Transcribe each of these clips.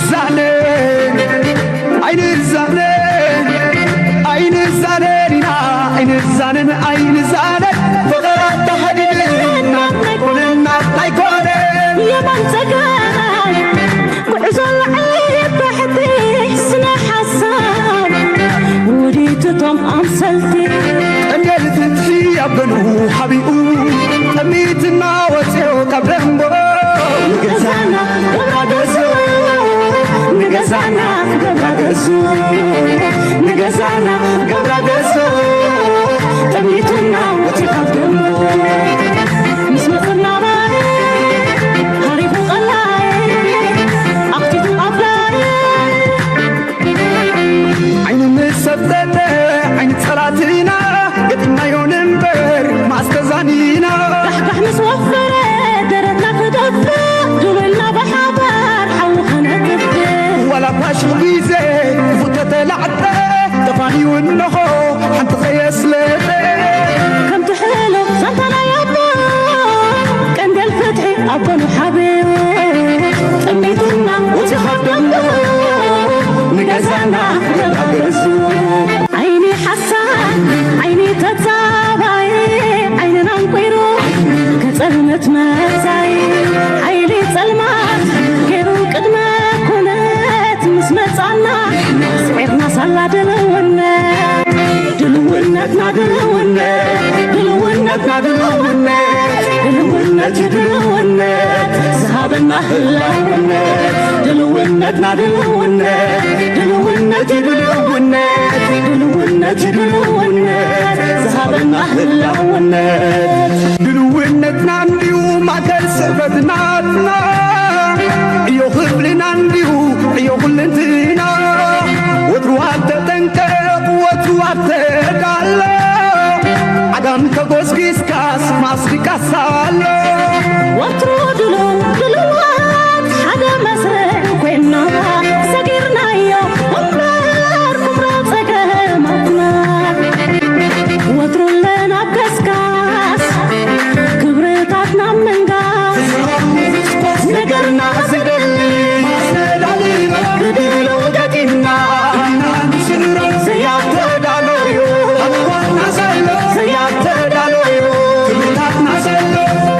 ዛነ ኣይንዛነ ኣይንዛነን ኢና ኣይንዛነን ኣይንዛነን ፍቕር ኣተሓዲድና ኣይኮነና ኣይኮነን የማን ጸጋም ጉዕዞ ላዕሊ ታሕቲ ስነ ሓሳብ ውዲት እቶም ኣምሰልቲ ቀንዴል ፍትሒ ኣብ ገንኡ ሓቢኡ ጠሚትና ወፅዮ ካብ ደንጎ ንገዛና ገብራ ገዙ ንገዛና ገብራ ገዙ ንገዛና ገብራ ገዙ ጠሚትና ወፂ ካብ ደንጎ ምስ መፅና ባይ ሃሪፉ ቀላይ ኣኽቲቱ ኣፍላይ ዓይኒ ምስ ሰብተተ ዓይኒ ጸላትና ገጢምናዮ ንንበር ማስተዛኒና ካሕካሕ ምስ ወፈረ ደረትና ክደፍእ ድብልና ብሓባር ሓዊ ከነጥፍእ ዋላ ፋሽው ግዜ ክፉተተ ላዕጠ ተፋንዩ እንሆ ሓንቲ ከየስለጠ ከምቲ ሕሉፍ ዛንታ ናይ ኣቦ ቀንደል ፍትሒ ኣቦ ንሓብዮ ጠሚትና ወፂኻ ደንጎ ንገዛና ገዛ ገዙ ዓይኒ ሓሳድ ዓይኒ ተጻባይ ዓይንና እንቁይሩ ከጸልመት መዛይ ሓይሊ ጸልማት ገይሩ ቅድመ ኩነት ምስ መጻና ስዒርና ሳላ ድልውነት ድልውነትና ድልውነት ድልውነትና ድልውነት ድልውነት ድልውነት ዝሃበና ህላውነት ድልውነትና ድልውነት ድልውነት ድልውነት ድልውነት ድልውነት ዝሃበና ህላውነት ድልውነትና እንዲዩ ማእከል ስዕበትናትና እዮ ክብልና እንዲዩ እዮ ኩልንትና ወትሩ ኣብ ተጠንቀቕ ወትሩ ኣብ ተዳሎ ዓጋም ተጎስጊስካስ ማስሪቃስ ኣሎ ወትሩ ድሉ ድልዋት ሓደ መስርዕ ኮይና ሰጊርናዮ እምበር ኩምራ ጸገማትና ወትሩ ኣለና ኣብ ከስካስ ክብርታትና ምንጋስ ነገርና ዘደሊ ብድብሎ ገጢምና ዘያተዳሎዩ ዘያተዳሎዩ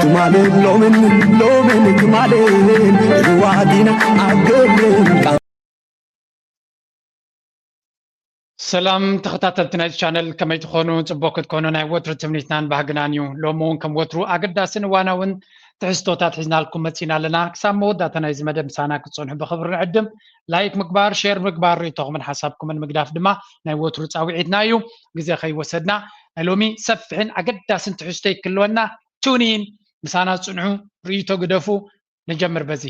ትማልን ሎምን ሎምን ትማልን ዋዲና ኣገልን ሰላም ተኸታተልቲ ናይዚ ቻነል ከመይ ትኾኑ? ጽቡቕ ክትኮኑ ናይ ወትሩ ትምኒትናን ባህግናን እዩ። ሎሚ እውን ከም ወትሩ ኣገዳስን እዋናውን ትሕዝቶታት ሒዝናልኩም መጺና ኣለና። ክሳብ መወዳእታ ናይዚ መደብ ምሳና ክትጸንሑ ብኽብሪ ንዕድም። ላይክ ምግባር፣ ሼር ምግባር፣ ርእይቶኹምን ሓሳብኩምን ምግዳፍ ድማ ናይ ወትሩ ጻውዒትና እዩ። ግዜ ከይወሰድና ናይ ሎሚ ሰፊሕን ኣገዳስን ትሕዝቶ ይክልወና። ቱኒን ምሳና ጽንሑ፣ ርእይቶ ግደፉ። ንጀምር በዚ።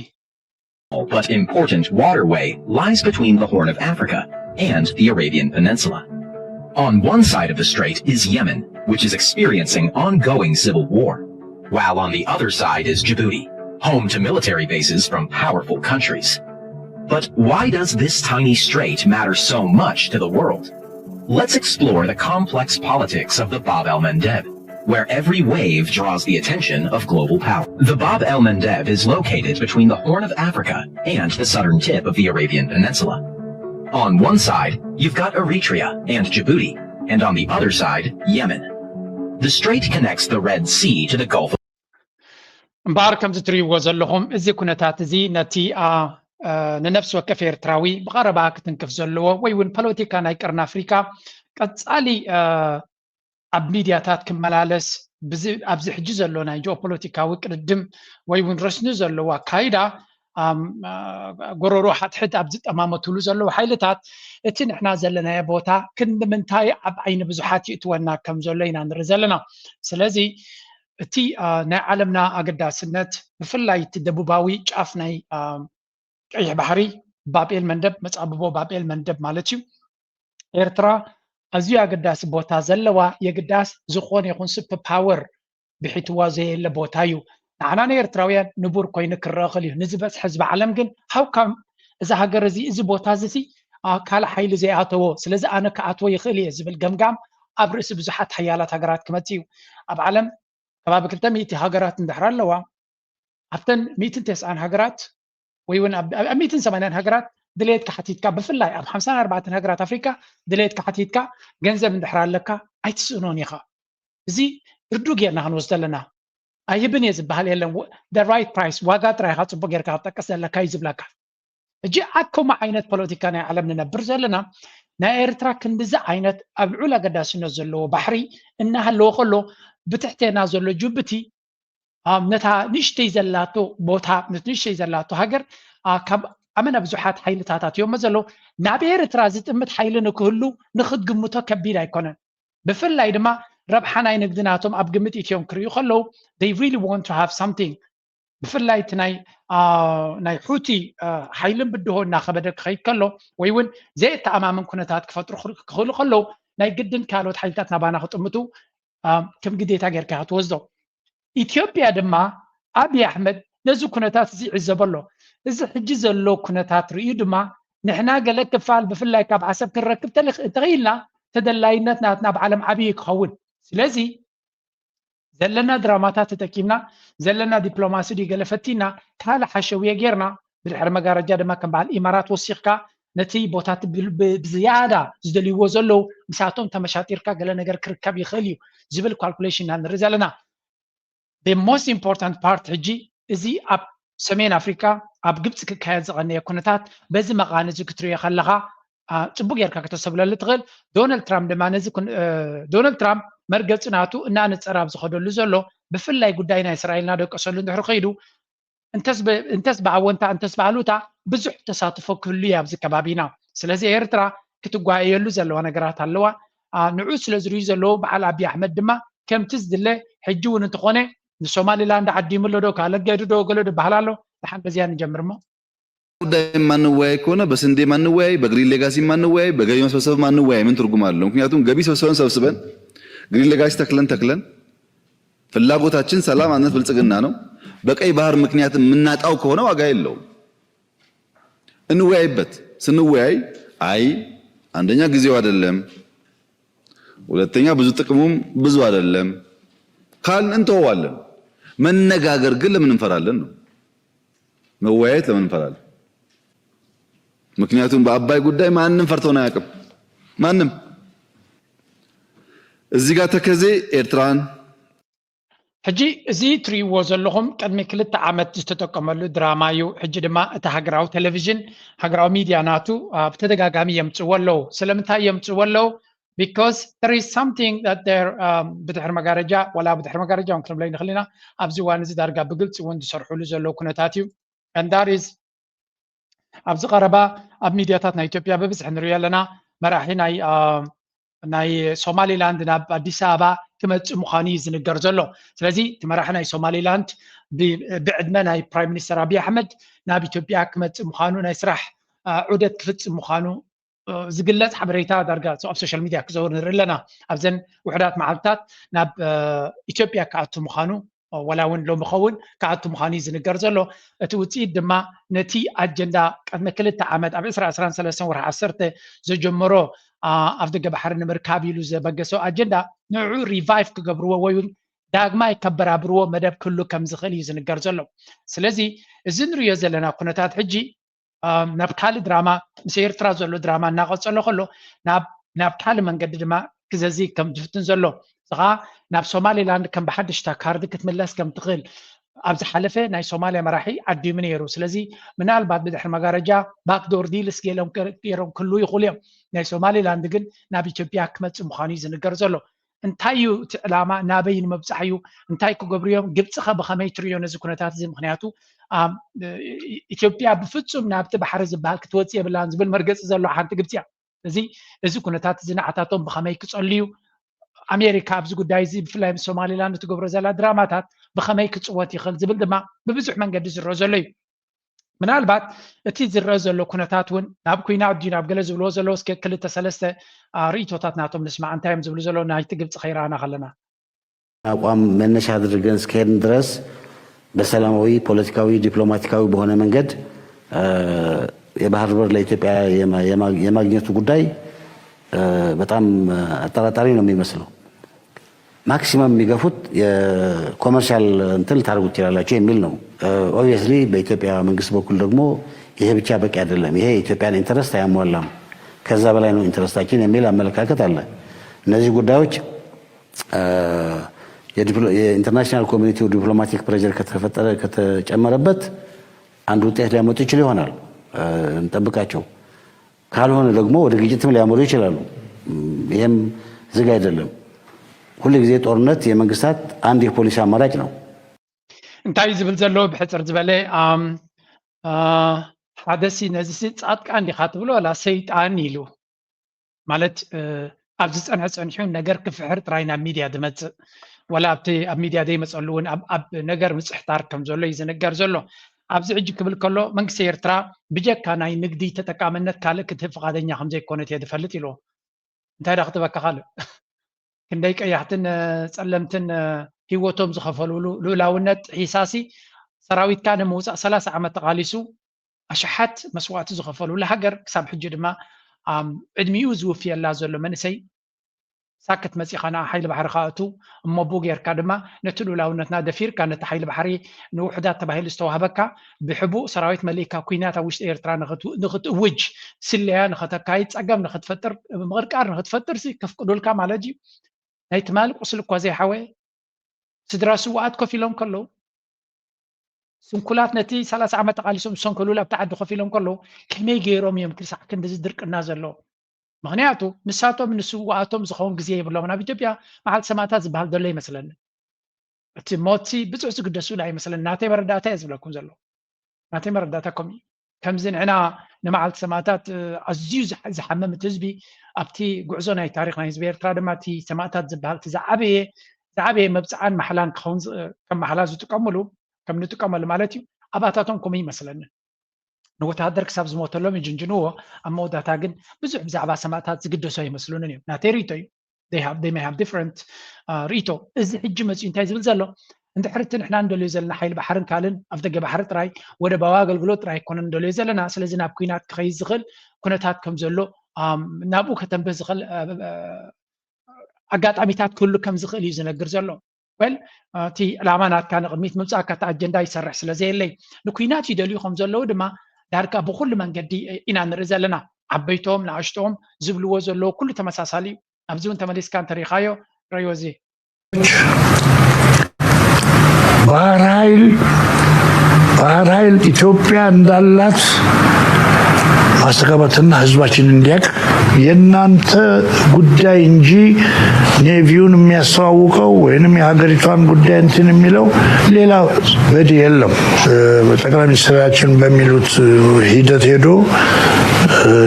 but important waterway lies between the Horn of Africa and the Arabian Peninsula. On one side of the strait is Yemen, which is experiencing ongoing civil war, while on the other side is Djibouti, home to military bases from powerful countries. But why does this tiny strait matter so much to the world? Let's explore the complex politics of the Bab el Mandeb, where every wave draws the attention of global power. The Bab el Mandeb is located between the Horn of Africa and the southern tip of the Arabian Peninsula. On one side, you've got Eritrea and Djibouti, and on the other side, Yemen. The strait connects the Red Sea to the Gulf of እምበኣር ከምዚ ትርእይዎ ዘለኹም እዚ ኩነታት እዚ ነቲ ንነፍሲ ወከፍ ኤርትራዊ ብቐረባ ክትንክፍ ዘለዎ ወይ እውን ፖለቲካ ናይ ቀርኒ ኣፍሪካ ቀጻሊ ኣብ ሚድያታት ክመላለስ ኣብዚ ሕጂ ዘሎ ናይ ጂኦፖለቲካዊ ቅድድም ወይ እውን ረስኒ ዘለዎ ኣካይዳ ጎረሮ ሓትሕት ኣብ ዝጠማመትሉ ዘለዉ ሓይልታት እቲ ንሕና ዘለናዮ ቦታ ክንዲ ምንታይ ኣብ ዓይኒ ብዙሓት ይእትወና ከም ዘሎ ኢና ንርኢ ዘለና። ስለዚ እቲ ናይ ዓለምና ኣገዳስነት ብፍላይ እቲ ደቡባዊ ጫፍ ናይ ቀይሕ ባሕሪ ባብኤል መንደብ መጻብቦ ባብኤል መንደብ ማለት እዩ። ኤርትራ ኣዝዩ ኣገዳሲ ቦታ ዘለዋ የግዳስ ዝኾነ ይኹን ሱፐር ፓወር ብሒትዋ ዘየለ ቦታ እዩ። ንዓና ንኤርትራውያን ንቡር ኮይኑ ክረአ ክእል እዩ። ንዝበዝሐ ህዝቢ ዓለም ግን ሃውካም እዚ ሃገር እዚ እዚ ቦታ እዚ ካልእ ሓይሊ ዘይኣተዎ ስለዚ ኣነ ክኣትዎ ይኽእል እየ ዝብል ገምጋም ኣብ ርእሲ ብዙሓት ሓያላት ሃገራት ክመጽእ እዩ። ኣብ ዓለም ከባቢ ክልተ ሚእቲ ሃገራት እንድሕር ኣለዋ ኣብተን ሚእትን ተስዓን ሃገራት ወይ እውን ኣብ ሚትን ሰማንያን ሃገራት ድሌትካ ሓቲትካ፣ ብፍላይ ኣብ ሓምሳን ኣርባዕተን ሃገራት ኣፍሪካ ድሌትካ ሓቲትካ ገንዘብ እንድሕር ኣለካ ኣይትስእኖን ኢኻ። እዚ ርዱ ጌርና ክንወስዶ ኣለና። ኣይህብን እየ ዝበሃል የለን። The right price፣ ዋጋ ጥራይ ኢኻ ፅቡቅ ጌርካ ክትጠቅስ ዘለካ እዩ ዝብለካ። ሕጂ ኣብ ከምኡ ዓይነት ፖለቲካ ናይ ዓለም ንነብር ዘለና፣ ናይ ኤርትራ ክንድዚ ዓይነት ኣብ ልዑል ኣገዳስነት ዘለዎ ባሕሪ እናሃለወ ከሎ፣ ብትሕቴና ዘሎ ጅቡቲ ነታ ንእሽተይ ዘላቶ ቦታ፣ ንእሽተይ ዘላቶ ሃገር ካብ ኣመና ብዙሓት ሓይልታት ኣትዮሞ ዘለዉ፣ ናብ ኤርትራ ዝጥምት ሓይሊ ንክህሉ ንክትግምቶ ከቢድ ኣይኮነን። ብፍላይ ድማ ረብሓ ናይ ንግዲ ናቶም ኣብ ግምት ኢትዮም ክርእዩ ከለዉ፣ they really want to have something። ብፍላይ እቲ ናይ ናይ ሑቲ ሓይልን ብድሆ እናኸበደ ክኸይድ ከሎ፣ ወይ እውን ዘየተኣማምን ኩነታት ክፈጥሩ ክኽእሉ ከለዉ፣ ናይ ግድን ካልኦት ሓይልታት ናባና ክጥምቱ ከም ግዴታ ጌርካ ክትወስዶ። ኢትዮጵያ ድማ ኣብይ ኣሕመድ ነዚ ኩነታት እዚ ይዕዘቦ ኣሎ። እዚ ሕጂ ዘሎ ኩነታት ርእዩ ድማ ንሕና ገለ ክፋል ብፍላይ ካብ ዓሰብ ክንረክብ እንተኽኢልና ተደላይነት ናትና ኣብ ዓለም ዓብዪ ክኸውን። ስለዚ ዘለና ድራማታት ተጠቂምና፣ ዘለና ዲፕሎማሲ ድዩ ገለ ፈቲና ካልእ ሓሸውየ ጌርና፣ ብድሕሪ መጋረጃ ድማ ከም በዓል ኢማራት ወሲኽካ ነቲ ቦታት ብዝያዳ ዝደልይዎ ዘለዉ ምሳቶም ተመሻጢርካ ገለ ነገር ክርከብ ይኽእል እዩ ዝብል ካልኩሌሽን ኢና ንርኢ ዘለና። The most important part ሕጂ እዚ ኣብ ሰሜን ኣፍሪካ ኣብ ግብፂ ክካየድ ዝቐነየ ኩነታት በዚ መቓን እዚ ክትሪኦ ከለኻ ፅቡቅ ጌርካ ከተሰብለሉ ትኽእል። ዶናልድ ትራምፕ ድማ ነዚ ዶናልድ ትራምፕ መርገፂ ናቱ እናነፀረ ኣብ ዝኸደሉ ዘሎ ብፍላይ ጉዳይ ናይ እስራኤል እናደቀሰሉ እንድሕር ከይዱ እንተስ ብኣወንታ እንተስ ብኣሉታ ብዙሕ ተሳትፎ ክህሉ እዩ ኣብዚ ከባቢና። ስለዚ ኤርትራ ክትጓየየሉ ዘለዋ ነገራት ኣለዋ። ንዑ ስለ ዝርዩ ዘለዉ በዓል ኣብይ ኣሕመድ ድማ ከምቲ ዝድለ ሕጂ እውን እንተኾነ ንሶማሊላንድ ዓዲሙ ኣሎ ዶ ካለገዱ ዶ ገሎ ድበሃል ኣሎ። ደሓን በዚያ ንጀምር እሞ ጉዳይ ማንወያይ ከሆነ በስንዴ ማንወያይ፣ በግሪን ሌጋሲ ማንወያይ፣ በገቢ መስበሰብ ማንወያይ ምን ትርጉም አለው? ምክንያቱም ገቢ ሰብስበን ሰብስበን ግሪን ሌጋሲ ተክለን ተክለን ፍላጎታችን ሰላም፣ አንድነት፣ ብልጽግና ነው። በቀይ ባህር ምክንያት የምናጣው ከሆነ ዋጋ የለውም። እንወያይበት። ስንወያይ አይ አንደኛ ጊዜው አይደለም፣ ሁለተኛ ብዙ ጥቅሙም ብዙ አይደለም ካልን እንተዋለን። መነጋገር ግን ለምን እንፈራለን ነው። መወያየት ለምን እንፈራለን? ምክንያቱም በአባይ ጉዳይ ማንም ፈርቶን አያውቅም። ማንም እዚህ ጋር ተከዜ ኤርትራን ሕጂ እዚ ትርእይዎ ዘለኹም ቅድሚ ክልተ ዓመት ዝተጠቀመሉ ድራማ እዩ። ሕጂ ድማ እቲ ሃገራዊ ቴሌቪዥን ሃገራዊ ሚድያ ናቱ ብተደጋጋሚ የምፅዎ ኣለዉ። ስለምንታይ የምፅዎ ኣለዉ? Because there is something that there ብድሕሪ መጋረጃ ወላ ብድሕሪ መጋረጃ እውን ክንብሎ ንኽእል ኢና። ኣብዚ እዋን እዚ ዳርጋ ብግልፂ እውን ዝሰርሕሉ ዘለዉ ኩነታት እዩ። And that is ኣብዚ ቀረባ ኣብ ሚድያታት ናይ ኢትዮጵያ ብብዝሒ ንሪኦ ኣለና። መራሒ ናይ ናይ ሶማሊላንድ ናብ ኣዲስ ኣበባ ክመፅእ ምዃኑ እዩ ዝንገር ዘሎ። ስለዚ እቲ መራሒ ናይ ሶማሊላንድ ብዕድመ ናይ ፕራይም ሚኒስተር ኣብይ ኣሕመድ ናብ ኢትዮጵያ ክመፅእ ምዃኑ ናይ ስራሕ ዑደት ክፍፅም ምዃኑ ዝግለፅ ሓበሬታ ዳርጋ ኣብ ሶሻል ሚድያ ክዘውር ንርኢ ኣለና። ኣብዘን ውሕዳት መዓልትታት ናብ ኢትዮጵያ ክኣቱ ምዃኑ ወላ እውን ሎሚ ኸውን ክኣቱ ምዃኑ እዩ ዝንገር ዘሎ። እቲ ውፅኢት ድማ ነቲ ኣጀንዳ ቅድሚ ክልተ ዓመት ኣብ ዕስራ ዕስራን ሰለስተን ወርሒ ዓሰርተ ዘጀመሮ ኣብ ደገ ባሕሪ ንምርካብ ኢሉ ዘበገሶ ኣጀንዳ ንዕኡ ሪቫይቭ ክገብርዎ ወይ እውን ዳግማይ ከበራብርዎ መደብ ክህሉ ከም ዝኽእል እዩ ዝንገር ዘሎ። ስለዚ እዚ ንሪኦ ዘለና ኩነታት ሕጂ ናብ ካልእ ድራማ ምስ ኤርትራ ዘሎ ድራማ እናቐጸሎ ከሎ ናብ ናብ ካልእ መንገዲ ድማ ክዘዚ ከም ዝፍትን ዘሎ እዚ ከዓ ናብ ሶማሌላንድ ከም ብሓደሽታ ካርዲ ክትምለስ ከም ትኽእል ኣብ ዝሓለፈ ናይ ሶማልያ መራሒ ዓዲሙ ነይሩ። ስለዚ ምናልባት ብድሕሪ መጋረጃ ባክዶር ዲልስ ገይሮም ክህልዉ ይኽእሉ እዮም። ናይ ሶማሌላንድ ግን ናብ ኢትዮጵያ ክመፅእ ምዃኑ እዩ ዝንገር ዘሎ። እንታይ እዩ እቲ ዕላማ? ናበይ ንምብፃሕ እዩ? እንታይ ክገብሩ እዮም? ግብፂ ኸ ብኸመይ ትርእዮ ነዚ ኩነታት እዚ? ምክንያቱ ኢትዮጵያ ብፍፁም ናብቲ ባሕሪ ዝበሃል ክትወፅእ የብላን ዝብል መርገፂ ዘለዋ ሓንቲ ግብፂ እያ። እዚ እዚ ኩነታት እዚ ንዓታቶም ብኸመይ ክፀልዩ ኣሜሪካ ኣብዚ ጉዳይ እዚ ብፍላይ ምስ ሶማሊላንድ እትገብሮ ዘላ ድራማታት ብኸመይ ክፅወት ይኽእል ዝብል ድማ ብብዙሕ መንገዲ ዝረኦ ዘሎ እዩ። ምናልባት እቲ ዝረአ ዘሎ ኩነታት እውን ናብ ኩናት ድዩ ናብ ገለ ዝብልዎ ዘለዉ እስከ ክልተ ሰለስተ ርእይቶታት ናቶም ንስማዕ እንታይ እዮም ዝብሉ ዘለዉ ናይቲ ግብፂ ከይረኣና ከለና አቋም መነሻ አድርገን እስከሄድን ድረስ በሰላማዊ ፖለቲካዊ ዲፕሎማቲካዊ በሆነ መንገድ የባህር በር ለኢትዮጵያ የማግኘቱ ጉዳይ በጣም አጠራጣሪ ነው የሚመስለው። ማክሲመም የሚገፉት የኮመርሻል እንትን ልታደርጉ ትችላላችሁ የሚል ነው። ኦብቪየስሊ በኢትዮጵያ መንግስት በኩል ደግሞ ይሄ ብቻ በቂ አይደለም፣ ይሄ የኢትዮጵያን ኢንተረስት አያሟላም፣ ከዛ በላይ ነው ኢንተረስታችን የሚል አመለካከት አለ። እነዚህ ጉዳዮች የኢንተርናሽናል ኮሚኒቲው ዲፕሎማቲክ ፕሬር ከተፈጠረ ከተጨመረበት አንድ ውጤት ሊያመጡ ይችሉ ይሆናል፣ እንጠብቃቸው። ካልሆነ ደግሞ ወደ ግጭትም ሊያመሩ ይችላሉ። ይህም ዝግ አይደለም። ሁል ጊዜ ጦርነት የመንግስታት አንድ የፖሊሲ አማራጭ ነው። እንታይ ዝብል ዘሎ ብሕፅር ዝበለ ሓደ ሲ ነዚ ሲ ፃድቃን ዲኻ ትብሎ ዋላ ሰይጣን ኢሉ ማለት ኣብ ዝፀንሐ ፀኒሑ ነገር ክፍሕር ጥራይ ናብ ሚድያ ዝመፅእ ዋላ ኣብቲ ኣብ ሚድያ ዘይመፀሉ እውን ኣብ ነገር ምፅሕታር ከም ዘሎ እዩ ዝነገር ዘሎ። ኣብዚ ሕጂ ክብል ከሎ መንግስቲ ኤርትራ ብጀካ ናይ ንግዲ ተጠቃምነት ካልእ ክትህብ ፍቓደኛ ከም ዘይኮነት እየ ዝፈልጥ ኢልዎ። እንታይ ዳ ክትበካ ካልእ ክንደይ ቀያሕትን ጸለምትን ህይወቶም ዝኸፈሉሉ ልኡላውነት ሒሳሲ ሰራዊትካ ንምውፃእ ሰላሳ ዓመት ተቓሊሱ ኣሽሓት መስዋእቲ ዝኸፈሉላ ሃገር ክሳብ ሕጂ ድማ ዕድሚኡ ዝውፍየላ ዘሎ መንእሰይ ሳክት መፂኻ ንዓ ሓይሊ ባሕሪ ካእቱ እሞ ቡ ጌርካ ድማ ነቲ ልኡላውነትና ደፊርካ ነቲ ሓይሊ ባሕሪ ንውሕዳት ተባሂሉ ዝተዋህበካ ብሕቡእ ሰራዊት መሊእካ ኩናት ኣብ ውሽጢ ኤርትራ ንኽትእውጅ ስለያ ንኸተካይድ ፀገም ንኽትፈጥር ምቕርቃር ንኽትፈጥር ከፍቅዱልካ ማለት እዩ። ናይ ትማሊ ቁስሊ እኳ ዘይሓወየ ስድራ ስውኣት ኮፍ ኢሎም ከለዉ ስንኩላት ነቲ ሰላሳ ዓመት ተቓሊሶም ዝሰንከሉሉ ኣብቲ ዓዲ ኮፍ ኢሎም ከለዉ ከመይ ገይሮም እዮም ክሳዕ ክንድዚ ድርቅና ዘለዎም? ምኽንያቱ ንሳቶም ንስውኣቶም ዝኸውን ግዜ የብሎም። ናብ ኢትዮጵያ መዓልቲ ሰማእታት ዝበሃል ዘሎ ይመስለኒ። እቲ ሞትሲ ብዙሕ ዝግደሱሉ ኣይመስለኒ። ናተይ መረዳእታ እየ ዝብለኩም ዘሎ። ናተይ መረዳእታ ከምኡ እዩ። ከምዚ ንሕና ንመዓልቲ ሰማእታት ኣዝዩ ዝሓመም እቲ ህዝቢ ኣብቲ ጉዕዞ ናይ ታሪክ ናይ ህዝቢ ኤርትራ ድማ እቲ ሰማእታት ዝበሃል እቲ ዝዓበየ ዝዓበየ መብፅዓን ማሕላን ክኸውን ከም ማሕላ ዝጥቀምሉ ከም ንጥቀመሉ ማለት እዩ። ኣባታቶም ከምኡ ይመስለኒ። ንወተሃደር ክሳብ ዝሞተሎም ይጅንጅንዎ። ኣብ መወዳእታ ግን ብዙሕ ብዛዕባ ሰማእታት ዝግደሱ ኣይመስሉንን እዮም። ናተይ ርእቶ እዩ። They have, they may have different ርእቶ። እዚ ሕጂ መፅኡ እንታይ ዝብል ዘሎ እንድሕር እቲ ንሕና እንደልዮ ዘለና ሓይሊ ባሕርን ካልእን ኣፍ ደገ ባሕሪ ጥራይ ወደባዊ ኣገልግሎት ጥራይ ኣይኮነን እንደልዮ ዘለና። ስለዚ ናብ ኩናት ክኸይድ ዝኽእል ኩነታት ከም ዘሎ ናብኡ ከተንብህ ዝኽእል ኣጋጣሚታት ክህሉ ከም ዝኽእል እዩ ዝነግር ዘሎ። ወል እቲ ዕላማ ናትካ ንቕድሚት ምምፃእካ እቲ ኣጀንዳ ይሰርሕ ስለ ዘየለይ ንኩናት ይደልዩ ከም ዘለዉ ድማ ዳርጋ ብኩሉ መንገዲ ኢና ንርኢ ዘለና። ዓበይቶም ንኣሽቶም ዝብልዎ ዘለዉ ኩሉ ተመሳሳሊ እዩ። ኣብዚ እውን ተመሊስካ እንተሪኢኻዮ ረዮ እዚ ባህር ኃይል ባህር ኃይል ኢትዮጵያ እንዳላት ማስተጋባትና ህዝባችን እንዲያውቅ የእናንተ ጉዳይ እንጂ ኔቪውን የሚያስተዋውቀው ወይንም የሀገሪቷን ጉዳይ እንትን የሚለው ሌላ በዲ የለም። ጠቅላይ ሚኒስትራችን በሚሉት ሂደት ሄዶ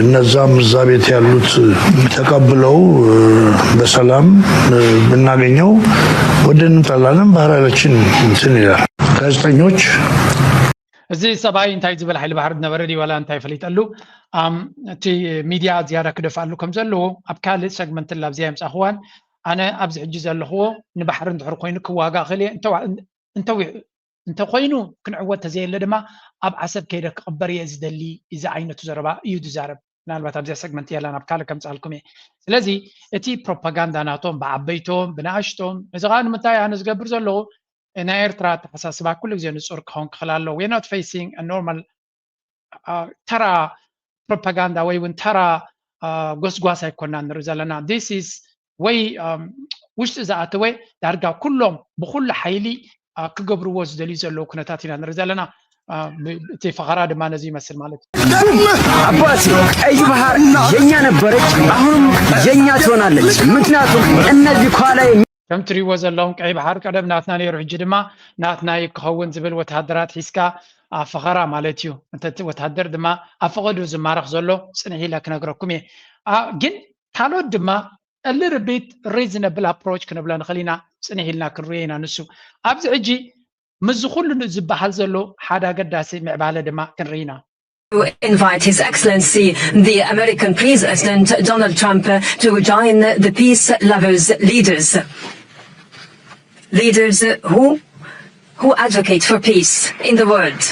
እነዛም እዛ ቤት ያሉት ተቀብለው በሰላም ብናገኘው ወደንም ጠላንም ባህር ኃይላችን እንትን ይላል። ጋዜጠኞች እዚ ሰብኣይ እንታይ ዝብል ሓይሊ ባሕሪ ዝነበረ ድዩ ዋላ እንታይ ፈሊጠሉ እቲ ሚድያ ዝያዳ ክደፍኣሉ ከም ዘለዎ ኣብ ካልእ ሰግመንት ላብዚያ የምፃእኽዋን ኣነ ኣብዚ ሕጂ ዘለኽዎ ንባሕሪ እንድሕር ኮይኑ ክዋጋእ ክእል እየ እንተኮይኑ ክንዕወት ተዘየለ ድማ ኣብ ዓሰብ ከይደ ክቕበር እየ ዝደሊ እዚ ዓይነቱ ዘረባ እዩ ዝዛረብ። ምናልባት ኣብዚኣ ሰግመንት የላን ኣብ ካልእ ከምፅኣልኩም እየ። ስለዚ እቲ ፕሮፓጋንዳ ናቶም ብዓበይቶም ብንኣሽቶም እዚ ከዓ ንምንታይ ኣነ ዝገብር ዘለኹ ናይ ኤርትራ ኣተሓሳስባ ኩሉ ግዜ ንፁር ክኸውን ክኽእል ኣለዎ። We're not facing a normal ተራ ፕሮፓጋንዳ ወይ እውን ተራ ጎስጓስ ኣይኮና ንርኢ ዘለና። This is ወይ ውሽጢ ዝኣተወ ዳርጋ ኩሎም ብኩሉ ሓይሊ ክገብርዎ ዝደልዩ ዘለዉ ኩነታት ኢና ንርኢ ዘለና። እቲ ፈኸራ ድማ ነዚ ይመስል ማለት እዩ። አባቴ ቀይ ባህር የኛ ነበረች፣ አሁንም የኛ ትሆናለች። ምክንያቱም እነዚህ ከኋላ ከም ትሪእዎ ዘለኹም ቀይ ባሕር ቀደም ናትና ነይሩ፣ ሕጂ ድማ ናትና እዩ ክኸውን ዝብል ወተሃደራት ሒዝካ ኣብ ፈኸራ ማለት እዩ። እንተ እቲ ወተሃደር ድማ ኣብ ፈቐድኡ ዝማረኽ ዘሎ ጽንሕ ኢለ ክነግረኩም እየ። ግን ካልኦት ድማ a little bit reasonable approach ክንብሎ ንኽእል ኢና፣ ጽንሕ ኢልና ክንርእዮ ኢና። ንሱ ኣብዚ ሕጂ ምስዚ ኩሉ ዝበሃል ዘሎ ሓደ ኣገዳሲ ምዕባለ ድማ ክንርኢ ኢና። To invite His Excellency the American President Donald Trump to join the peace lovers leaders, leaders who who advocate for peace in the world.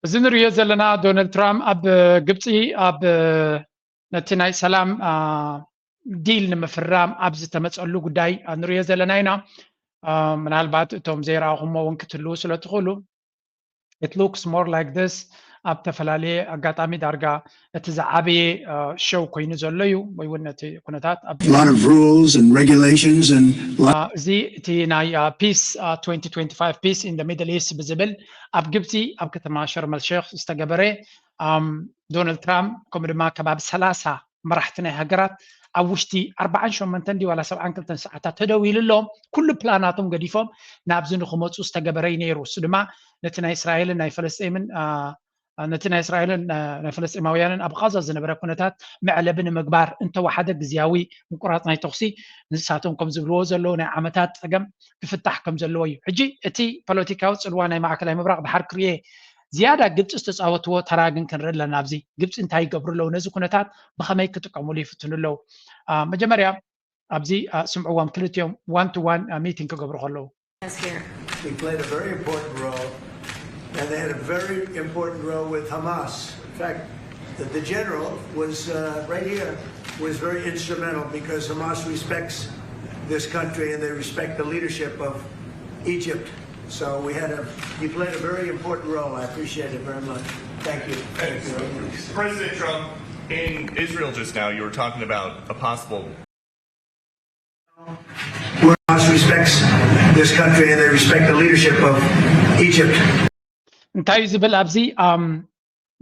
እዚ ንሪኦ ዘለና ዶናልድ ትራምፕ ኣብ ግብፂ ኣብ ነቲ ናይ ሰላም ዲል ንምፍራም ኣብ ዝተመፀሉ ጉዳይ ንሪኦ ዘለና ኢና። ምናልባት እቶም ዘይረኣኹሞ እውን ክትህልዉ ስለ ትኽእሉ፣ it looks more like this። ኣብ ተፈላለየ ኣጋጣሚ ዳርጋ እቲ ዝዓበየ ሸው ኮይኑ ዘሎ እዩ፣ ወይ እውን ነቲ ኩነታት lot of rules and regulations and እዚ እቲ ናይ peace twenty twenty-five peace in the Middle East ብዝብል ኣብ ግብፂ ኣብ ከተማ ሸርመል ሼክ ዝተገበረ ዶናልድ ትራምፕ ከምኡ ድማ ከባቢ ሰላሳ መራሕቲ ናይ ሃገራት ኣብ ውሽጢ ኣርባዓን ሸሞንተን ድዩ ዋላ ሰብዓን ክልተን ሰዓታት ተደዊሉ ኣለዎም። ኩሉ ፕላናቶም ገዲፎም ናብዚ ንክመፁ ዝተገበረ እዩ ነይሩ። እሱ ድማ ነቲ ናይ እስራኤልን ናይ ፈለስጢምን ነቲ ናይ እስራኤልን ናይ ፈለስጢማውያንን ኣብ ቃዛ ዝነበረ ኩነታት መዕለቢ ንምግባር እንተወሓደ ግዝያዊ ምቁራፅ ናይ ተኹሲ ንሳቶም ከም ዝብልዎ ዘለዉ ናይ ዓመታት ፀገም ክፍታሕ ከም ዘለዎ እዩ። ሕጂ እቲ ፖለቲካዊ ፅልዋ ናይ ማእከላይ ምብራቕ ድሓር ክርኤ ዝያዳ ግብፂ ዝተፃወትዎ ተራ ግን ክንርኢ ኣለና። ኣብዚ ግብፂ እንታይ ይገብሩ ኣለዉ፣ ነዚ ኩነታት ብኸመይ ክጥቀሙሉ ይፍትኑ ኣለዉ። መጀመርያ ኣብዚ ስምዕዎም ክልቲኦም one to one meeting ክገብሩ ከለዉ። They played a very important role, and they had a very important role with Hamas. In fact, the, the general was uh, right here, was very instrumental because Hamas respects this country and they respect the leadership of Egypt. So we had a, he played a very important role. I appreciate it very much. Thank you. Thank you. President Trump, in Israel just now, you were talking about a possible Hamas respects this country and they respect the leadership of Egypt. እንታይ እዩ ዝብል ኣብዚ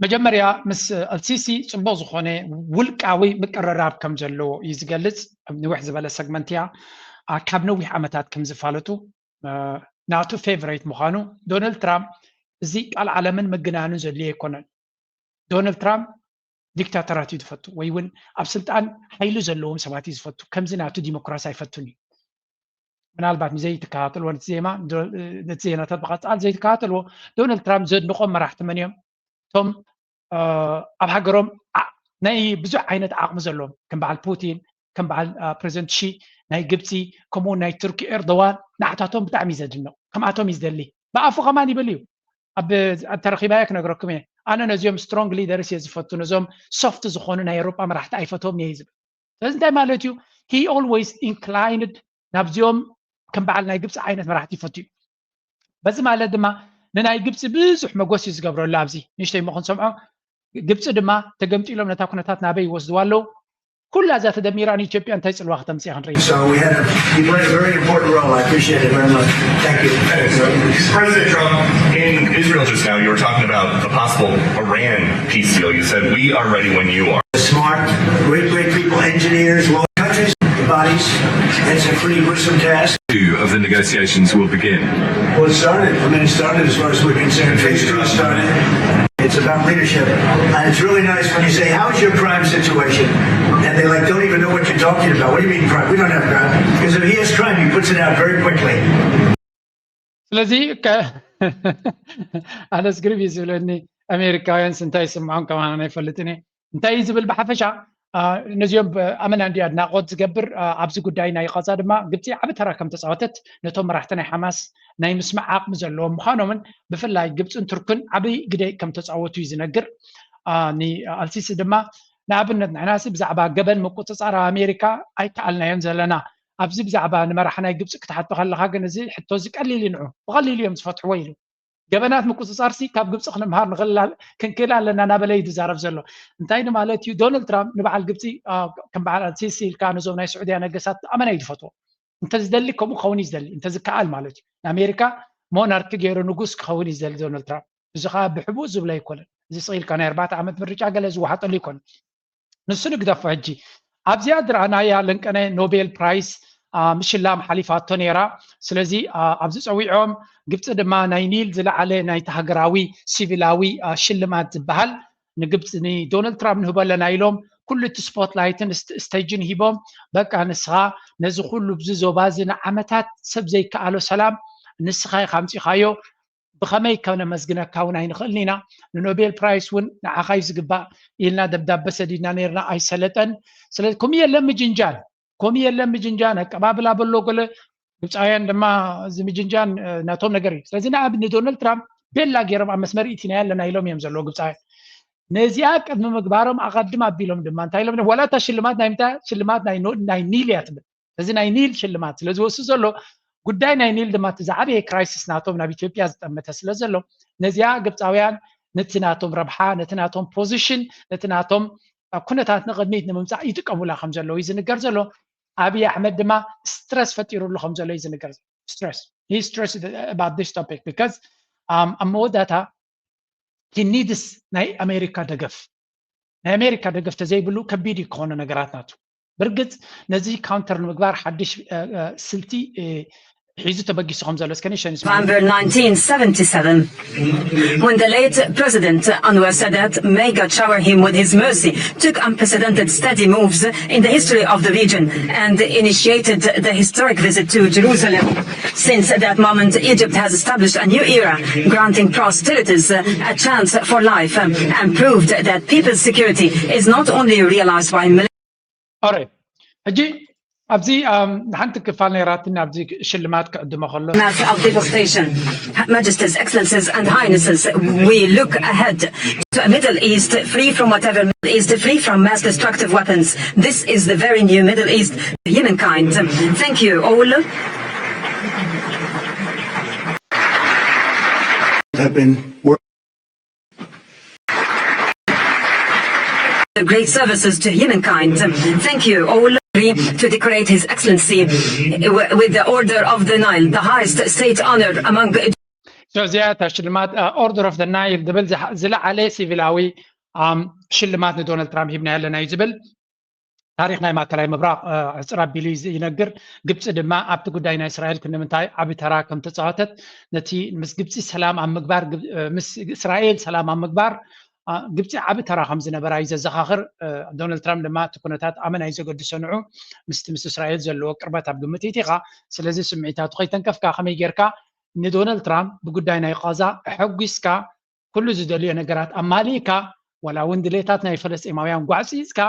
መጀመርያ ምስ ኣልሲሲ ፅቡቅ ዝኾነ ውልቃዊ ምቅርራብ ከም ዘለዎ እዩ ዝገልፅ። ንውሕ ዝበለ ሰግመንት እያ። ካብ ነዊሕ ዓመታት ከም ዝፋለጡ ናቱ ፌቨሬት ምዃኑ ዶናልድ ትራምፕ እዚ ቃል ዓለምን ምግናንን ዘድልዮ ኣይኮነን። ዶናልድ ትራምፕ ዲክታተራት እዩ ዝፈቱ ወይ እውን ኣብ ስልጣን ሓይሊ ዘለዎም ሰባት እዩ ዝፈቱ። ከምዚ ናቱ ዲሞክራሲ ኣይፈቱን እዩ። ምናልባት ንዘይትከታተልዎ ነቲ ዜማ ነቲ ዜናታት ብቐፃል ዘይትከታተልዎ ዶናልድ ትራምፕ ዘድንቆም መራሕቲ መን እዮም? እቶም ኣብ ሃገሮም ናይ ብዙሕ ዓይነት ዓቕሚ ዘለዎም ከም በዓል ፑቲን ከም በዓል ፕሬዚደንት ሺ ናይ ግብፂ ከምኡ ናይ ቱርኪ ኤርዶዋን ንዓታቶም ብጣዕሚ እዩ ዘድንቕ። ከምኣቶም እዩ ዝደሊ። ብኣፉ ከማን ይብል እዩ። ኣብ ተረኺባዮ ክነግረኩም እየ። ኣነ ነዚኦም ስትሮንግ ሊደርስ እየ ዝፈቱ፣ ነዞም ሶፍት ዝኾኑ ናይ ኤሮጳ መራሕቲ ኣይፈትዎም እየ እዩ ዝብል። ስለዚ እንታይ ማለት እዩ? He always inclined ናብዚኦም ከም በዓል ናይ ግብፂ ዓይነት መራሕቲ ይፈቱ እዩ። በዚ ማለት ድማ ንናይ ግብፂ ብዙሕ መጎስ እዩ ዝገብረሉ። ኣብዚ ንእሽተይ እሞ ክንሰምዖ ግብፂ ድማ ተገምጢሎም ነታ ኩነታት ናበይ ይወስድዋ ኣለዉ። ኩላ እዛ ተደሚራ ንኢትዮጵያ እንታይ ፅልዋ ክተምፅእ ክንርኢ። So we had a, you played a very important role. I appreciate it very much. Thank you. President Trump, in Israel just now, you were talking about a possible Iran peace deal. You said, "We are ready when you are." Smart, great, great people, engineers, law countries, bodies. It's a pretty gruesome task. Two of the negotiations will begin. Well, it started. I mean, it started as far as we're concerned. Phase two started. It's about leadership. And it's really nice when you say, "How's your crime situation?" And they like don't even know what you're talking about. What do you mean crime? We don't have crime. Because if he has crime, he puts it out very quickly. ስለዚ ኣነስ ግርም እዩ ዝብለኒ። ኣሜሪካውያንስ እንታይ ይስምዖም ከማን ኣይፈልጥን እየ። እንታይ እዩ ዝብል ብሓፈሻ ነዚኦም ኣመና እንዲ ኣድናቆት ዝገብር። ኣብዚ ጉዳይ ናይ ቃዛ ድማ ግብፂ ዓቢ ተራ ከም ተፃወተት ነቶም መራሕቲ ናይ ሓማስ ናይ ምስማዕ ዓቕሚ ዘለዎም ምዃኖምን ብፍላይ ግብፅን ቱርክን ዓብይ ግደ ከም ተፃወቱ እዩ ዝነግር። ንኣልሲሲ ድማ ንኣብነት ንሕናሲ ብዛዕባ ገበን ምቁፅፃር ኣብ ኣሜሪካ ኣይከኣልናዮን ዘለና። ኣብዚ ብዛዕባ ንመራሒ ናይ ግብፂ ክትሓቶ ከለካ ግን እዚ ሕቶ እዚ ቀሊል እዩ፣ ንዑ ብቐሊሉ እዮም ዝፈትሕዎ ኢሉ። ገበናት ምቁፅፃር ሲ ካብ ግብፂ ክንምሃር ክንክእል ኣለና እናበለ እዩ ዝዛረብ ዘሎ። እንታይ ንማለት እዩ? ዶናልድ ትራምፕ ንበዓል ግብፂ ከም በዓል ኣልሲሲ ኢልካ ነዞም ናይ ስዑድያ ነገስታት ኣመና እዩ ዝፈትዎ። እንተዝደሊ ከምኡ ክኸውን እዩ ዝደሊ፣ እንተዝከኣል ማለት እዩ። ንኣሜሪካ ሞናርኪ ገይሩ ንጉስ ክኸውን እዩ ዝደሊ ዶናልድ ትራምፕ። እዚ ከዓ ብሕቡእ ዝብሎ ኣይኮነን። እዚ ስቕ ኢልካ ናይ ኣርባዕተ ዓመት ምርጫ ገለ ዝወሓጠሉ ኣይኮነን። ንሱ ንግደፎ ሕጂ ኣብዚኣ ዝረኣናያ ለንቀነ ኖቤል ፕራይስ ምሽላም ሓሊፋቶ ነይራ። ስለዚ ኣብዚ ፀዊዖም ግብፂ ድማ ናይ ኒል ዝለዓለ ናይቲ ሃገራዊ ሲቪላዊ ሽልማት ዝበሃል ንግብፂ ንዶናልድ ትራምፕ ንህቦ ኣለና ኢሎም ኩሉ እቲ ስፖትላይትን ስቴጅን ሂቦም በቃ ንስኻ ነዚ ኩሉ ብዚ ዞባ እዚ ንዓመታት ሰብ ዘይከኣሎ ሰላም ንስኻ ኢኻ ኣምፂኻዮ ብኸመይ ከነመስግነካ እውን ኣይንኽእልን ኢና። ንኖቤል ፕራይስ እውን ንዓኻ እዩ ዝግባእ ኢልና ደብዳበ ሰዲድና ነይርና ኣይሰለጠን። ስለዚ ከምኡ የለን ምጅንጃን፣ ከምኡ የለን ምጅንጃን። ኣቀባብላ በሎ ገለ ግብፃውያን ድማ እዚ ምጅንጃን ናቶም ነገር እዩ። ስለዚ ንኣብ ንዶናልድ ትራምፕ ቤላ ገይሮም ኣብ መስመር ኢቲና ኣለና ኢሎም እዮም ዘለዎ ግብፃውያን። ነዚኣ ቅድሚ ምግባሮም ኣቐድም ኣቢሎም ድማ እንታይ ኢሎም፣ ዋላ እታ ሽልማት ናይ ምንታይ ሽልማት ናይ ኖ- ናይ ኒል እያ ትብል። እዚ ናይ ኒል ሽልማት ስለ ዝወስድ ዘሎ ጉዳይ ናይ ኒል ድማ እቲ ዝዓበየ ክራይሲስ ናቶም ናብ ኢትዮጵያ ዝጠመተ ስለ ዘሎ ነዚኣ ግብፃውያን ነቲ ናቶም ረብሓ ነቲ ናቶም ፖዚሽን ነቲ ናቶም ኩነታት ንቕድሚት ንምምፃእ ይጥቀሙላ ከም ዘለዉ እዩ ዝንገር ዘሎ። ኣብይ ኣሕመድ ድማ ስትረስ ፈጢሩሉ ከም ዘሎ እዩ ዝንገር ዘሎ። Stress. He stressed about this topic because ኣብ መወዳእታ he needs ናይ ኣሜሪካ ደገፍ ናይ ኣሜሪካ ደገፍ ተዘይብሉ ከቢድ እዩ ክኾኑ ነገራት ናቱ። ብርግፅ ነዚ ካውንተር ንምግባር ሓድሽ ስልቲ ሒዙ ተበጊሱ ከም ዘሎ እስከ ንሸን November nineteen seventy-seven, when the late President Anwar Sadat may God shower him with his mercy, took unprecedented steady moves in the history of the region and initiated the historic visit to Jerusalem. Since that moment, Egypt has established a new era, granting pro-hostilities a chance for life and proved that people's security is not only realized by military ሕጂ ኣብዚ ሓንቲ ክፋል ነይራትኒ ኣብዚ ሽልማት ክዕድሞ ከሎ of devastation. Majesties, Excellencies, and Highnesses, we look ahead to a Middle East free from whatever Middle East free from mass destructive weapons. This is the very new Middle East for humankind. Thank you all. Have been working Great services to humankind. Thank you all. To decorate His Excellency with the Order of the Nile, the highest state honor among እዚኣ እታ ሽልማት ኦርደር ኦፍ ናይል ዝብል ዝለዓለ ሲቪላዊ ሽልማት ንዶናልድ ትራምፕ ሂብና ኣለና እዩ ዝብል ታሪክ ናይ ማእከላይ ምብራቅ ሕፅር ኣቢሉ ይነግር። ግብፂ ድማ ኣብቲ ጉዳይ ናይ እስራኤል ክንምንታይ ዓቢ ተራ ከም ተፃወተት ነቲ ምስ ግብፂ ሰላም ኣብ ምግባር ምስ እስራኤል ሰላም ኣብ ምግባር ግብፂ ዓቢ ተራ ከም ዝነበራ እዩ ዘዘኻኽር። ዶናልድ ትራምፕ ድማ እቲ ኩነታት ኣመና እዩ ዘገድሶ ንዑ ምስቲ ምስ እስራኤል ዘለዎ ቅርበት ኣብ ግምት ይእቲኻ። ስለዚ ስምዒታቱ ከይተንከፍካ ከመይ ጌርካ ንዶናልድ ትራምፕ ብጉዳይ ናይ ቃዛ ኣሐጒስካ ኩሉ ዝደልዮ ነገራት ኣማሊእካ ዋላ እውን ድሌታት ናይ ፈለስጢማውያን ጓዕፂፅካ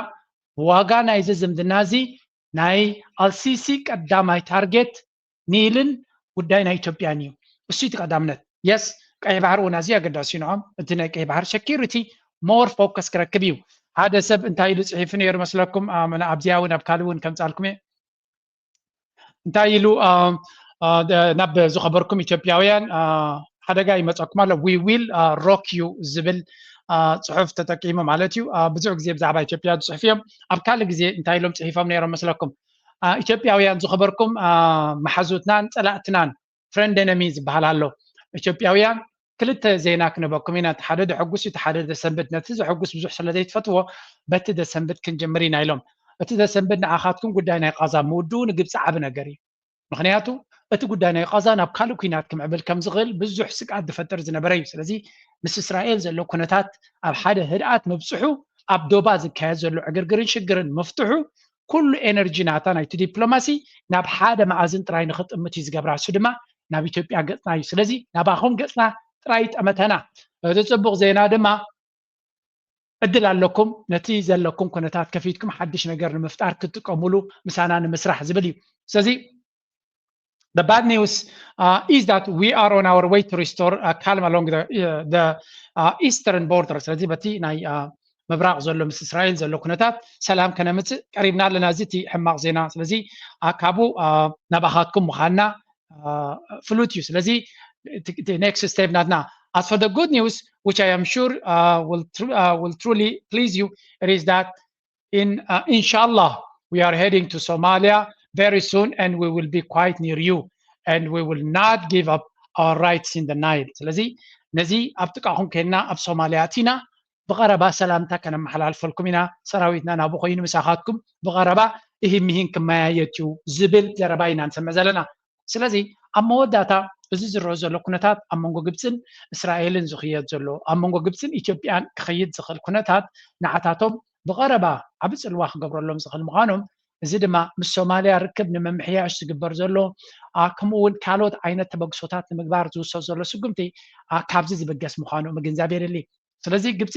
ብዋጋ ናይዚ ዝምድና እዚ ናይ ኣልሲሲ ቀዳማይ ታርጌት ኒልን ጉዳይ ናይ ኢትዮጵያን እዩ። እሱ እቲ ቀዳምነት የስ ቀይ ባሕር እውን ኣዝዩ ኣገዳሲ ንዖም እቲ ናይ ቀይ ባሕር ሴኪሪቲ ሞር ፎከስ ክረክብ እዩ። ሓደ ሰብ እንታይ ኢሉ ፅሒፉ ነይሩ መስለኩም ኣብዚኣ እውን ኣብ ካልእ እውን ከምፃልኩም እየ እንታይ ኢሉ ናብ ዝኸበርኩም ኢትዮጵያውያን ሓደጋ ይመፀኩም ኣሎ we will rock you ዝብል ፅሑፍ ተጠቂሙ ማለት እዩ። ብዙሕ ግዜ ብዛዕባ ኢትዮጵያ ዝፅሕፉ እዮም። ኣብ ካልእ ግዜ እንታይ ኢሎም ፅሒፎም ነይሮም መስለኩም? ኢትዮጵያውያን ዝኸበርኩም መሓዙትናን ፀላእትናን ፍረንድ ኤነሚ ዝበሃል ኣሎ። ኢትዮጵያውያን ክልተ ዜና ክንበኩም ኢና። እቲ ሓደ ዘሐጉስ እዩ፣ እቲ ሓደ ዘሰንብድ። ነቲ ዘሐጉስ ብዙሕ ስለ ዘይትፈትዎ በቲ ዘሰንብድ ክንጅምር ኢና ኢሎም። እቲ ዘሰንብድ ንዓኻትኩም ጉዳይ ናይ ቃዛ ምውድኡ ንግብፂ ዓቢ ነገር እዩ። ምኽንያቱ እቲ ጉዳይ ናይ ቃዛ ናብ ካልእ ኲናት ክምዕብል ከም ዝኽእል ብዙሕ ስግኣት ዝፈጥር ዝነበረ እዩ። ስለዚ ምስ እስራኤል ዘሎ ኩነታት ኣብ ሓደ ህድኣት ምብፅሑ ኣብ ዶባ ዝካየድ ዘሎ ዕግርግርን ሽግርን ምፍትሑ ኩሉ ኤነርጂ ናታ ናይቲ ዲፕሎማሲ ናብ ሓደ መኣዝን ጥራይ ንኽጥምት እዩ ዝገብራ። እሱ ድማ ናብ ኢትዮጵያ ገፅና እዩ። ስለዚ ናባኹም ገፅና ጥራይ ጠመተና። እቲ ፅቡቕ ዜና ድማ ዕድል ኣለኩም ነቲ ዘለኩም ኩነታት ከፊትኩም ሓድሽ ነገር ንምፍጣር ክትጥቀሙሉ ምሳና ንምስራሕ ዝብል እዩ። ስለዚ The bad news uh, is that we are on our way to restore uh, calm along the, uh, the uh, eastern border. ስለዚ በቲ ናይ ምብራቕ ዘሎ ምስ እስራኤል ዘሎ ኩነታት ሰላም ከነምፅእ ቀሪብና ኣለና። እዚ እቲ ሕማቕ ዜና። ስለዚ ካብኡ ናባኻትኩም ምዃንና ፍሉጥ እዩ። ስለዚ next step ናትና as for the good news which I am sure uh, will, tr- uh, will truly please you it is that in uh, inshallah we are heading to Somalia very soon and we will be quite near you and we will not give up our rights in the Nile. ስለዚ ነዚ ኣብ ጥቃኹም ከይድና ኣብ ሶማልያ ኣቲና ብቐረባ ሰላምታ ከነመሓላልፈልኩም ኢና። ሰራዊትና ናብኡ ኮይኑ ምሳኻትኩም ብቐረባ እሂን ምሂን ክመያየጥ እዩ ዝብል ዘረባ ኢና ንሰምዕ ዘለና። ስለዚ ኣብ መወዳእታ እዚ ዝረአ ዘሎ ኩነታት ኣብ መንጎ ግብፅን እስራኤልን ዝኽየድ ዘሎ ኣብ መንጎ ግብፅን ኢትዮጵያን ክኸይድ ዝኽእል ኩነታት ንዓታቶም ብቐረባ ዓቢ ፅልዋ ክገብረሎም ዝኽእል ምዃኖም እዚ ድማ ምስ ሶማልያ ርክብ ንምምሕያሽ ዝግበር ዘሎ ከምኡ እውን ካልኦት ዓይነት ተበግሶታት ንምግባር ዝውሰድ ዘሎ ስጉምቲ ካብዚ ዝብገስ ምዃኑ ምግንዛብ የድሊ። ስለዚ ግብፂ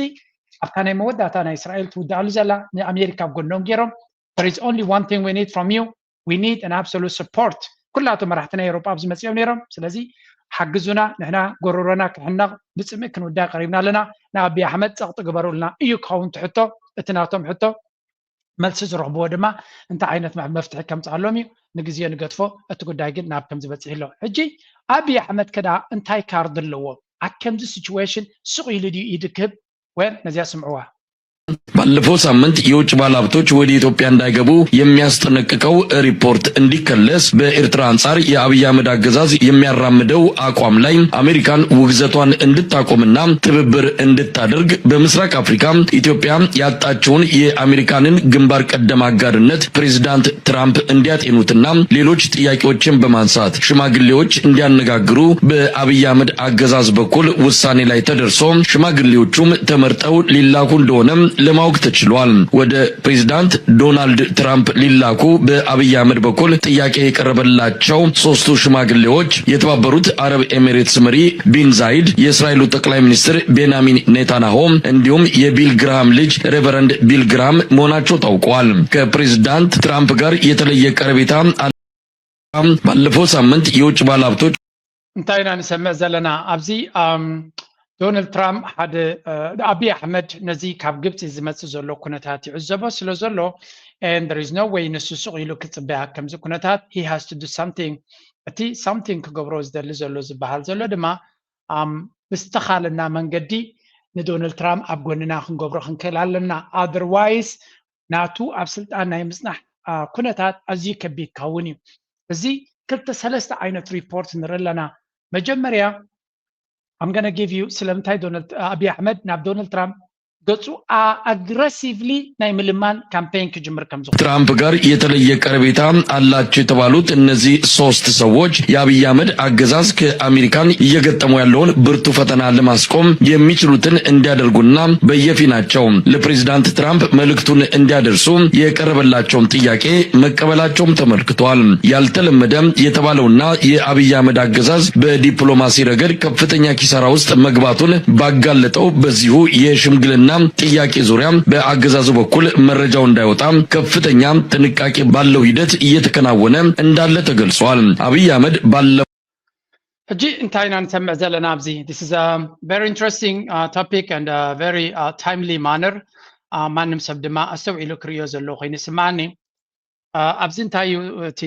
ኣብታ ናይ መወዳእታ ናይ እስራኤል ትውድኣሉ ዘላ ንኣሜሪካ ኣብ ጎኖም ገይሮም there is only one thing we need from you we need an absolute support ኩላቶም መራሕቲ ናይ ኤሮጳ ኣብዚ መፂኦም ነይሮም። ስለዚ ሓግዙና፣ ንሕና ጎረሮና ክሕነቕ ብፅምኢ ክንውዳእ ቀሪብና ኣለና፣ ንኣቢ ኣሕመድ ፀቕጢ ግበሩልና እዩ ክኸውን ትሕቶ። እቲ ናቶም ሕቶ መልሲ ዝረኽብዎ ድማ እንታይ ዓይነት መ- መፍትሒ ከምፅኣሎም እዩ። ንግዜ ንገድፎ፣ እቲ ጉዳይ ግን ናብ ከምዚ በፂሑ ኣሎ። ሕጂ ኣቢ ኣሕመድ ከዳ እንታይ ካርድ ኣለዎ? ኣብ ከምዚ ሲቹዌሽን ስቕ ኢሉ ድዩ ኢድ ክህብ? ወል ነዚኣ ስምዕዋ። ባለፈው ሳምንት የውጭ ባለሀብቶች ወደ ኢትዮጵያ እንዳይገቡ የሚያስጠነቅቀው ሪፖርት እንዲከለስ በኤርትራ አንጻር የአብይ አህመድ አገዛዝ የሚያራምደው አቋም ላይ አሜሪካን ውግዘቷን እንድታቆምና ትብብር እንድታደርግ በምስራቅ አፍሪካ ኢትዮጵያ ያጣችውን የአሜሪካንን ግንባር ቀደም አጋርነት ፕሬዚዳንት ትራምፕ እንዲያጤኑትና ሌሎች ጥያቄዎችን በማንሳት ሽማግሌዎች እንዲያነጋግሩ በአብይ አህመድ አገዛዝ በኩል ውሳኔ ላይ ተደርሶ ሽማግሌዎቹም ተመርጠው ሊላኩ እንደሆነ ለማወቅ ተችሏል። ወደ ፕሬዚዳንት ዶናልድ ትራምፕ ሊላኩ በአብይ አህመድ በኩል ጥያቄ የቀረበላቸው ሶስቱ ሽማግሌዎች የተባበሩት አረብ ኤሚሬትስ መሪ ቢን ዛይድ፣ የእስራኤሉ ጠቅላይ ሚኒስትር ቤንያሚን ኔታንያሁ እንዲሁም የቢል ግራሃም ልጅ ሬቨረንድ ቢል ግራሃም መሆናቸው ታውቋል። ከፕሬዚዳንት ትራምፕ ጋር የተለየ ቀረቤታ ባለፈው ሳምንት የውጭ ባለሀብቶች እንታይ ኢና ንሰምዕ ዘለና ኣብዚ? ዶናልድ ትራምፕ ሓደ፣ ኣቢ ኣሕመድ ነዚ ካብ ግብፂ ዝመፅእ ዘሎ ኩነታት ይዕዘቦ ስለ ዘሎ፣ there is no way ንሱ ስቕ ኢሉ ክፅበያ ከምዚ ኩነታት፣ he has to do something። እቲ something ክገብሮ ዝደሊ ዘሎ ዝበሃል ዘሎ ድማ ብዝተኻለና መንገዲ ንዶናልድ ትራምፕ ኣብ ጎንና ክንገብሮ ክንክእል ኣለና። Otherwise ናቱ ኣብ ስልጣን ናይ ምፅናሕ ኩነታት ኣዝዩ ከቢድ ክኸውን እዩ። እዚ ክልተ ሰለስተ ዓይነት ሪፖርት ንርኢ ኣለና። መጀመርያ I'm gonna give you ስለምንታይ ዶናልድ ኣቢ ኣሕመድ ናብ ዶናልድ ትራምፕ ገጹ aggressively ናይ ምልማን ካምፔን ክጅምር ከም ዝኾነ። ትራምፕ ጋር የተለየ ቀረቤታ አላቸው የተባሉት እነዚህ ሶስት ሰዎች የአብይ አህመድ አገዛዝ ከአሜሪካን እየገጠመው ያለውን ብርቱ ፈተና ለማስቆም የሚችሉትን እንዲያደርጉና በየፊናቸው ለፕሬዚዳንት ትራምፕ መልእክቱን እንዲያደርሱ የቀረበላቸውን ጥያቄ መቀበላቸውም ተመልክቷል። ያልተለመደ የተባለውና የአብይ አህመድ አገዛዝ በዲፕሎማሲ ረገድ ከፍተኛ ኪሳራ ውስጥ መግባቱን ባጋለጠው በዚሁ የሽምግልና ጥያቄ ዙሪያ በአገዛዙ በኩል መረጃው እንዳይወጣ ከፍተኛ ጥንቃቄ ባለው ሂደት እየተከናወነ እንዳለ ተገልጿል። አብይ አህመድ ባለ ሕጂ እንታይ ኢና ንሰምዕ ዘለና ኣብዚ? This is a very interesting topic and a very timely manner። ማንም ሰብ ድማ ኣስተውዒሉ ክርእዮ ዘለዎ ኮይኑ ይስምዓኒ። ኣብዚ እንታይ እዩ እቲ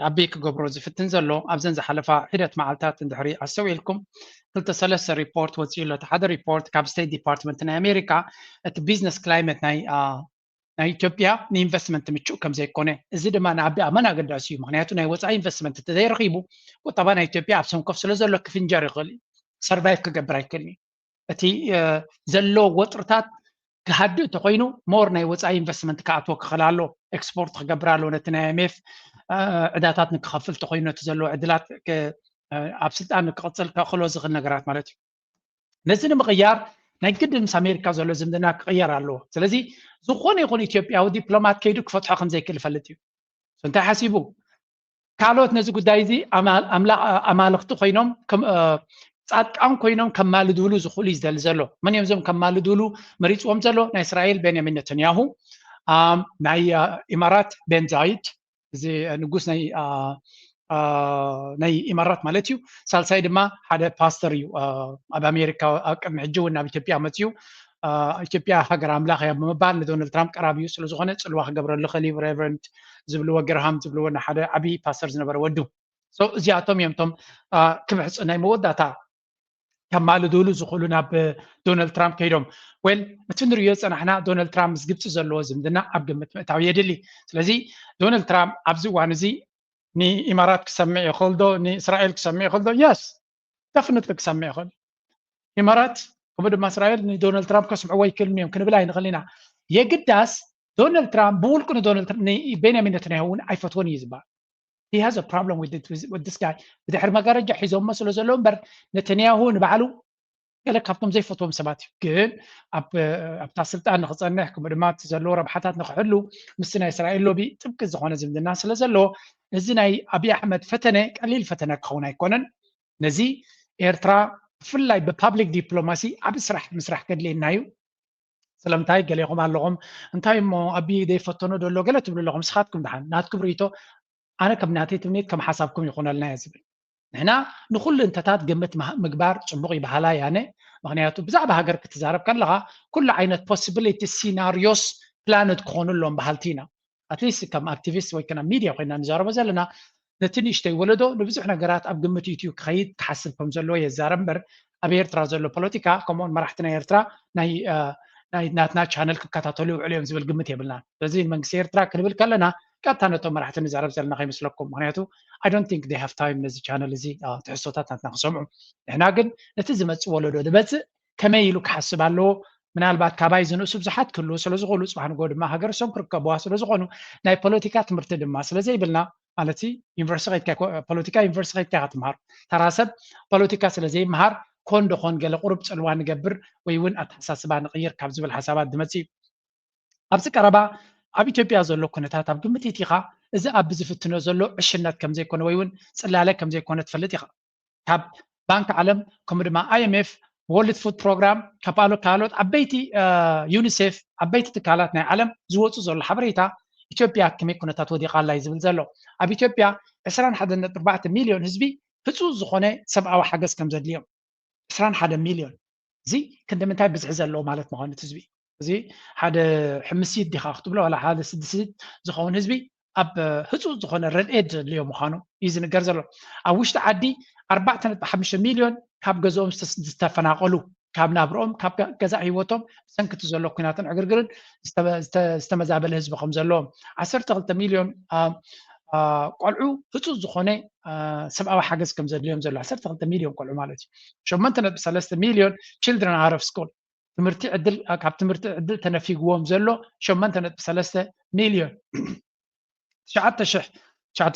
ኣቢ ክገብሮ ዝፍትን ዘሎ? ኣብዘን ዝሓለፋ ሒደት መዓልታት እንድሕሪ ኣስተውዒልኩም ክልተ ሰለስተ ሪፖርት ወፂኡ ኣሎ። እቲ ሓደ ሪፖርት ካብ ስቴት ዲፓርትመንት ናይ ኣሜሪካ እቲ ቢዝነስ ክላይመት ናይ ናይ ኢትዮጵያ ንኢንቨስትመንት ምቹእ ከም ዘይኮነ፣ እዚ ድማ ንኣቢ ኣመን ኣገዳሲ እዩ። ምክንያቱ ናይ ወፃኢ ኢንቨስትመንት እንተዘይረኺቡ ቁጠባ ናይ ኢትዮጵያ ኣብ ሰንኮፍ ስለ ዘሎ ክፍንጀር ይኽእል እዩ፣ ሰርቫይቭ ክገብር ኣይክእልን እዩ። እቲ ዘሎ ወጥርታት ክሃድእ እንተኮይኑ ሞር ናይ ወፃኢ ኢንቨስትመንት ክኣትዎ ክኽእል ኣሎ፣ ኤክስፖርት ክገብር ኣሎ፣ ነቲ ናይ ኣይኤምኤፍ ዕዳታት ንክኸፍል እንተኮይኑ ነቲ ዘለዎ ዕድላት ኣብ ስልጣን ንክቕፅል ከኽእሎ ዝኽእል ነገራት ማለት እዩ። ነዚ ንምቕያር ናይ ግድን ምስ ኣሜሪካ ዘሎ ዝምድና ክቕየር ኣለዎ። ስለዚ ዝኾነ ይኹን ኢትዮጵያዊ ዲፕሎማት ከይዱ ክፈትሖ ከም ዘይክእል ይፈልጥ እዩ። እንታይ ሓሲቡ? ካልኦት ነዚ ጉዳይ እዚ ኣማልኽቲ ኮይኖም ፃድቃን ኮይኖም ከማልድሉ ዝኽእሉ እዩ ዝደሊ ዘሎ። መን እዮም እዞም ከማልድሉ መሪፅዎም ዘሎ? ናይ እስራኤል ቤንያሚን ነተንያሁ፣ ናይ ኢማራት ቤን ዛይድ፣ እዚ ንጉስ ናይ ናይ ኢማራት ማለት እዩ። ሳልሳይ ድማ ሓደ ፓስተር እዩ። ኣብ ኣሜሪካ ኣብ ቅድሚ ሕጂ እውን ናብ ኢትዮጵያ መፅዩ ኢትዮጵያ ሃገር ኣምላኽ እያ ብምባል ንዶናልድ ትራምፕ ቀራቢኡ ስለዝኾነ ፅልዋ ክገብረሉ ክእል እዩ። ሬቨረንድ ዝብልዎ ግርሃም ዝብልዎ ሓደ ዓብዪ ፓስተር ዝነበረ ወዱ። እዚኣቶም እዮም ቶም ክብሕፁ ናይ መወዳእታ ከማልድሉ ዝኽእሉ ናብ ዶናልድ ትራምፕ ከይዶም። ወል እቲ ንሪኦ ዝፀናሕና ዶናልድ ትራምፕ ምስ ግብፂ ዘለዎ ዝምድና ኣብ ግምት ምእታው የድሊ። ስለዚ ዶናልድ ትራምፕ ኣብዚ እዋን እዚ ንኢማራት ክሰምዕ ይኽእል ዶ ንእስራኤል ክሰምዕ ይኽእል ዶ? የስ፣ ደፍንትሊ ክሰምዕ ይኽእል። ኢማራት ከምኡ ድማ እስራኤል ንዶናልድ ትራምፕ ከስምዕዎ ኣይክእልን እዮም ክንብል ኣይንኽእል ኢና። የግዳስ ዶናልድ ትራምፕ ብውልቁ ንቤንያሚን ነተንያሁ እውን ኣይፈትዎን እዩ ዝበሃል። He has a problem with this guy። ብድሕሪ መጋረጃ ሒዞሞ ስለ ዘለዉ እምበር ነተንያሁ ንባዕሉ ገለ ካብቶም ዘይፈትዎም ሰባት እዩ። ግን ኣብታ ስልጣን ንክፀንሕ ከምኡ ድማ እቲ ዘለዎ ረብሓታት ንክሕሉ ምስቲ ናይ እስራኤል ሎቢ ጥብቂ ዝኾነ ዝምድና ስለ ዘለዎ እዚ ናይ ኣብይ ኣሕመድ ፈተነ ቀሊል ፈተነ ክኸውን ኣይኮነን። ነዚ ኤርትራ ብፍላይ ብፓብሊክ ዲፕሎማሲ ዓቢ ስራሕ ምስራሕ ከድልየና እዩ። ስለምንታይ ገሌኹም ኣለኹም እንታይ እሞ ኣቢ ዘይፈተኖ ዶ ኣሎ ገለ ትብሉ ኣለኹም። ንስኻትኩም ደሓን ናትኩም ርእይቶ ኣነ ከም ናተይ ትምኒት ከም ሓሳብኩም ይኹነልና እየ ዝብል። ንሕና ንኩሉ እንተታት ግምት ምግባር ፅቡቅ ይበሃላ ያነ። ምክንያቱ ብዛዕባ ሃገር ክትዛረብ ከለካ ኩሉ ዓይነት possibility scenarios planed ክኾኑ ኣለዎም በሃልቲ ኢና። ኣትሊስት ከም ኣክቲቪስት ወይ ከና ሚድያ ኮይና ንዛረቦ ዘለና ነቲ ንእሽተይ ወለዶ ንብዙሕ ነገራት ኣብ ግምት ኢትዩ ክኸይድ ክሓስብ ከም ዘለዎ የዛረብ እምበር ኣብ ኤርትራ ዘሎ ፖለቲካ ከምኡውን መራሕቲ ናይ ኤርትራ ናይ ናትና ቻነል ክከታተሉ ይውዕሉ እዮም ዝብል ግምት የብልናን። ስለዚ ንመንግስቲ ኤርትራ ክንብል ከለና ቀጥታ ነቶም መራሕቲ ንዛረብ ዘለና ከይመስለኩም። ምክንያቱ I don't think they have time ነዚ ቻነል እዚ ትሕዝቶታት ናትና ክሰምዑ። ንሕና ግን ነቲ ዝመፅእ ወለዶ ዝበፅእ ከመይ ኢሉ ክሓስብ ኣለዎ? ምናልባት ካባይ ዝንእሱ ብዙሓት ክህልዉ ስለዝኽእሉ ፅባሕ ንጎ ድማ ሃገር እሶም ክርከብዋ ስለዝኾኑ ናይ ፖለቲካ ትምህርቲ ድማ ስለዘይብልና ማለት ዩኒቨርሲቲ ፖለቲካ ዩኒቨርሲቲ ከይድካ ክትምሃር ተራ ሰብ ፖለቲካ ስለዘይምሃር ኮን ደኾን ገለ ቁሩብ ፅልዋ ንገብር ወይ እውን ኣተሓሳስባ ንቕይር ካብ ዝብል ሓሳባት ዝመፅእ እዩ። ኣብዚ ቀረባ ኣብ ኢትዮጵያ ዘሎ ኩነታት ኣብ ግምት ኢትኻ እዚ ኣብ ዝፍትኖ ዘሎ ዕሽነት ከምዘይኮነ ወይ እውን ፅላለ ከምዘይኮነ ትፈልጥ ኢኻ። ካብ ባንክ ዓለም ከምኡ ድማ I M F፣ World Food Program፣ ካብ ካልኦት ዓበይቲ ዩኒሴፍ ዓበይቲ ትካላት ናይ ዓለም ዝወፁ ዘሎ ሓበሬታ ኢትዮጵያ ከመይ ኩነታት ወዲቓ ኣላ እዩ ዝብል ዘሎ። ኣብ ኢትዮጵያ ዕስራን ሓደን ነጥቢ ኣርባዕተ ሚልዮን ህዝቢ ህፁፅ ዝኾነ ሰብኣዊ ሓገዝ ከም ዘድልዮም። ዕስራን ሓደን ሚልዮን እዚ ክንዲ ምንታይ ብዝሒ ዘለዎ ማለት ምዃኑ እቲ ህዝቢ እዚ ሓደ ሕምሲት ዲኻ ክትብሎ ዋላ ሓደ ስድስት ዝኸውን ህዝቢ ኣብ ህፁፅ ዝኾነ ረድኤት ዘድልዮ ምዃኑ እዩ ዝንገር ዘሎ። ኣብ ውሽጢ ዓዲ ኣርባዕተ ነጥቢ ሓሙሽተ ሚልዮን ካብ ገዝኦም ዝተፈናቐሉ ካብ ናብርኦም ካብ ገዛእ ህይወቶም ብሰንክቲ ዘሎ ኩናትን ዕግርግርን ዝተመዛበለ ህዝቢ ከም ዘለዎም ዓሰርተ ክልተ ሚልዮን ቆልዑ ህፁፅ ዝኾነ ሰብኣዊ ሓገዝ ከም ዘድልዮም ዘሎ ዓሰርተ ክልተ ሚልዮን ቆልዑ ማለት እዩ። ሸሞንተ ነጥቢ ሰለስተ ሚልዮን children are of school ትምህርቲ ዕድል ካብ ትምህርቲ ዕድል ተነፊግዎም ዘሎ ሸሞንተ ነጥቢ ሰለስተ ሚልዮን ትሽዓተ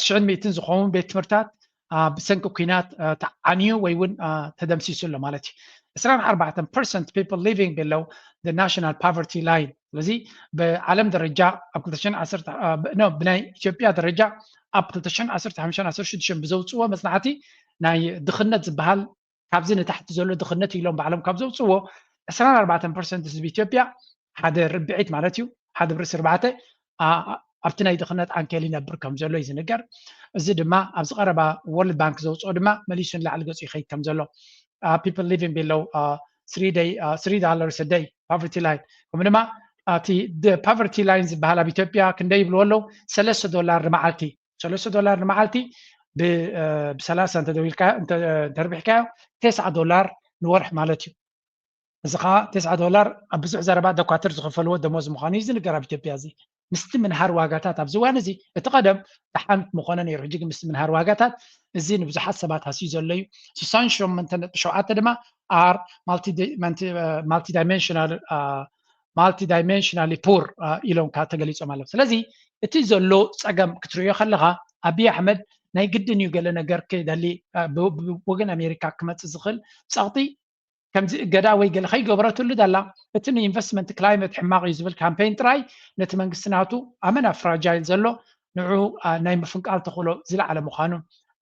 ሽሕን ሚእትን ዝኸውን ቤት ትምህርታት ብሰንኪ ኩናት ተዓንዩ ወይ እውን ተደምሲሱ ኣሎ ማለት እዩ። ዕስራን ኣርባዕተን percent people living below the national poverty line ስለዚ ብዓለም ደረጃ ኣብ ክልተ ሽሕን ዓሰርተ ብናይ ኢትዮጵያ ደረጃ ኣብ ክልተ ሽሕን ዓሰርተ ሓሙሽተን ዓሰርተ ሽዱሽተን ብዘውፅዎ መፅናዕቲ ናይ ድኽነት ዝበሃል ካብዚ ንታሕቲ ዘሎ ድኽነት ኢሎም ባዕሎም ካብ ዘውፅዎ ዕስራን ኣርባዕተን percent ህዝቢ ኢትዮጵያ ሓደ ርብዒት ማለት እዩ ሓደ ብርሲ ርባዕተ ኣብቲ ናይ ድኽነት ዓንኬል ይነብር ከም ዘሎ እዩ ዝንገር። እዚ ድማ ኣብዚ ቀረባ ወርልድ ባንክ ዘውፅኦ ድማ መሊሱ ንላዕሊ ገፁ ይኸይድ ከም ዘሎ people living below three day three dollars a day poverty line ከምኡ ድማ እቲ poverty line ዝበሃል ኣብ ኢትዮጵያ ክንደይ ይብልዎ ኣለዉ ሰለስተ ዶላር ንመዓልቲ ሰለስተ ዶላር ንመዓልቲ ብሰላሳ እንተደዊልካ እንተርቢሕካዮ ተስዓ ዶላር ንወርሒ ማለት እዩ። እዚ ከዓ ተስዓ ዶላር ኣብ ብዙሕ ዘረባ ደኳትር ዝኸፈልዎ ደሞዝ ምዃኑ እዩ ዝንገር ኣብ ኢትዮጵያ። እዚ ምስቲ ምንሃር ዋጋታት ኣብዚ እዋን እዚ እቲ ቀደም ደሓን ምኾነ ነይሩ። ሕጂ ግን ምስቲ ምንሃር ዋጋታት እዚ ንብዙሓት ሰባት ሃስዩ ዘሎ እዩ። ስሳን ሸሞንተ ነጥቢ ሸውዓተ ድማ are multidimensional multidimensionally poor ኢሎም ከዓ ተገሊፆም ኣለዉ። ስለዚ እቲ ዘሎ ፀገም ክትርእዮ ከለካ ኣብይ ኣሕመድ ናይ ግድን እዩ ገለ ነገር ክደሊ ብወገን ኣሜሪካ ክመፅእ ዝኽእል ፀቕጢ ከምዚ እገዳ ወይ ገለ ከይገበረትሉ ዘላ እቲ ንኢንቨስትመንት ክላይመት ሕማቕ እዩ ዝብል ካምፔን ጥራይ ነቲ መንግስቲ ናቱ ኣመና ፍራጃይል ዘሎ ንዑ ናይ ምፍንቃል ተኽእሎ ዝለዓለ ምዃኑ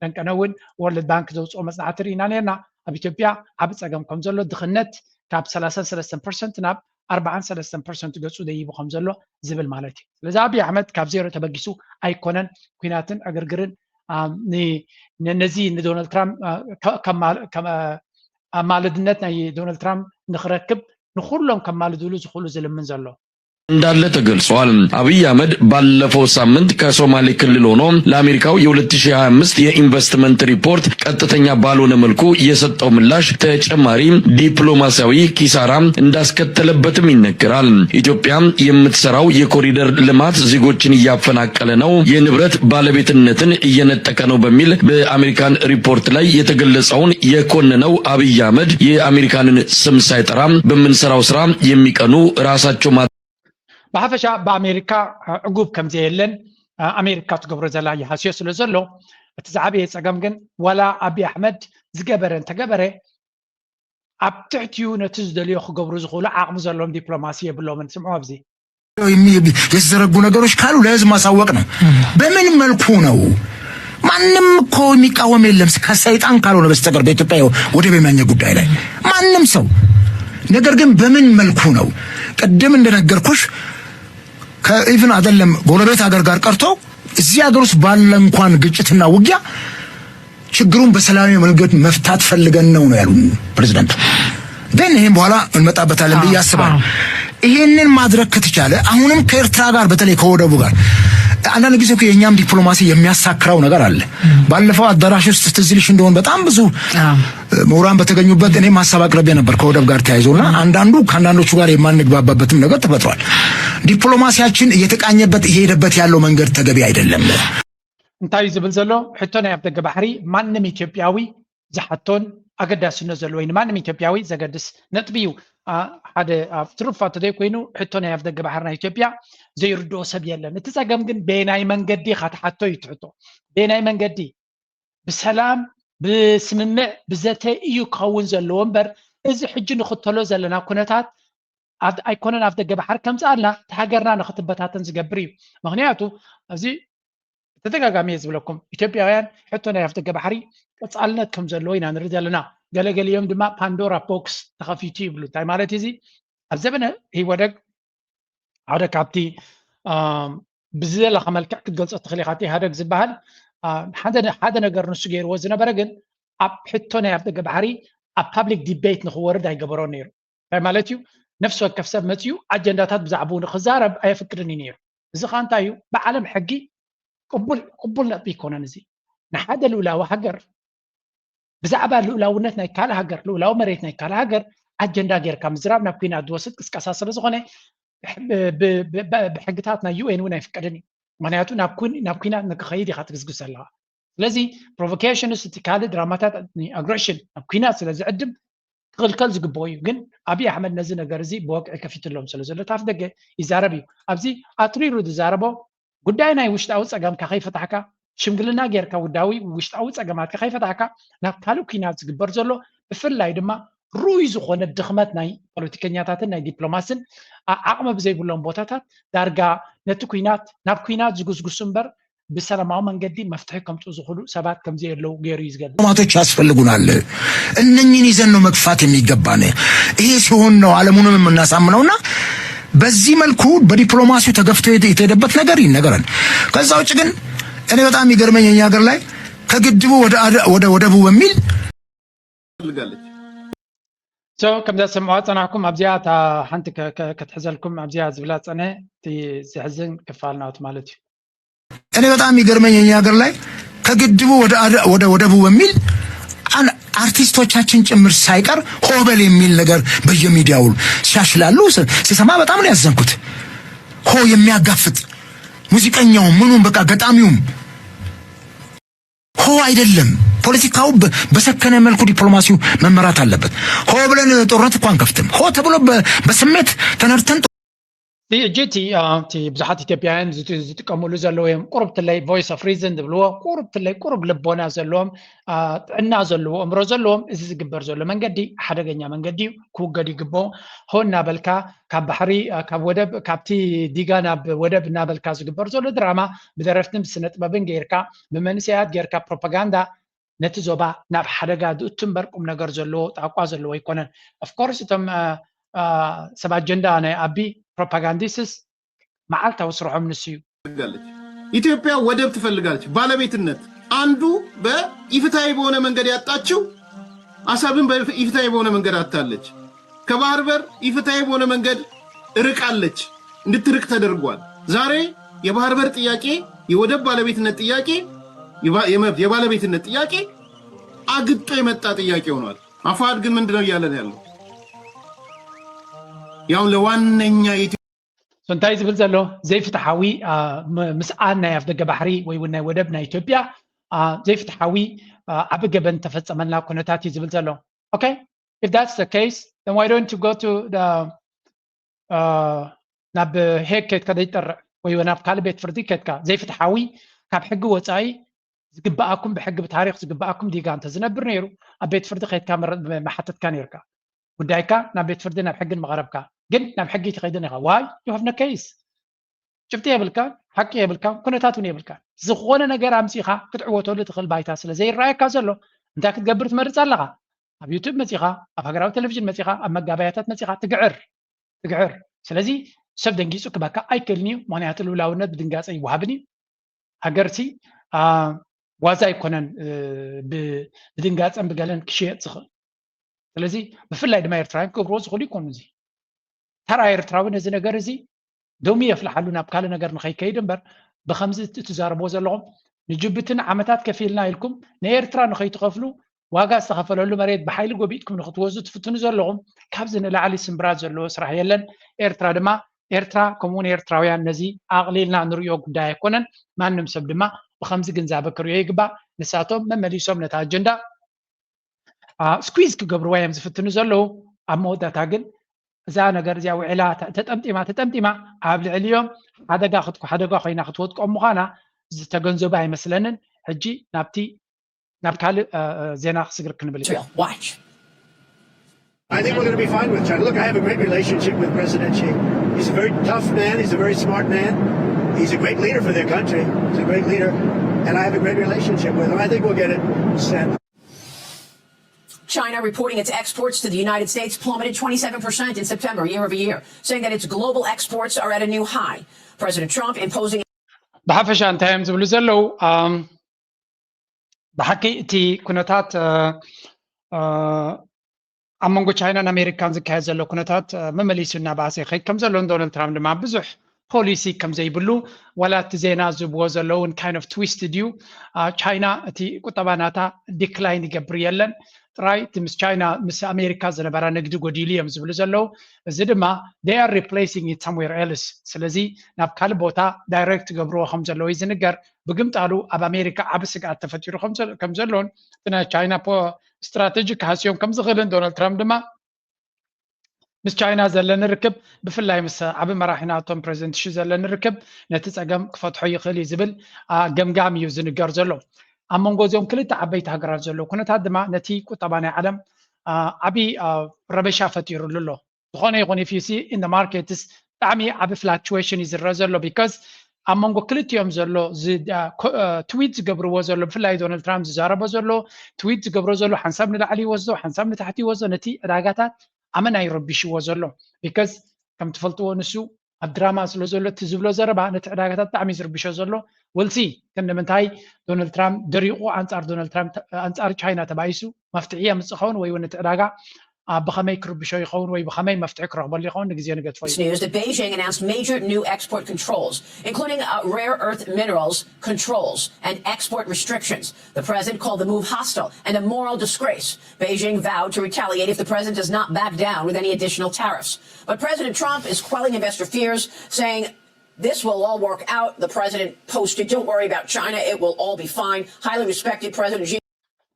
ደንቀነ እውን ወርልድ ባንክ ዘውፅኦ መፅናዕቲ ርኢና ነርና ኣብ ኢትዮጵያ ዓብ ፀገም ከም ዘሎ ድኽነት ካብ ሰላሳን ሰለስተን ፐርሰንት ናብ ኣርባዓን ሰለስተን ፐርሰንት ገፁ ደይቡ ከም ዘሎ ዝብል ማለት እዩ። ስለዚ ኣብይ ኣሕመድ ካብ ዜሮ ተበጊሱ ኣይኮነን ኩናትን ዕግርግርን ነዚ ንዶናልድ ትራምፕ ኣማልድነት ናይ ዶናልድ ትራምፕ ንክረክብ ንኩሎም ከማልድሉ ዝኽእሉ ዝልምን ዘሎ። እንዳለ ተገልጸዋል። አብይ አህመድ ባለፈው ሳምንት ከሶማሌ ክልል ሆኖ ለአሜሪካው የ ሁለት ሺህ ሃያ አምስት የኢንቨስትመንት ሪፖርት ቀጥተኛ ባልሆነ መልኩ የሰጠው ምላሽ ተጨማሪ ዲፕሎማሲያዊ ኪሳራ እንዳስከተለበትም ይነገራል። ኢትዮጵያ የምትሰራው የኮሪደር ልማት ዜጎችን እያፈናቀለ ነው፣ የንብረት ባለቤትነትን እየነጠቀ ነው በሚል በአሜሪካን ሪፖርት ላይ የተገለጸውን የኮነነው አብይ አህመድ የአሜሪካንን ስም ሳይጠራ በምንሰራው ስራ የሚቀኑ ራሳቸው ብሓፈሻ ብኣሜሪካ ዕጉብ ከም ዘየለን ኣሜሪካ ትገብሮ ዘላ ይሃስዮ ስለ ዘሎ እቲ ዝዓበየ ፀገም ግን ዋላ ኣብይ ኣሕመድ ዝገበረ እንተገበረ ኣብ ትሕቲኡ ነቲ ዝደልዮ ክገብሩ ዝኽእሉ ዓቕሚ ዘለዎም ዲፕሎማሲ የብሎምን። ስምዑ ኣብዚ የተዘረጉ ነገሮች ካሉ ለህዝብ ማሳወቅ ነው። በምን መልኩ ነው? ማንም እኮ የሚቃወም የለም ከሰይጣን ካልሆነ በስተቀር በኢትዮጵያ ወደብ የማግኘት ጉዳይ ላይ ማንም ሰው። ነገር ግን በምን መልኩ ነው? ቅድም እንደነገርኩሽ ከ even አይደለም ጎረቤት ሀገር ጋር ቀርቶ እዚህ ሀገር ውስጥ ባለ እንኳን ግጭትና ውጊያ ችግሩን በሰላማዊ መንገድ መፍታት ፈልገን ነው ነው ያሉን ፕሬዚዳንቱ። ግን ይህም በኋላ እንመጣበታለን ብዬ አስባለሁ። ይህንን ማድረግ ከተቻለ አሁንም ከኤርትራ ጋር በተለይ ከወደቡ ጋር አንዳንድ ጊዜ የእኛም ዲፕሎማሲ የሚያሳክረው ነገር አለ። ባለፈው አዳራሽ ውስጥ ትዝ ይልሽ እንደሆን በጣም ብዙ ምሁራን በተገኙበት እኔም ሀሳብ አቅርቤ ነበር ከወደብ ጋር ተያይዞና አንዳንዱ ከአንዳንዶቹ ጋር የማንግባባበትም ነገር ተፈጥሯል። ዲፕሎማሲያችን እየተቃኘበት እየሄደበት ያለው መንገድ ተገቢ አይደለም። እንታይ እዩ ዝብል ዘሎ ሕቶ ናይ ኣፍደገ ባሕሪ ማንም ኢትዮጵያዊ ዝሓቶን ኣገዳስነት ዘለዎ እዩ። ንማንም ኢትዮጵያዊ ዘገድስ ነጥቢ እዩ። ሓደ ኣብ ትሩፋት ዘይኮይኑ ሕቶ ናይ ኣፍደገ ባሕሪ ናይ ኢትዮጵያ ዘይርድኦ ሰብ የለን። እቲ ጸገም ግን በየናይ መንገዲ ኢኻ ትሓቶ እዩ እቲ ሕቶ። በየናይ መንገዲ ብሰላም ብስምምዕ ብዘተ እዩ ክኸውን ዘለዎ እምበር እዚ ሕጂ ንኽተሎ ዘለና ኩነታት ኣይኮነን ኣፍደገ ባሕሪ ከምፅኣልና እቲ ሃገርና ንኽትበታተን ዝገብር እዩ። ምክንያቱ ኣብዚ ተደጋጋሚ እየ ዝብለኩም ኢትዮጵያውያን ሕቶ ናይ ኣፍደገ ባሕሪ ቀፃልነት ከም ዘለዎ ኢና ንርኢ ዘለና። ገለገሊኦም ድማ ፓንዶራ ቦክስ ተኸፊቱ ይብሉ። እንታይ ማለት እዚ ኣብ ዘበነ ህወደግ ሓደ ካብቲ ብዝደለኻ መልክዕ ክትገልፆ ትኽእል ኢኻ። ኢህደግ ዝበሃል ሓደ ነገር ንሱ ገይርዎ ዝነበረ ግን ኣብ ሕቶ ናይ ኣፍደገ ባሕሪ ኣብ ፓብሊክ ዲቤት ንክወርድ ኣይገበሮን ነይሩ። እንታይ ማለት እዩ? ነፍሲ ወከፍ ሰብ መፅኡ ኣጀንዳታት ብዛዕባኡ ንክዛረብ ኣየፍቅድን እዩ ነይሩ። እዚ ከዓ እንታይ እዩ? ብዓለም ሕጊ ቅቡል ቅቡል ነጥቢ ኣይኮነን። እዚ ንሓደ ልኡላዊ ሃገር ብዛዕባ ልኡላውነት ናይ ካልእ ሃገር ልኡላዊ መሬት ናይ ካልእ ሃገር ኣጀንዳ ጌርካ ምዝራብ ናብ ኩናት ዝወስድ ቅስቀሳ ስለዝኾነ ብሕግታት ናይ ዩ ኤን እውን ኣይፍቀድን እዩ። ምክንያቱ ናብ ኩናት ንክኸይድ ኢካ ትግዝግዝ ኣለካ። ስለዚ ፕሮቮኬሽንስ እቲ ካልእ ድራማታት ኣግሬሽን ናብ ኩናት ስለዝዕድም ክኽልከል ዝግብኦ እዩ። ግን ኣብይ ኣሕመድ ነዚ ነገር እዚ ብወግዒ ከፊትሎም ስለዘሎ እቲ ኣፍደገ ይዛረብ እዩ። ኣብዚ ኣትሪሩ ዝዛረቦ ጉዳይ ናይ ውሽጣዊ ጸገምካ ከይፈታሕካ ሽምግልና ጌርካ ውዳዊ ውሽጣዊ ጸገማትካ ከይፈታሕካ ናብ ካልእ ኩናት ዝግበር ዘሎ ብፍላይ ድማ ርኡይ ዝኾነ ድኽመት ናይ ፖለቲከኛታትን ናይ ዲፕሎማስን ዓቕሚ ብዘይብሎም ቦታታት ዳርጋ ነቲ ኩናት ናብ ኩናት ዝጉስጉሱ እምበር ብሰላማዊ መንገዲ መፍትሒ ከምፅኡ ዝኽእሉ ሰባት ከምዘየለዉ ገይሩ እዩ ዝገልፅ። ዲፕሎማቶች ያስፈልጉናል። እነኝን ይዘን ነው መግፋት የሚገባን። ይሄ ሲሆን ነው ዓለሙንም የምናሳምነውና በዚህ መልኩ በዲፕሎማሲው ተገፍቶ የተሄደበት ነገር ይነገራል። ከዛ ውጭ ግን እኔ በጣም የሚገርመኝ የኛ ሀገር ላይ ከግድቡ ወደ ወደቡ በሚል ትፈልጋለች። ከምዛ ሰምዖ ጸናሕኩም ኣብዚኣ እታ ሓንቲ ክትሕዘልኩም ኣብዚኣ ዝብላ ጸነ እቲ ዘሕዝን ክፋል ናቱ ማለት እዩ። እኔ በጣም የሚገርመኝ የኛ ሀገር ላይ ከግድቡ ወደ ወደቡ በሚል አርቲስቶቻችን ጭምር ሳይቀር ሆበል የሚል ነገር በየሚዲያው ሲያሽላሉ ስሰማ በጣም ነው ያዘንኩት። ሆ የሚያጋፍጥ ሙዚቀኛው ምኑም በቃ ገጣሚውም ሆ አይደለም። ፖለቲካው በሰከነ መልኩ ዲፕሎማሲው መመራት አለበት። ሆ ብለን ጦርነት እኮ አንከፍትም። ሆ ተብሎ በስሜት ተነድተን እጂ እቲ ብዙሓት ኢትዮጵያውያን ዝጥቀምሉ ዘለዉ እዮም። ቁሩብ ትለይ voice of reason ዝብልዎ ቁሩብ ትለይ ቁሩብ ልቦና ዘለዎም ጥዕና ዘለዎ እምሮ ዘለዎም እዚ ዝግበር ዘሎ መንገዲ ሓደገኛ መንገዲ እዩ፣ ክውገድ ይግብኦ። ሆ እናበልካ ካብ ባሕሪ ካብ ወደብ ካብቲ ዲጋ ናብ ወደብ እናበልካ ዝግበር ዘሎ ድራማ ብደረፍትን ብስነ ጥበብን ጌርካ ብመንእሰያት ጌርካ ፕሮፓጋንዳ ነቲ ዞባ ናብ ሓደጋ ዝእቱ እምበር ቁም ነገር ዘለዎ ጣቋ ዘለዎ ኣይኮነን። Of course እቶም ሰብ ኣጀንዳ ናይ ኣቢ ፕሮፓጋንዲስትስ መዓልታዊ ስርሖም ንሱ እዩ። ኢትዮጵያ ወደብ ትፈልጋለች። ባለቤትነት አንዱ በኢፍትሐዊ በሆነ መንገድ ያጣችው አሰብን በኢፍትሐዊ በሆነ መንገድ አጥታለች። ከባህር በር ኢፍትሐዊ በሆነ መንገድ ርቃለች፣ እንድትርቅ ተደርጓል። ዛሬ የባህር በር ጥያቄ፣ የወደብ ባለቤትነት ጥያቄ፣ የባለቤትነት ጥያቄ አግጦ የመጣ ጥያቄ ሆኗል። አፋሕድ ግን ምንድነው እያለን ያለው? ያው ለዋነኛ እንታይ ዝብል ዘሎ ዘይፍትሓዊ ምስኣን ናይ ኣፍደገ ባሕሪ ወይ እውን ናይ ወደብ ናይ ኢትዮጵያ ዘይፍትሓዊ ዓቢ ገበን ተፈጸመልና ኩነታት እዩ ዝብል ዘሎ። Okay, if that's the case, then why don't you go to the ናብ ሄግ ከድካ ዘይትጠርዕ ወይ ናብ ካልእ ቤት ፍርዲ ከድካ ዘይፍትሓዊ ካብ ሕጊ ወፃኢ ዝግበኣኩም ብሕጊ ብታሪክ ዝግበኣኩም ዲጋ እንተዝነብር ነይሩ ኣብ ቤት ፍርዲ ከድካ መሓተትካ ነይርካ። ጉዳይካ ናብ ቤት ፍርዲ ናብ ሕግን መቐረብካ ግን ናብ ሕጊ ትኸይድን ኢኻ። Why? You have no case. ጭብጢ የብልካን፣ ሓቂ የብልካን፣ ኩነታት እውን የብልካን። ዝኾነ ነገር ኣምፂኻ ክትዕወተሉ ትኽእል ባይታ ስለ ዘይረኣየካ ዘሎ እንታይ ክትገብር ትመርፅ ኣለኻ? ኣብ ዩቱብ መፂኻ፣ ኣብ ሃገራዊ ቴሌቪዥን መፂኻ፣ ኣብ መጋበያታት መፂኻ ትግዕር ትግዕር። ስለዚ ሰብ ደንጊፁ ክበካ ኣይክእልን እዩ። ምክንያቱ ልኡላውነት ብድንጋፀ ይወሃብን እዩ። ሃገርሲ ዋዛ ኣይኮነን ብድንጋፀን ብገለን ክሽየጥ ዝኽእል። ስለዚ ብፍላይ ድማ ኤርትራውያን ክገብርዎ ዝኽእሉ ይኮኑ። እዚ ተራ ኤርትራዊ ነዚ ነገር እዚ ደሙ የፍልሓሉ ናብ ካልእ ነገር ንኸይከይድ እምበር፣ ብኸምዚ እትዛረብዎ ዘለኹም ንጅቡቲ ንዓመታት ከፊልና ኢልኩም ንኤርትራ ንኸይትኸፍሉ ዋጋ ዝተኸፈለሉ መሬት ብሓይሊ ጎቢጥኩም ንኽትወዙ ትፍትኑ ዘለኹም ካብዚ ንላዕሊ ስምብራት ዘለዎ ስራሕ የለን። ኤርትራ ድማ ኤርትራ ከምኡውን ኤርትራውያን ነዚ ኣቕሊልና ንሪኦ ጉዳይ ኣይኮነን። ማንም ሰብ ድማ ብኸምዚ ግንዛበ ክሪኦ ይግባእ። ንሳቶም መመሊሶም ነታ ኣጀንዳ ስኩዝ ክገብርዋ እዮም ዝፍትኑ ዘለዉ። ኣብ መወዳእታ ግን እዛ ነገር እዚኣ ውዒላ ተጠምጢማ ተጠምጢማ ኣብ ልዕሊኦም ሓደጋ ክትኮ ሓደጋ ኮይና ክትወድቆም ምዃና ዝተገንዘቡ ኣይመስለንን። ሕጂ ናብቲ ናብ ካልእ ዜና ክስግር ክንብል ኢና። Watch. I think we're going to be fine with China. Look, I have a great relationship with President Xi. He's a very tough man. He's a very smart man. He's a great leader for their country. He's a great leader. And I have a great relationship with him. I think we'll get it sent. China reporting its exports to the United States plummeted twenty-seven percent in September, year over year, saying that its global exports are at a new high. President Trump imposing ብሓፈሻ እንታይ እዮም ዝብሉ ዘለዉ? ብሓቂ እቲ ኩነታት ኣብ መንጎ ቻይናን ኣሜሪካን ዝካየድ ዘሎ ኩነታት መመሊሱ እናባእሰ ይኸይድ ከም ዘሎ፣ ዶናልድ ትራምፕ ድማ ብዙሕ ፖሊሲ ከም ዘይብሉ፣ ዋላ እቲ ዜና ዝብዎ ዘለዉ kind of twist ድዩ፣ ቻይና እቲ ቁጠባ ናታ ዲክላይን ይገብር የለን፣ ጥራይ እቲ ምስ ቻይና ምስ ኣሜሪካ ዝነበራ ንግዲ ጎዲሉ እዮም ዝብሉ ዘለዉ። እዚ ድማ they are replacing it somewhere else። ስለዚ ናብ ካልእ ቦታ ዳይሬክት ገብርዎ ከም ዘለዉ እዩ ዝንገር። ብግምጣሉ ኣብ ኣሜሪካ ዓቢ ስግኣት ተፈጢሩ ከም ዘሎን እቲ ናይ ቻይና ስትራተጂ ክሃስዮም ከም ዝኽእልን፣ ዶናልድ ትራምፕ ድማ ምስ ቻይና ዘለኒ ርክብ ብፍላይ ምስ ዓቢ መራሒ ናቶም ፕረዚደንት ሺ ዘለኒ ርክብ ነቲ ጸገም ክፈትሖ ይኽእል እዩ ዝብል ገምጋም እዩ ዝንገር ዘሎ። ኣብ መንጎ እዚኦም ክልተ ዓበይቲ ሃገራት ዘሎ ኩነታት ድማ ነቲ ቁጠባ ናይ ዓለም ዓቢ ረበሻ ፈጢሩሉ ኣሎ። ዝኾነ ይኹን if you see in the markets ብጣዕሚ ዓቢ fluctuation እዩ ዝረአ ዘሎ because ኣብ መንጎ ክልቲኦም ዘሎ ትዊት ዝገብርዎ ዘሎ ብፍላይ ዶናልድ ትራምፕ ዝዛረቦ ዘሎ ትዊት ዝገብሮ ዘሎ ሓንሳብ ንላዕሊ ይወስዶ ሓንሳብ ንታሕቲ ይወስዶ ነቲ ዕዳጋታት ኣመና ይረብሽዎ ዘሎ because ከም ትፈልጥዎ ንሱ ኣብ ድራማ ስለ ዘሎ እቲ ዝብሎ ዘረባ ነቲ ዕዳጋታት ብጣዕሚ ዝርብሾ ዘሎ ወልሲ ግን ንምንታይ ዶናልድ ትራምፕ ደሪቑ ኣንጻር ዶናልድ ትራምፕ ኣንጻር ቻይና ተባኢሱ መፍትሒ የምጽእ ኸውን ወይ እውን እቲ ዕዳጋ ብኸመይ ክርብሾ ይኸውን ወይ ብኸመይ መፍትሒ ክረኽበሉ ይኸውን ንግዜ ንገድፎ እዩ። News that Beijing announced major new export controls, including uh, rare earth minerals controls and export restrictions. The president called the move hostile and a moral disgrace. Beijing vowed to retaliate if the president does not back down with any additional tariffs. But President Trump is quelling investor fears, saying this will all work out. The president posted, "Don't worry about China. It will all be fine." Highly respected President Xi.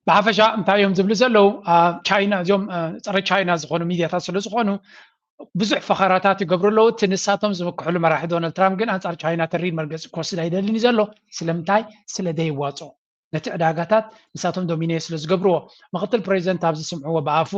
ብሓፈሻ እንታይ እዮም ዝብሉ ዘለዉ? ቻይና እዚኦም ጸረ ቻይና ዝኾኑ ሚድያታት ስለ ዝኾኑ ብዙሕ ፈኸራታት ይገብሩ ኣለዉ። እቲ ንሳቶም ዝምክሕሉ መራሒ ዶናልድ ትራምፕ ግን ኣንጻር ቻይና ተሪር መርገፂ ክወስድ ኣይደልን እዩ ዘሎ። ስለምንታይ? ስለ ደይዋፅኦ ነቲ ዕዳጋታት ንሳቶም ዶሚኔት ስለ ዝገብርዎ። ምክትል ፕሬዚደንት ኣብ ዝስምዕዎ ብኣፉ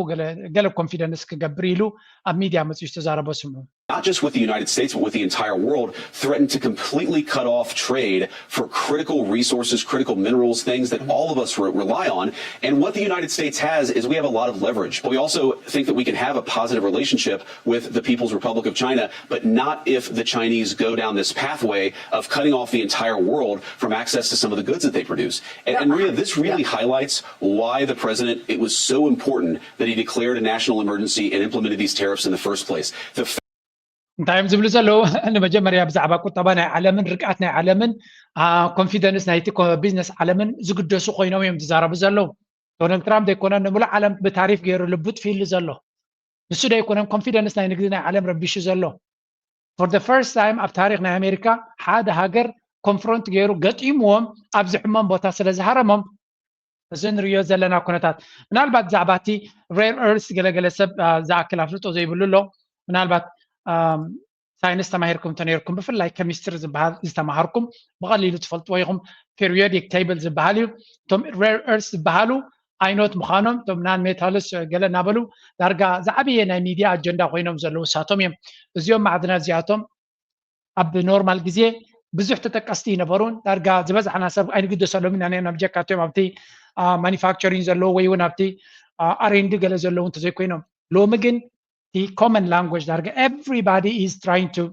ገለ ኮንፊደንስ ክገብር ኢሉ ኣብ ሚድያ መፅኡ ዝተዛረቦ ስምዑ። not just with the United States, but with the entire world, threatened to completely cut off trade for critical resources, critical minerals, things that all of us re- rely on. And what the United States has is we have a lot of leverage. But we also think that we can have a positive relationship with the People's Republic of China, but not if the Chinese go down this pathway of cutting off the entire world from access to some of the goods that they produce. And, and Maria, this really highlights why the president, it was so important that he declared a national emergency and implemented these tariffs in the first place. The እንታይ እዮም ዝብሉ ዘለዉ? ንመጀመርያ ብዛዕባ ቁጠባ ናይ ዓለምን ርግኣት ናይ ዓለምን ኮንፊደንስ ናይቲ ቢዝነስ ዓለምን ዝግደሱ ኮይኖም እዮም ዝዛረቡ ዘለዉ። ዶናልድ ትራምፕ ዘይኮነ ንምሉእ ዓለም ብታሪፍ ገይሩ ልቡጥ ፊሉ ዘሎ ንሱ ዘይኮነን ኮንፊደንስ ናይ ንግዲ ናይ ዓለም ረቢሹ ዘሎ። For the first time ኣብ ታሪክ ናይ ኣሜሪካ ሓደ ሃገር ኮንፍሮንት ገይሩ ገጢምዎም ኣብዚ ሕሞም ቦታ ስለ ዝሃረሞም እዚ ንሪኦ ዘለና ኩነታት ምናልባት ብዛዕባ እቲ ሬር ኤርስ ገለገለ ሰብ ዝኣክል ኣፍልጦ ዘይብሉ ኣሎ። ምናልባት ሳይንስ ተማሂርኩም እንተነይርኩም ብፍላይ ኬሚስትሪ ዝበሃል ዝተማሃርኩም ብቐሊሉ ትፈልጥዎ ኢኹም። ፔሪዮዲክ ቴብል ዝበሃል እዩ። እቶም ሬር ኤርስ ዝበሃሉ ኣይኖት ምዃኖም እቶም ናን ሜታልስ ገለ እናበሉ ዳርጋ ዝዓበየ ናይ ሚድያ ኣጀንዳ ኮይኖም ዘለዉ እሳቶም እዮም። እዚኦም ማዕድናት እዚኣቶም ኣብ ኖርማል ግዜ ብዙሕ ተጠቀስቲ ይነበሩን ዳርጋ ዝበዝሓና ሰብ ኣይንግደሰሎምን ኢና ነርና ብጀካቶም ኣብቲ ማኒፋክቸሪንግ ዘለዉ ወይ እውን ኣብቲ ኣር ኤንድ ዲ ገለ ዘለዉ እንተዘይኮይኖም። ሎሚ ግን እቲ ኮመን ላንጉጅ ዳርጋ everybody is trying to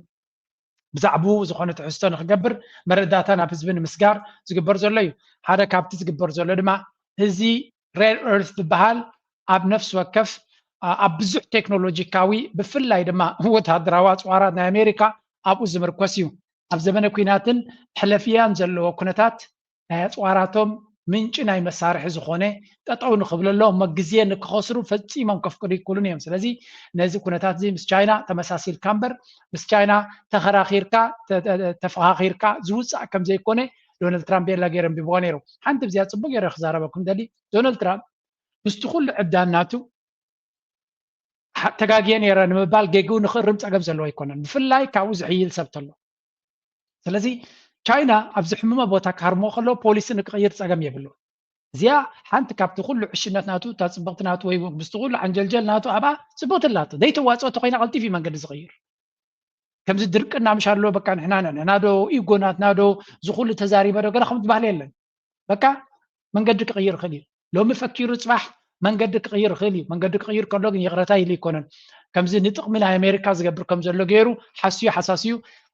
ብዛዕባኡ ዝኾነ ትሕዝቶ ንክገብር መረዳእታ ናብ ህዝቢ ንምስጋር ዝግበር ዘሎ እዩ። ሓደ ካብቲ ዝግበር ዘሎ ድማ እዚ rare earth ዝበሃል ኣብ ነፍሲ ወከፍ ኣብ ብዙሕ ቴክኖሎጂካዊ ብፍላይ ድማ ወታደራዊ ኣፅዋራት ናይ ኣሜሪካ ኣብኡ ዝምርኮስ እዩ። ኣብ ዘበነ ኲናትን ሕለፍያን ዘለዎ ኩነታት ናይ ኣፅዋራቶም ምንጪ ናይ መሳርሒ ዝኾነ ጠጠው ንክብለሎም እሞ ግዜ ንክኸስሩ ፈፂሞም ከፍቅዱ ይክእሉን እዮም። ስለዚ ነዚ ኩነታት እዚ ምስ ቻይና ተመሳሲልካ እምበር ምስ ቻይና ተኸራኺርካ ተፈኻኺርካ ዝውፃእ ከም ዘይኮነ ዶናልድ ትራምፕ ቤላ ገይረ ኣንቢብዎ ነይሩ። ሓንቲ ብዚኣ ፅቡቅ ገይረ ክዛረበኩም ደሊ ዶናልድ ትራምፕ ምስቲ ኩሉ ዕብዳን ናቱ ተጋግየ ነይረ ንምባል ጌግኡ ንክእርም ፀገም ዘለዎ ኣይኮነን፣ ብፍላይ ካብኡ ዝሕይል ሰብ ተሎ። ስለዚ ቻይና ኣብዚ ሕሙመ ቦታ ክሃርሞ ከሎ ፖሊሲ ንክቕይር ፀገም የብሉ። እዚኣ ሓንቲ ካብቲ ኩሉ ዕሽነት ናቱ እታ ፅብቕቲ ናቱ ወይ ምስቲ ኩሉ ዓንጀልጀል ናቱ ኣብኣ ፅብቕቲ ኣላቶ ዘይተዋፅኦ ተኮይና ቀልጢፍ እዩ መንገዲ ዝቕይር። ከምዚ ድርቅና ምሽ ኣሎ በቃ ንሕና ነናዶ ኢጎ ናትናዶ ዝኩሉ ተዛሪበ ዶ ገለ ከም ዝበሃል የለን። በቃ መንገዲ ክቕይር ይኽእል እዩ። ሎሚ ፈኪሩ ፅባሕ መንገዲ ክቕይር ይኽእል እዩ። መንገዲ ክቕይር ከሎ ግን ይቕረታ ኢሉ ኣይኮነን። ከምዚ ንጥቕሚ ናይ ኣሜሪካ ዝገብር ከም ዘሎ ገይሩ ሓስዩ ሓሳስዩ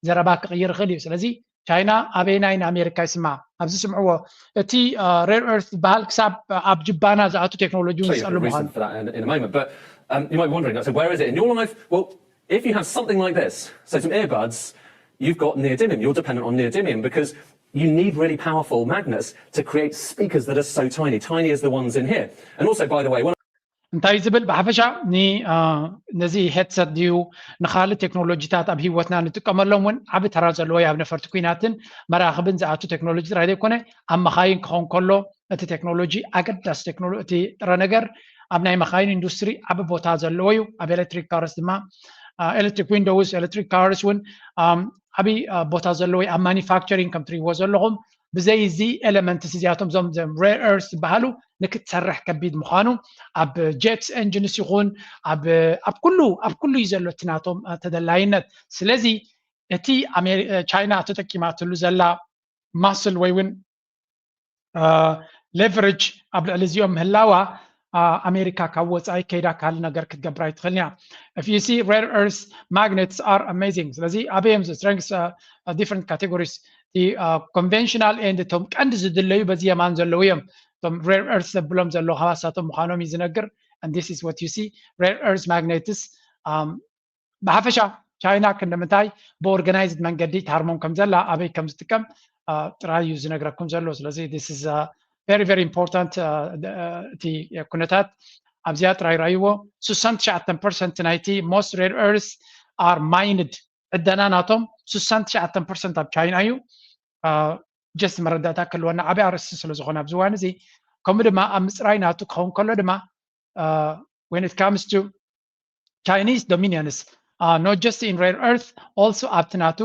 ዘረባ ክቕይር ይኽእል እዩ። ስለዚ ቻይና ኣበየናይ ንኣሜሪካ ይስምዓ? ኣብዚ ስምዕዎ። እቲ rare earth ዝበሃል ክሳብ ኣብ ጅባና ዝኣቱ ቴክኖሎጂ እውን ዝፀሉ ምዃኑ If you have something like this, so some earbuds, you've got neodymium. You're dependent on neodymium because you need really powerful magnets to create speakers that are so tiny. Tiny as the ones in here. And also, by the way, one እንታይ ዝብል ብሓፈሻ ነዚ ሄድሰት ድዩ ንካልእ ቴክኖሎጂታት ኣብ ሂወትና ንጥቀመሎም እውን ዓቢ ተራ ዘለዎ ኣብ ነፈርቲ ኩናትን መራኽብን ዝኣቱ ቴክኖሎጂ ጥራይ ዘይኮነ ኣብ መኻይን ክኸውን ከሎ እቲ ቴክኖሎጂ ኣገዳሲ ቴክኖሎ እቲ ጥረ ነገር ኣብ ናይ መኻይን ኢንዱስትሪ ዓቢ ቦታ ዘለዎ እዩ። ኣብ ኤሌክትሪክ ካርስ ድማ ኤሌክትሪክ ዊንዶውስ ኤሌክትሪክ ካርስ እውን ዓቢ ቦታ ዘለዎ ኣብ ማኒፋክቸሪንግ ከም ትሪእዎ ዘለኹም ብዘይ እዚ ኤለመንትስ እዚኣቶም ዞም rare earth ዝበሃሉ ንክትሰርሕ ከቢድ ምዃኑ ኣብ ጀትስ ኤንጂንስ ይኹን ኣብ ኩሉ ኣብ ኩሉ እዩ ዘሎ እቲ ናቶም ተደላይነት። ስለዚ እቲ ቻይና ተጠቂማትሉ ዘላ ማስል ወይ እውን ሌቨሬጅ ኣብ ልዕሊ እዚኦም ምህላዋ ኣሜሪካ ካብ ወፃኢ ከይዳ ካልእ ነገር ክትገብር ኣይትኽእልን እያ። If you see rare earth magnets are amazing። ስለዚ ኣበይ እዮም strengths different categories conventional and እቶም ቀንዲ ዝድለዩ በዚ የማን ዘለዉ እዮም። እቶም rare earth ዘብሎም ዘለዉ ካብ ኣሳቶም ምዃኖም እዩ ዝነግር። And this is what you see rare earth magnets ብሓፈሻ ቻይና ክንደምንታይ ብኦርጋናይዝድ መንገዲ ትሃርሞም ከም ዘላ ኣበይ ከም ዝጥቀም ጥራይ እዩ ዝነግረኩም ዘሎ። ስለዚ this is very very important እቲ ኩነታት ኣብዚኣ ጥራይ ራይዎ። ስሳን ትሽዓተን ፐርሰንት ናይቲ most rare earth are mined ዕደና ናቶም ስሳን ትሽዓተን ፐርሰንት ኣብ ቻይና እዩ። ጀስት መረዳእታ ክህልወና ዓብይ ኣርእስቲ ስለዝኾነ ኣብዚ እዋን እዚ ከምኡ ድማ ኣብ ምፅራይ ናቱ ክኸውን ከሎ ድማ when it comes to Chinese dominions not just in rare earth also ኣብቲ ናቱ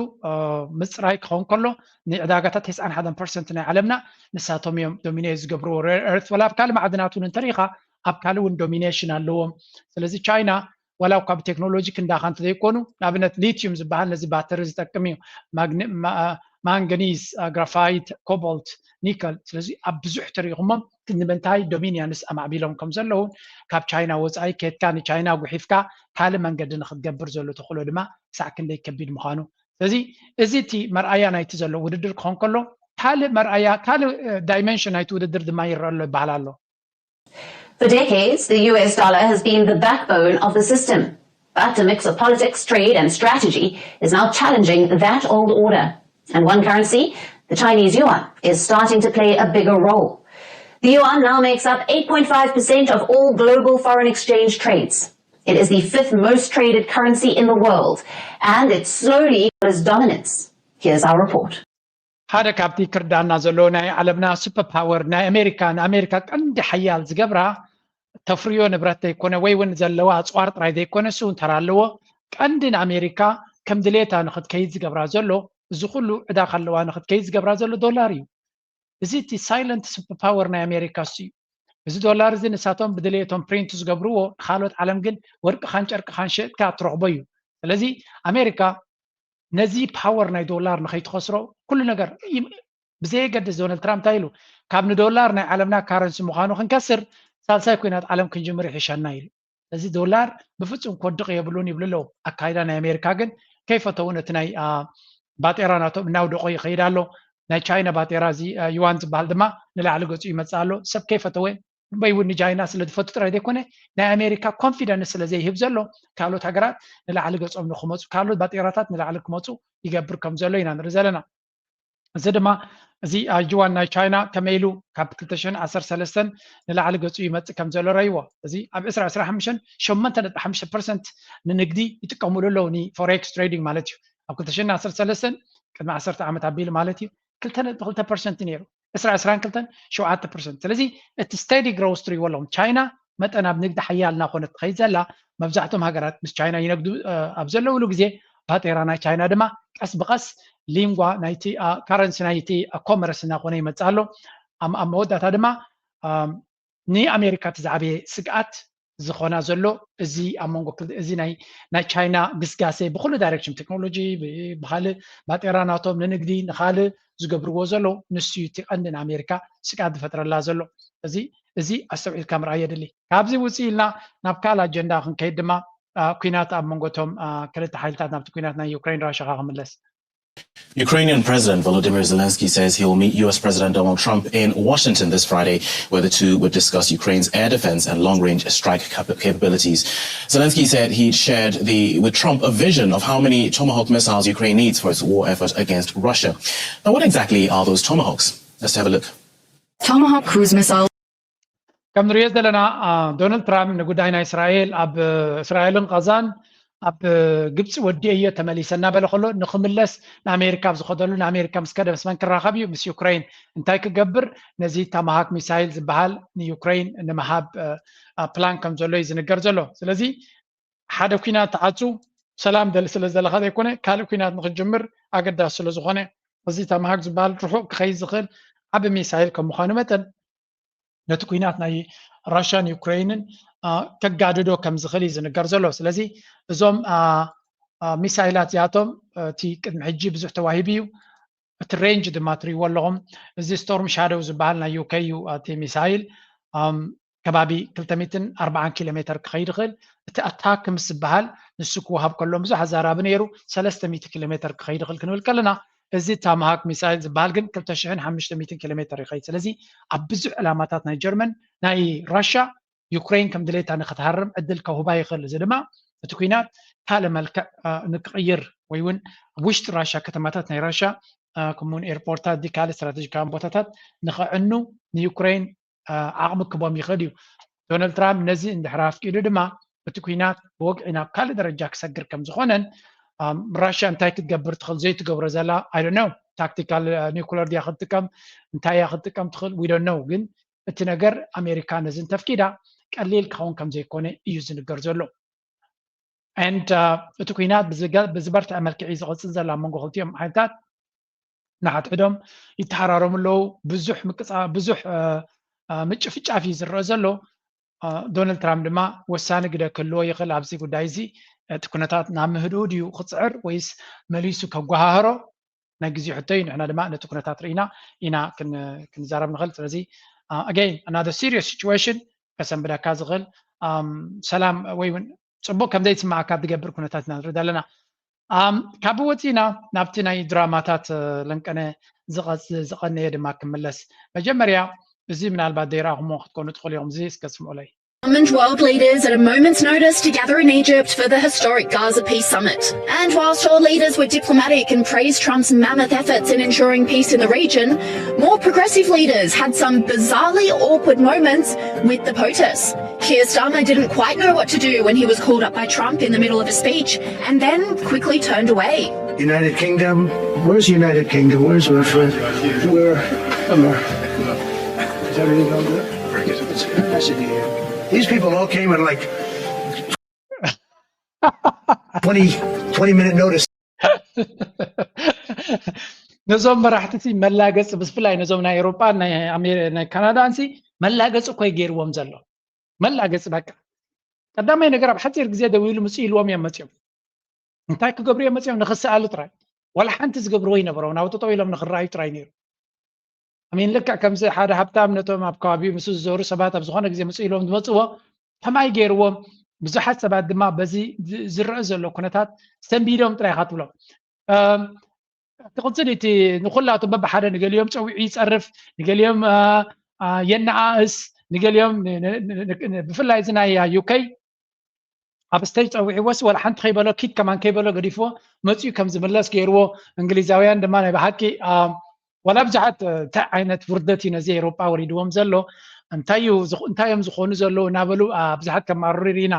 ምፅራይ ክኸውን ከሎ ንዕዳጋታት ተስዓን ሓደን ፐርሰንት ናይ ዓለምና ንሳቶም እዮም ዶሚኔት ዝገብርዎ rare earth ወላ ኣብ ካልእ ማዕድናት እውን እንተሪኢኻ ኣብ ካልእ እውን ዶሚኔሽን ኣለዎም። ስለዚ ቻይና ዋላ እኳ ብቴክኖሎጂ ክንዳኻ እንተዘይኮኑ ንኣብነት ሊትዩም ዝበሃል ነዚ ባተሪ ዝጠቅም እዩ። ማንገኒዝ፣ ግራፋይት፣ ኮቦልት፣ ኒከል። ስለዚ ኣብ ብዙሕ ተሪኢኹሞም ግን ንምንታይ ዶሚኒያንስ ኣማዕቢሎም ከም ዘለውን ካብ ቻይና ወፃኢ ከድካ ንቻይና ጉሒፍካ ካልእ መንገዲ ንክትገብር ዘሎ ተኽእሎ ድማ ክሳዕ ክንደይ ከቢድ ምዃኑ። ስለዚ እዚ እቲ መርኣያ ናይቲ ዘሎ ውድድር ክኾን ከሎ ካልእ መርኣያ ካልእ ዳይመንሽን ናይቲ ውድድር ድማ ይረአ ኣሎ ይበሃል ኣሎ። For decades, the U S dollar has been the backbone of the system. But a mix of politics, trade, and strategy is now challenging that old order. And one currency, the Chinese yuan, is starting to play a bigger role. The yuan now makes up eight point five percent of all global foreign exchange trades. It is the fifth most traded currency in the world, and it's slowly its dominance. Here's our report. ሓደ ካብቲ ክርዳና ዘለዎ ናይ ዓለምና ሱፐር ፓወር ናይ ኣሜሪካ ንኣሜሪካ ቀንዲ ሓያል ዝገብራ ተፍርዮ ንብረት ዘይኮነ ወይ እውን ዘለዋ ኣፅዋር ጥራይ ዘይኮነ እሱ እውን ተራ ኣለዎ። ቀንዲ ንኣሜሪካ ከም ድሌታ ንክትከይድ ዝገብራ ዘሎ እዚ ኩሉ ዕዳ ካለዋ ንክትከይድ ዝገብራ ዘሎ ዶላር እዩ። እዚ እቲ ሳይለንት ሱፐር ፓወር ናይ ኣሜሪካ እሱ እዩ። እዚ ዶላር እዚ ንሳቶም ብድሌቶም ፕሪንት ዝገብርዎ ንካልኦት ዓለም ግን ወርቅኻን ጨርቅኻን ሸጥካ ትረኽቦ እዩ። ስለዚ ኣሜሪካ ነዚ ፓወር ናይ ዶላር ንከይትኸስሮ ኩሉ ነገር ብዘየገድስ ዶናልድ ትራምፕ እንታይ ኢሉ ካብ ንዶላር ናይ ዓለምና ካረንሲ ምዃኑ ክንከስር ሳልሳይ ኩናት ዓለም ክንጅምር ይሕሸና ኢሉ። እዚ ዶላር ብፍፁም ክወድቕ የብሉን ይብሉ ኣለዉ። ኣካይዳ ናይ ኣሜሪካ ግን ከይፈተውን እቲ ናይ ባጤራ ናቶም እናውደቆ ይኸይድ ኣሎ። ናይ ቻይና ባጤራ እዚ ዩዋን ዝበሃል ድማ ንላዕሊ ገፁ ይመፅእ ኣሎ። ሰብ ከይፈተወ ወይ እውን ንቻይና ስለ ዝፈቱ ጥራይ ዘይኮነ ናይ ኣሜሪካ ኮንፊደንስ ስለ ዘይህብ ዘሎ ካልኦት ሃገራት ንላዕሊ ገፆም ንክመፁ ካልኦት ባጤራታት ንላዕሊ ክመፁ ይገብር ከም ዘሎ ኢና ንርኢ ዘለና። እዚ ድማ እዚ ዩዋን ናይ ቻይና ከመይ ኢሉ ካብ ክልተ ሽሕን ዓሰርተ ሰለስተን ንላዕሊ ገፁ ይመፅእ ከም ዘሎ ረይዎ። እዚ ኣብ ዕስራ ዕስራ ሓሙሽተን ሸሞንተ ነጥቢ ሓሙሽተ ፐርሰንት ንንግዲ ይጥቀምሉ ኣለዉ ንፎሬክስ ትሬዲንግ ማለት እዩ። ኣብ ክልተ ሽሕን ዓሰርተ ሰለስተን ቅድሚ ዓሰርተ ዓመት ኣቢሉ ማለት እዩ ክልተ ነጥቢ ክልተ ፐርሰንት ነይሩ። ዕስራ ዕስራን ክልተን ሸውዓተ ፐርሰንት። ስለዚ እቲ ስቴዲ ግሮውስ ትሪእዎ ኣለኹም ቻይና መጠን ኣብ ንግዲ ሓያል እናኾነት ትኸይድ ዘላ መብዛሕትኦም ሃገራት ምስ ቻይና ይነግዱ ኣብ ዘለውሉ ግዜ ባጤራ ናይ ቻይና ድማ ቀስ ብቐስ ሊንጓ ናይቲ ካረንሲ ናይቲ ኮመርስ እናኾነ ይመፅእ ኣሎ። ኣብ መወዳእታ ድማ ንኣሜሪካ እቲ ዝዓበየ ስግኣት ዝኾና ዘሎ እዚ ኣብ መንጎ እዚ ናይ ቻይና ግስጋሴ ብኩሉ ዳይሬክሽን ቴክኖሎጂ ብካልእ ባጤራ ናቶም ንንግዲ ንካልእ ዝገብርዎ ዘለዉ ንሱ እዩ እቲ ቀንዲ ንኣሜሪካ ስግኣት ዝፈጥረላ ዘሎ። እዚ እዚ ኣስተውዒልካ ምርኣይ የድሊ። ካብዚ ውፅእ ኢልና ናብ ካልእ ኣጀንዳ ክንከይድ ድማ ኩናት ኣብ መንጎቶም ክልተ ሓይልታት ናብቲ ኩናት ናይ ዩክሬን ራሻ ክምለስ። Ukrainian President Volodymyr Zelensky says he will meet U S President Donald Trump in Washington this Friday, where the two would discuss Ukraine's air defense and long-range strike capabilities. Zelensky said he shared the, with Trump a vision of how many Tomahawk missiles Ukraine needs for its war effort against Russia. Now, what exactly are those Tomahawks? Let's have a look. Tomahawk cruise missile. ከም ንሪኦ ዘለና ዶናልድ ትራምፕ ንጉዳይ ናይ እስራኤል ኣብ እስራኤልን ቃዛን ኣብ ግብፂ ወዲኤዮ ተመሊሰ እናበለ ከሎ ንክምለስ ንኣሜሪካ ኣብ ዝኸደሉ ንኣሜሪካ ምስ ከደ ምስ መን ክራኸብ እዩ ምስ ዩክሬን እንታይ ክገብር ነዚ ታማሃክ ሚሳይል ዝበሃል ንዩክሬን ንምሃብ ፕላን ከም ዘሎ እዩ ዝንገር ዘሎ። ስለዚ ሓደ ኩናት ተዓፁ ሰላም ደሊ ስለ ዘለካ ዘይኮነ ካልእ ኩናት ንክጅምር ኣገዳሲ ስለ ዝኾነ እዚ ታማሃክ ዝበሃል ርሑቕ ክኸይድ ዝኽእል ዓቢ ሚሳይል ከም ምዃኑ መጠን ነቲ ኩናት ናይ ራሽያን ዩክሬንን ከጋድዶ ከም ዝኽእል እዩ ዝንገር ዘሎ። ስለዚ እዞም ሚሳይላት እዚኣቶም እቲ ቅድሚ ሕጂ ብዙሕ ተዋሂቡ እዩ። እቲ ሬንጅ ድማ ትሪእዎ ኣለኹም። እዚ ስቶርም ሻዶው ዝበሃል ናይ ዩኬ እዩ። እቲ ሚሳይል ከባቢ ክልተ ሚእትን ኣርባዓን ኪሎ ሜተር ክኸይድ ይኽእል። እቲ ኣታክ ምስ ዝበሃል ንሱ ክወሃብ ከሎ ብዙሕ ኣዛራቢ ነይሩ። ሰለስተ ሚእቲ ኪሎ ሜተር ክኸይድ ይኽእል ክንብል ከለና እዚ ታማሃክ ሚሳይል ዝበሃል ግን ክልተ ሽሕን ሓሙሽተ ሚእትን ኪሎ ሜተር ይኸይድ። ስለዚ ኣብ ብዙሕ ዕላማታት ናይ ጀርመን ናይ ራሻ ዩክሬን ከም ድሌታ ንክትሃርም ዕድል ከውህባ ይኽእል። እዚ ድማ እቲ ኩናት ካልእ መልክዕ ንክቕይር ወይ እውን ኣብ ውሽጢ ራሻ ከተማታት ናይ ራሻ ከምኡውን ኤርፖርታት ካልእ ስትራቴጂካውያን ቦታታት ንክዕኑ ንዩክሬን ዓቕሚ ክቦም ይኽእል እዩ። ዶናልድ ትራምፕ ነዚ እንድሕር ኣፍቂዱ ድማ እቲ ኩናት ብወግዒ ናብ ካልእ ደረጃ ክሰግር ከም ዝኾነን ራሽያ እንታይ ክትገብር ትኽእል ዘይትገብሮ ዘላ ኣይዶነው ታክቲካል ኒውክለር ድያ ክትጥቀም እንታይ እያ ክትጥቀም ትኽእል ዊዶነው ግን እቲ ነገር ኣሜሪካ ነዚ እንተፍቂዳ ቀሊል ክኸውን ከም ዘይኮነ እዩ ዝንገር ዘሎ። And እቲ ኩናት ብዝበርትዐ መልክዕ እዩ ዝቐፅል ዘሎ ኣብ መንጎ ክልቲኦም ሓይልታት ንሓድሕዶም ይተሃራረሙ ኣለዉ። ብዙሕ ምቅፃ ብዙሕ ምጭፍጫፍ እዩ ዝረአ ዘሎ። ዶናልድ ትራምፕ ድማ ወሳኒ ግደ ክህልዎ ይኽእል ኣብዚ ጉዳይ እዚ። እቲ ኩነታት ናብ ምህድኡ ድዩ ክፅዕር ወይስ መሊሱ ከጓሃህሮ ናይ ግዜ ሕቶ እዩ። ንሕና ድማ ነቲ ኩነታት ርኢና ኢና ክንዛረብ ንኽእል። ስለዚ again another serious situation ከሰንብደካ ዝኽእል ሰላም ወይ እውን ፅቡቅ ከም ዘይስማዓካ ዝገብር ኩነታት ኢና ንርኢ ዘለና። ካብ ወፂና ናብቲ ናይ ድራማታት ለንቀነ ዝቐነየ ድማ ክምለስ መጀመርያ እዚ ምናልባት ዘይረኣኹሞ ክትኮኑ ትኽእሉ ኢኹም። እዚ እስከ ስምዑለይ። Summoned world leaders at a moment's notice to gather in Egypt for the historic Gaza peace summit. And whilst all leaders were diplomatic and praised Trump's mammoth efforts in ensuring peace in the region, more progressive leaders had some bizarrely awkward moments with the POTUS. Keir Starmer didn't quite know what to do when he was called up by Trump in the middle of a speech and then quickly turned away. United Kingdom? Where's United Kingdom? Where's my friend? Where? Come here. Is everything going good? Very good. It's good. I said, yeah. These people all came at like twenty, twenty minute notice. ነዞም መራሕቲ ሲ መላገፂ ብፍላይ ነዞም ናይ ኤሮጳ ናይ ካናዳን ሲ መላገፂ እኮ ገይርዎም ዘሎ መላገፂ በቃ ቀዳማይ ነገር ኣብ ሓፂር ግዜ ደው ኢሉ ምፅእ ኢልዎም እዮም መፅኦም እንታይ ክገብሩ እዮም መፅኦም ንክሰኣሉ ጥራይ ዋላ ሓንቲ ዝገብርዎ ይነበሮም ናብ ጠጠው ኢሎም ንክረኣዩ ጥራይ ነይሩ ኣሚን ልክዕ ከምዚ ሓደ ሃብታም ነቶም ኣብ ከባቢኡ ምስ ዝዞሩ ሰባት ኣብ ዝኾነ ግዜ ምፅእ ኢልዎም ዝመፅዎ ከማይ ገይርዎም ብዙሓት ሰባት ድማ በዚ ዝረአ ዘሎ ኩነታት ሰንቢዶም ጥራይ ኢኻ ትብሎም ክቕጽል እቲ ንኹላቱ በብሓደ ንገሊኦም ጸዊዑ ይጸርፍ፣ ንገሊኦም የነኣእስ፣ ንገሊኦም ብፍላይ እዚ ናይ ዩከይ ኣብ ስቴጅ ጸዊዕዎስ ዋላ ሓንቲ ከይበሎ ኪድ ከማን ከይበሎ ገዲፍዎ መጺኡ ከም ዝምለስ ገይርዎ። እንግሊዛውያን ድማ ናይ ብሓቂ ዋላ ብዙሓት እንታይ ዓይነት ውርደት እዩ ነዚ ኤውሮጳ ወሪድዎም ዘሎ፣ እንታይ እዮም ዝኾኑ ዘለዉ እናበሉ ብዙሓት ከማርሩ ኢና።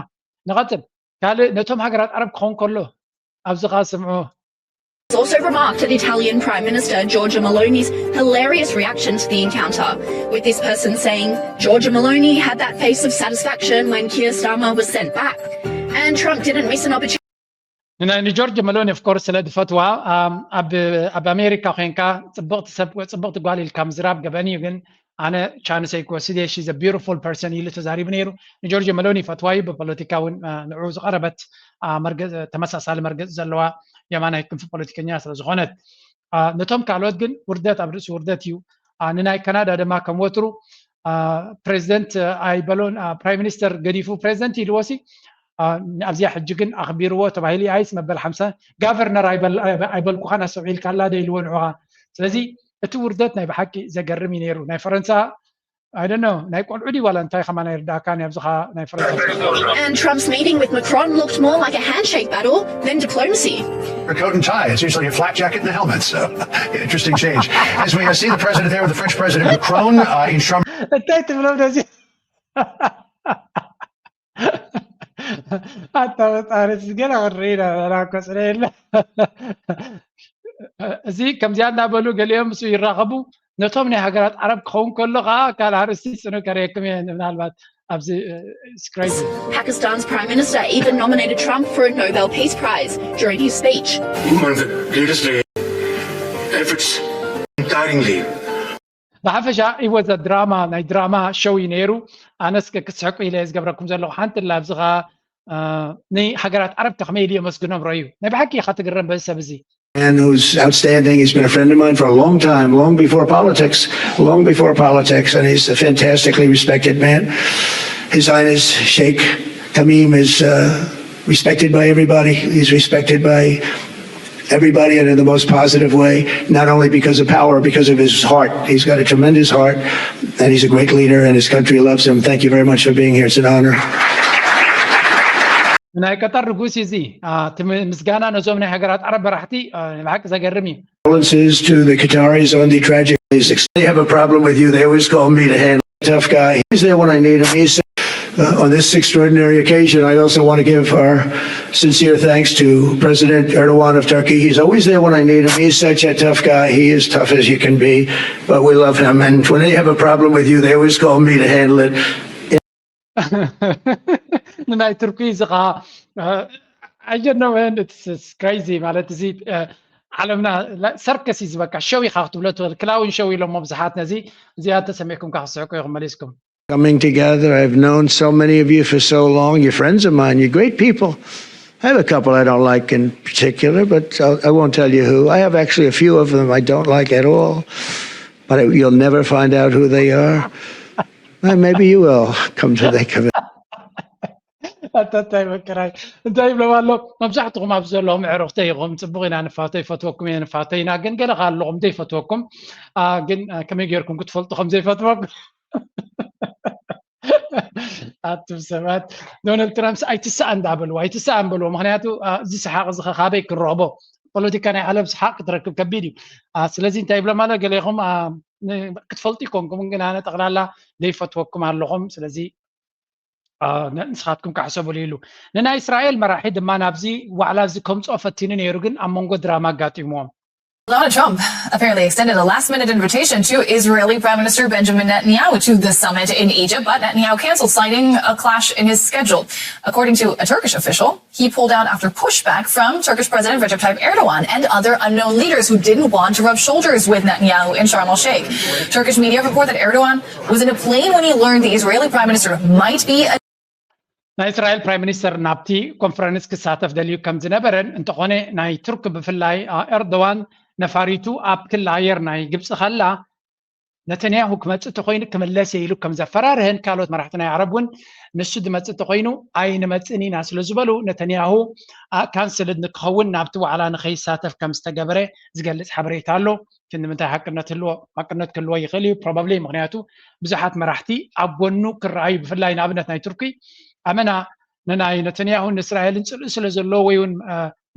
ንቐጽል። ካልእ ነቶም ሃገራት ዓረብ ክኸውን ከሎ ኣብዚ ኸኣ ስምዑ። Also remarked at Italian Prime Minister Giorgia Meloni's hilarious reaction to the encounter, with this person saying Giorgia Meloni had that face of satisfaction when Keir Starmer was sent back, and Trump didn't miss an opportunity. ንጆርጅ መሎኒ ኦፍኮርስ ስለ ዝፈትዋ ኣብ ኣሜሪካ ኮይንካ ፅብቕቲ ሰብ ፅብቕቲ ጓል ኢልካ ምዝራብ ገበን እዩ። ግን ኣነ ቻንሰይ ክወስድ እየ። ሺዝ ቢዩቲፉል ፐርሰን ኢሉ ተዛሪቡ ነይሩ። ንጆርጅ መሎኒ ይፈትዋ እዩ። ብፖለቲካ እውን ንዑ ዝቐረበት ተመሳሳሊ መርገፂ ዘለዋ የማናይ ክንፊ ፖለቲከኛ ስለ ዝኾነት፣ ነቶም ካልኦት ግን ውርደት ኣብ ርእሲ ውርደት እዩ። ንናይ ካናዳ ድማ ከም ወትሩ ፕሬዚደንት ኣይበሎን፣ ፕራይም ሚኒስተር ገዲፉ ፕሬዚደንት ኢልዎ ሲ ኣብዚኣ ሕጂ ግን ኣኽቢርዎ ተባሂሉ ኣይስ መበል ሓምሳ ጋቨርነር ኣይበልኩኻን ኣስተውዒልካላ ዶ ኢልዎ ንዑኻ። ስለዚ እቲ ውርደት ናይ ብሓቂ ዘገርም እዩ ነይሩ። ናይ ፈረንሳ I don't know ናይ ቆልዑ ድዩ ዋላ እንታይ ከማን ኣይርዳእካን ኣብዚ ኸዓ ናይ ፈረንሳ And Trump's meeting with Macron looked more like a handshake battle than diplomacy. A coat and tie. It's usually a flak jacket and a helmet. So, interesting change. As we uh, see the president there with the French President Macron uh, in Sharm እንታይ ትብሎም ነዚ ኣታ በጣሪስ ገና ክርኢ ኢና ቆፅረ የለ እዚ ከምዚኣ እናበሉ ገሊኦም ምስ ይራኸቡ ነቶም ናይ ሃገራት ዓረብ ክኸውን ከሎ ከዓ ካልእ ኣርእስቲ ፅኑ ከርእየኩም እየ ምናልባት ኣብዚ ስክራይብ Pakistan's Prime Minister even nominated Trump for a Nobel Peace Prize during his speech. One of the greatest efforts, untiringly. ብሓፈሻ ኢወዘ ድራማ ናይ ድራማ ሾው እዩ ነይሩ። ኣነስ ክትስሕቁ ኢለ እየ ዝገብረኩም ዘለኹ። ሓንቲ ላ ኣብዚ ኸዓ ንሃገራት ዓረብ ከመይ ኢሉ የመስግኖም ረዩ። ናይ ብሓቂ ኢኻ ትግረም በዚ ሰብ እዚ። man who's outstanding. He's been a friend of mine for a long time, long before politics, long before politics, and he's a fantastically respected man. His Highness Sheikh Tamim is uh, respected by everybody. He's respected by everybody and in the most positive way, not only because of power, because of his heart. He's got a tremendous heart, and he's a great leader, and his country loves him. Thank you very much for being here. It's an honor. ናይ ቀጠር ንጉስ እዚ እቲ ምስጋና ነዞም ናይ ሃገራት ዓረብ መራሕቲ ብሓቂ ዘገርም እዩ። Condolences to the Qataris on the tragic. They have a problem with you. They always call me to handle. Tough guy. He's there when I need him. He's uh, on this extraordinary occasion. I also want to give our sincere thanks to President Erdogan of Turkey. He's always there when I need him. He's such a tough guy. He is tough as you can be, but we love him. And when they have a problem with you, they always call me to handle it. ንናይ ቱርኪ እዚ ከዓ I don't know man, it's crazy ማለት እዚ ዓለምና ሰርከስ እዩ ዝበቃ ሸው ኢኻ ክትብሎ ትኽእል። ክላውን ሸው ኢሎሞ ብዙሓት ነዚ እዚኣ ተሰሚዕኩም ክትስሕቁ ኢኹም መሊስኩም። Coming together. I've known so many of you for so long. You're friends of mine. You're great people. I have a couple I don't like in particular, but I'll, I won't tell you who. I have actually a few of them I don't like at all, but I, you'll never find out who they are. Well, maybe you will come to think of it. ኣታ እንታይ መከራይ እንታይ ይብሎም ኣሎ። መብዛሕትኹም ኣብዚ ዘለኹም ኣዕሩኽተይ ኢኹም። ፅቡቕ ኢና ንፋቶ፣ ይፈትወኩም እየ ንፋቶ ኢና። ግን ገለ ከ ኣለኹም ዘይፈትወኩም። ግን ከመይ ገይርኩም ክትፈልጡ ከም ዘይፈትወኩም ኣቱም ሰባት። ዶናልድ ትራምፕስ ኣይትስኣን ዳበልዎ ኣይትስኣን በልዎ። ምክንያቱ እዚ ሰሓቕ እዚ ካበይ ክንረኽቦ? ፖለቲካ ናይ ዓለም ሰሓቕ ክትረክብ ከቢድ እዩ። ስለዚ እንታይ ይብሎም ኣሎ ገሌኹም ክትፈልጡ ይኮንኩም ግን ኣነ ጠቕላላ ዘይፈትወኩም ኣለኹም። ስለዚ ንስኻትኩም ካሕሰብሉ ኢሉ። ንናይ እስራኤል መራሒ ድማ ናብዚ ዋዕላ እዚ ከምፅኦ ፈቲኑ ነይሩ ግን ኣብ መንጎ ድራማ ኣጋጢምዎም። Donald Trump apparently extended a last minute invitation to Israeli Prime Minister Benjamin Netanyahu to the summit in Egypt, but Netanyahu canceled, citing a clash in his schedule. According to a Turkish official, he pulled out after pushback from Turkish President Recep Tayyip Erdogan and other unknown leaders who didn't want to rub shoulders with Netanyahu in Sharm el Sheikh. Turkish media report that Erdogan was in a plane when he learned the Israeli Prime Minister might be a ናይ እስራኤል ፕራይም ሚኒስተር ናብቲ ኮንፈረንስ ክሳተፍ ደልዩ ከም ዝነበረን እንተኾነ ናይ ቱርክ ብፍላይ ኤርዶዋን ነፋሪቱ ኣብ ክሊ ኣየር ናይ ግብፂ ከላ ነተንያሁ ክመፅእ ተኮይኑ ክምለስ እየ ኢሉ ከም ዘፈራርህን ካልኦት መራሕቲ ናይ ዓረብ እውን ንሱ ዝመፅእ ተኮይኑ ኣይንመፅእን ኢና ስለ ዝበሉ ነተንያሁ ካንስልድ ንክኸውን ናብቲ ዋዕላ ንከይሳተፍ ከም ዝተገበረ ዝገልፅ ሓበሬታ ኣሎ። ክንዲ ምንታይ ሓቅነት ህልዎ ሓቅነት ክህልዎ ይኽእል እዩ ፕሮባብሊ ምክንያቱ ብዙሓት መራሕቲ ኣብ ጎኑ ክረኣዩ ብፍላይ ንኣብነት ናይ ቱርኪ ኣመና ንናይ ነተንያሁ ንእስራኤልን ፅልኢ ስለ ዘለዎ ወይ እውን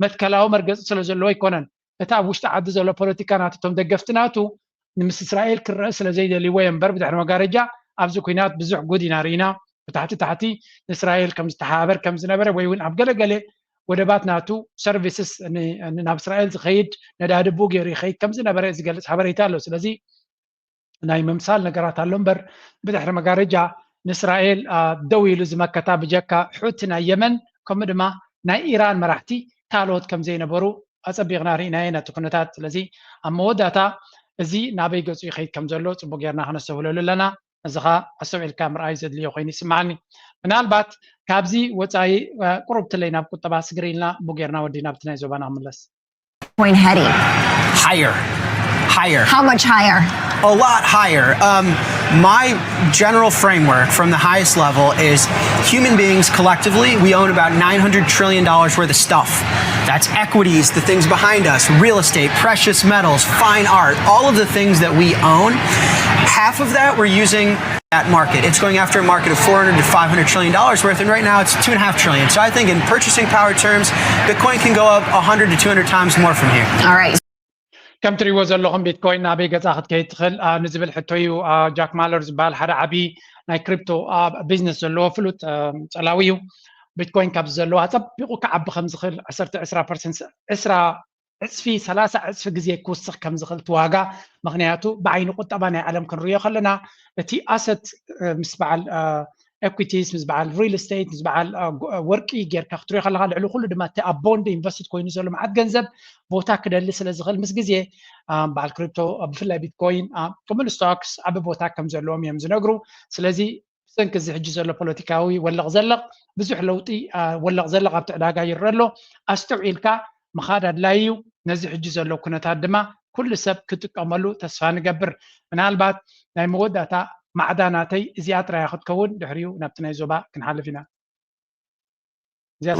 መትከላዊ መርገፂ ስለ ዘለዎ ኣይኮነን። እቲ ኣብ ውሽጢ ዓዲ ዘሎ ፖለቲካ ናትቶም ደገፍቲ ናቱ ምስ እስራኤል ክረአ ስለ ዘይደልይዎ እዮም እምበር ብድሕሪ መጋረጃ ኣብዚ ኩናት ብዙሕ ጉድ ኢና ርኢና። ብታሕቲ ታሕቲ ንእስራኤል ከም ዝተሓባበር ከም ዝነበረ ወይ እውን ኣብ ገለገለ ወደባት ናቱ ሰርቪስስ ናብ እስራኤል ዝኸይድ ነዳዲ ብኡ ገይሩ ይኸይድ ከም ዝነበረ ዝገልፅ ሓበሬታ ኣሎ። ስለዚ ናይ ምምሳል ነገራት ኣሎ እምበር ብድሕሪ መጋረጃ ንእስራኤል ደው ኢሉ ዝመከታ ብጀካ ሑቲ ናይ የመን ከምኡ ድማ ናይ ኢራን መራሕቲ ካልኦት ከም ዘይነበሩ ኣፀቢቕና ርኢናዮ ነቲ ኩነታት። ስለዚ ኣብ መወዳእታ እዚ ናበይ ገፁ ይኸይድ ከም ዘሎ ፅቡቅ ጌርና ክነስተብህለሉ ኣለና። እዚ ኸ ኣስተውዒልካ ምርኣይ ዘድልዮ ኮይኑ ይስምዓኒ። ምናልባት ካብዚ ወፃኢ ቁሩብ ትለይ ናብ ቁጠባ ስግር ኢልና ብኡ ጌርና ወዲና ኣብቲ ናይ ዞባና ክምለስ። Point heading. Higher. Higher. How much higher? A lot higher. Um, my general framework from the highest level is human beings collectively, we own about nine hundred trillion dollars worth of stuff. That's equities, the things behind us, real estate, precious metals, fine art, all of the things that we own. Half of that we're using that market. It's going after a market of four hundred to five hundred trillion dollars worth, and right now it's two and a half trillion. So I think in purchasing power terms, Bitcoin can go up a hundred to two hundred times more from here. All right. ከም ትሪእዎ ዘለኹም ቢትኮይን ናበይ ገፃ ክትከይድ ትኽእል ንዝብል ሕቶ እዩ። ጃክ ማለር ዝበሃል ሓደ ዓብዪ ናይ ክሪፕቶ ቢዝነስ ዘለዎ ፍሉጥ ፀላዊ እዩ። ቢትኮይን ካብዚ ዘለዎ ኣፀቢቑ ክዓቢ ከም ዝኽእል ዕስራ ዕስራ ዕስራ ዕፅፊ ሰላሳ ዕፅፊ ግዜ ክውስኽ ከም ዝኽእል እቲ ዋጋ ምክንያቱ ብዓይኒ ቁጠባ ናይ ዓለም ክንሪኦ ከለና እቲ ኣሰት ምስ በዓል ኤኩዊቲስ ምስ በዓል ሪል ስቴት ምስ በዓል ወርቂ ጌርካ ክትሪኦ ከለካ ልዕሊ ኩሉ ድማ እቲ ኣብ ቦንድ ኢንቨስትድ ኮይኑ ዘሎ መዓት ገንዘብ ቦታ ክደሊ ስለ ዝኽእል ምስ ግዜ በዓል ክሪፕቶ ብፍላይ ቢትኮይን ከምኡ ስቶክስ ዓቢ ቦታ ከም ዘለዎም እዮም ዝነግሩ። ስለዚ ብሰንኪ እዚ ሕጂ ዘሎ ፖለቲካዊ ወለቕ ዘለቕ ብዙሕ ለውጢ ወለቕ ዘለቕ ኣብቲ ዕዳጋ ይረአ ኣሎ። ኣስተውዒልካ ምኻድ ኣድላይ እዩ። ነዚ ሕጂ ዘሎ ኩነታት ድማ ኩሉ ሰብ ክጥቀመሉ ተስፋ ንገብር። ምናልባት ናይ መወዳእታ ማዕዳ ናተይ እዚኣ ጥራያ ክትከውን ድሕሪኡ ናብቲ ናይ ዞባ ክንሓልፍ ኢና።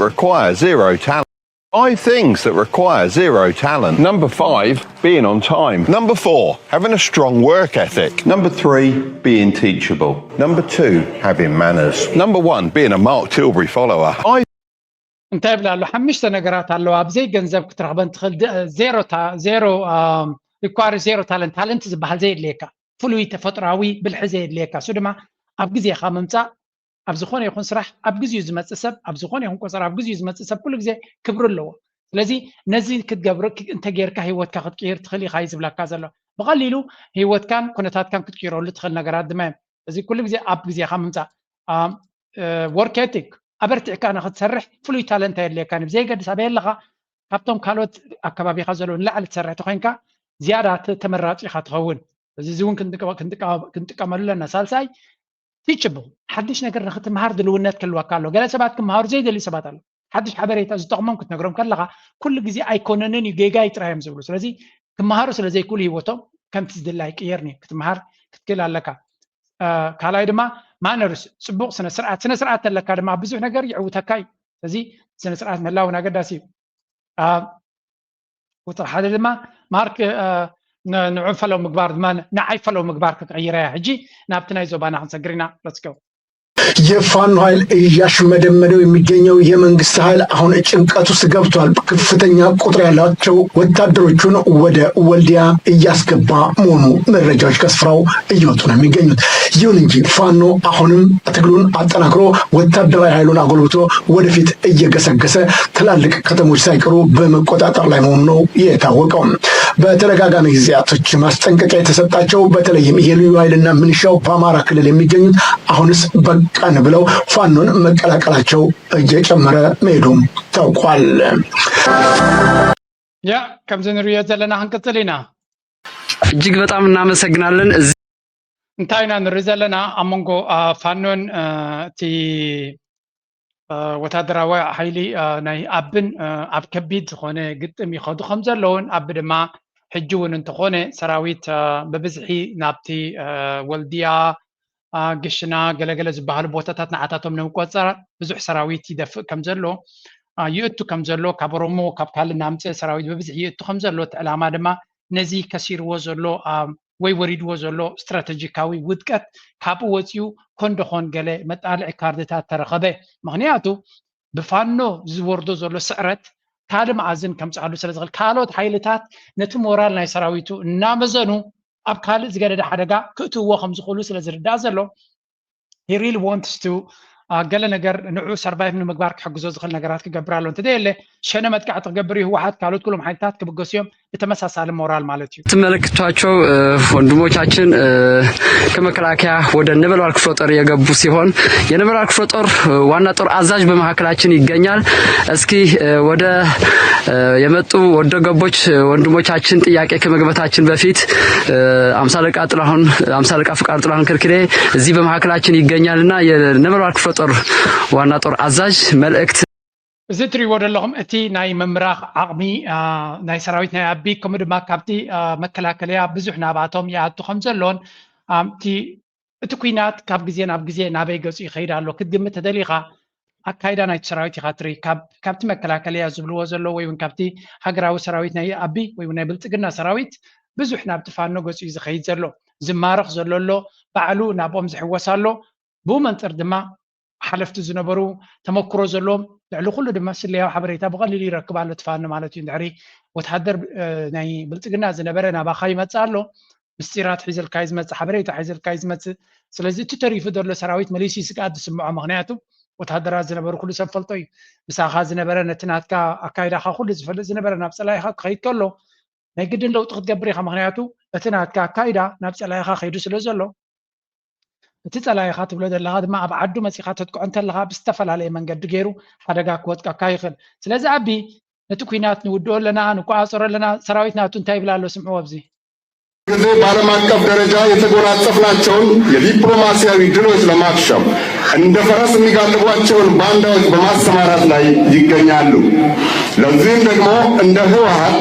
Require zero talent. Five things that require zero talent. Number five, being on time. Number four, having a strong work ethic. Number three, being teachable. Number two, having manners. Number one, being a Mark Tilbury follower. I እንታይ ይብላ ኣሎ ሓሙሽተ ነገራት ኣለዋ ኣብዘይ ገንዘብ ክትረኽበን ትኽእል ዜሮ ዜሮ ሪኳሪ ዜሮ ታለንት ታለንት ዝበሃል ዘየድልየካ ፍሉይ ተፈጥራዊ ብልሒ ዘየድልየካ እሱ ድማ ኣብ ግዜኻ ምምፃእ ኣብ ዝኾነ ይኹን ስራሕ ኣብ ግዜኡ ዝመፅእ ሰብ ኣብ ዝኾነ ይኹን ቆፀር ኣብ ግዜኡ ዝመፅእ ሰብ ኩሉ ግዜ ክብሪ ኣለዎ። ስለዚ ነዚ ክትገብር እንተጌርካ ሂወትካ ክትቅይር ትኽእል ኢኻ እዩ ዝብለካ ዘሎ። ብቐሊሉ ሂወትካን ኩነታትካን ክትቅይረሉ ትኽእል ነገራት ድማ እዮም። እዚ ኩሉ ግዜ ኣብ ግዜኻ ምምፃእ ወርክ ኤቲክ ኣበርቲዕካ ንክትሰርሕ ፍሉይ ታለንት ኣየድልየካን እዩ። ብዘይገድስ ኣበይ ኣለኻ ካብቶም ካልኦት ኣከባቢኻ ዘለዉ ንላዕሊ ትሰርሕ ተኮይንካ ዝያዳ ተመራፂ ኢኻ ትኸውን። እዚ እውን ክንጥቀመሉ ኣለና። ሳልሳይ ቲችብል ሓድሽ ነገር ንክትምሃር ድልውነት ክህልወካ ኣሎ። ገለ ሰባት ክምሃሩ ዘይደልዩ ሰባት ኣሎ። ሓድሽ ሓበሬታ ዝጠቕሞም ክትነግሮም ከለኻ ኩሉ ግዜ ኣይኮነንን እዩ ጌጋ እዩ ጥራይ እዮም ዝብሉ። ስለዚ ክምሃሩ ስለ ዘይክእሉ ህይወቶም ከምቲ ዝድለ ኣይቅየርን እዩ። ክትምሃር ክትክእል ኣለካ። ካልኣይ ድማ ማነርስ ፅቡቅ ስነ ስርዓት ስነ ስርዓት ተለካ ድማ ብዙሕ ነገር ይዕውተካ እዩ። ስለዚ ስነ ስርዓት ምህላው እውን ኣገዳሲ እዩ። ቁፅሪ ሓደ ድማ ማርክ ንዑ ፈለው ምግባር ድማ ንዓይ ፈለው ምግባር ክትቅይራ እያ። ሕጂ ናብቲ ናይ ዞባና ክንሰግር ኢና። ለትስገው የፋኖ ኃይል እያሽመደመደው የሚገኘው የመንግስት ኃይል አሁን ጭንቀት ውስጥ ገብቷል። ከፍተኛ ቁጥር ያላቸው ወታደሮቹን ወደ ወልዲያ እያስገባ መሆኑ መረጃዎች ከስፍራው እየወጡ ነው የሚገኙት። ይሁን እንጂ ፋኖ አሁንም ትግሉን አጠናክሮ ወታደራዊ ኃይሉን አጎልብቶ ወደፊት እየገሰገሰ ትላልቅ ከተሞች ሳይቀሩ በመቆጣጠር ላይ መሆኑ ነው የታወቀው። በተደጋጋሚ ጊዜያቶች ማስጠንቀቂያ የተሰጣቸው በተለይም የልዩ ኃይልና ሚሊሻው በአማራ ክልል የሚገኙት አሁንስ በቃን ብለው ፋኖን መቀላቀላቸው እየጨመረ መሄዱም ታውቋል። ያ ከምዚ ንሪኦ ዘለና ክንቅፅል ኢና። እጅግ በጣም እናመሰግናለን። እንታይ ኢና ንርኢ ዘለና ኣብ መንጎ ፋኖን እቲ ወታደራዊ ሓይሊ ናይ ኣብን ኣብ ከቢድ ዝኾነ ግጥም ይኸዱ ከም ዘለውን ኣብ ድማ ሕጂ እውን እንተኾነ ሰራዊት ብብዝሒ ናብቲ ወልድያ፣ ግሽና፣ ገለገለ ዝበሃሉ ቦታታት ንዓታቶም ንምቆፃር ብዙሕ ሰራዊት ይደፍእ ከም ዘሎ፣ ይእቱ ከም ዘሎ፣ ካብ ኦሮሞ ካብ ካልእ እናምፀ ሰራዊት ብብዝሒ ይእቱ ከም ዘሎ፣ እቲ ዕላማ ድማ ነዚ ከሲርዎ ዘሎ ወይ ወሪድዎ ዘሎ ስትራተጂካዊ ውድቀት ካብኡ ወፂኡ ኮንደኾን ገለ መጣልዒ ካርድታት ተረኸበ። ምክንያቱ ብፋኖ ዝወርዶ ዘሎ ስዕረት ካልእ መኣዝን ከምፅኣሉ ስለ ዝኽእል፣ ካልኦት ሓይልታት ነቲ ሞራል ናይ ሰራዊቱ እናመዘኑ ኣብ ካልእ ዝገደደ ሓደጋ ክእትውዎ ከም ዝኽእሉ ስለ ዝርዳእ ዘሎ፣ he really wants to ገለ ነገር ንዑ ሰርቫይቭ ንምግባር ክሕግዞ ዝኽእል ነገራት ክገብር ኣሎ። እንተዘየለ ሸነ መጥቃዕቲ ክገብር እዩ። ህወሓት ካልኦት ኩሎም ሓይልታት ክብገሱ እዮም። ብተመሳሳሊ ሞራል ማለት እዩ። ትመለከቷቸው ወንድሞቻችን ከመከላከያ ወደ ነበልባል ክፍለ ጦር የገቡ ሲሆን የነበልባል ክፍለ ጦር ዋና ጦር አዛዥ በመካከላችን ይገኛል። እስኪ ወደ የመጡ ወደ ገቦች ወንድሞቻችን ጥያቄ ከመግባታችን በፊት አምሳ አለቃ ጥላሁን አምሳ አለቃ ፍቃዱ ጥላሁን ከልክሌ እዚህ በመካከላችን ይገኛልና የነበልባል ክፍለ ጦር ዋና ጦር አዛዥ መልእክት እዚ እትሪእዎ ዘለኹም እቲ ናይ ምምራኽ ዓቕሚ ናይ ሰራዊት ናይ ኣቢ ከምኡ ድማ ካብቲ መከላከለያ ብዙሕ ናብኣቶም ይኣቱ ከም ዘሎን እቲ እቲ ኩናት ካብ ግዜ ናብ ግዜ ናበይ ገጹ ይኸይድ ኣሎ ክትግምት ተደሊኻ ኣካይዳ ናይቲ ሰራዊት ኢኻ ትርኢ። ካብቲ መከላከለያ ዝብልዎ ዘሎ ወይ እውን ካብቲ ሃገራዊ ሰራዊት ናይ ኣቢ ወይ ናይ ብልጽግና ሰራዊት ብዙሕ ናብቲ ፋኖ ገጹ እዩ ዝኸይድ ዘሎ። ዝማረኽ ዘሎ ኣሎ፣ ባዕሉ ናብኦም ዝሕወስ ኣሎ። ብኡ መንጽር ድማ ሓለፍቲ ዝነበሩ ተመክሮ ዘለዎም ልዕሊ ኩሉ ድማ ስለያዊ ሓበሬታ ብቐሊሉ ይረክብ ኣሎ እቲ ፋኖ ማለት እዩ። እንድሕሪ ወተሃደር ናይ ብልጽግና ዝነበረ ናባኻ ይመጽእ ኣሎ፣ ምስጢራት ሒዘልካ እዩ ዝመጽእ፣ ሓበሬታ ሒዘልካ እዩ ዝመጽእ። ስለዚ እቲ ተሪፉ ዘሎ ሰራዊት መሊሱ እዩ ስግኣት ዝስምዖ፣ ምኽንያቱ ወተሃደራት ዝነበሩ ኩሉ ሰብ ፈልጦ እዩ። ምሳኻ ዝነበረ ነቲ ናትካ ኣካይዳኻ ኩሉ ዝፈልጥ ዝነበረ ናብ ጸላኢኻ ክኸይድ ከሎ ናይ ግድን ለውጢ ክትገብር ኢኻ፣ ምኽንያቱ እቲ ናትካ ኣካይዳ ናብ ጸላኢኻ ከይዱ ስለ ዘሎ እቲ ጸላኢኻ ትብሎ ዘለኻ ድማ ኣብ ዓዱ መጺኻ ተጥቅዖ እንተለኻ ብዝተፈላለየ መንገዲ ገይሩ ሓደጋ ክወጥቀካ ይኽእል። ስለዚ ኣቢ ነቲ ኲናት ንውድኦ ኣለና ንቆጻጸሮ ኣለና ሰራዊት ናቱ እንታይ ይብል ኣሎ ስምዕዎ ኣብዚ። ጊዜ በዓለም አቀፍ ደረጃ የተጎናጸፍናቸውን የዲፕሎማሲያዊ ድሎች ለማክሸፍ እንደ ፈረስ የሚጋልቧቸውን ባንዳዎች በማሰማራት ላይ ይገኛሉ። ለዚህም ደግሞ እንደ ህወሓት፣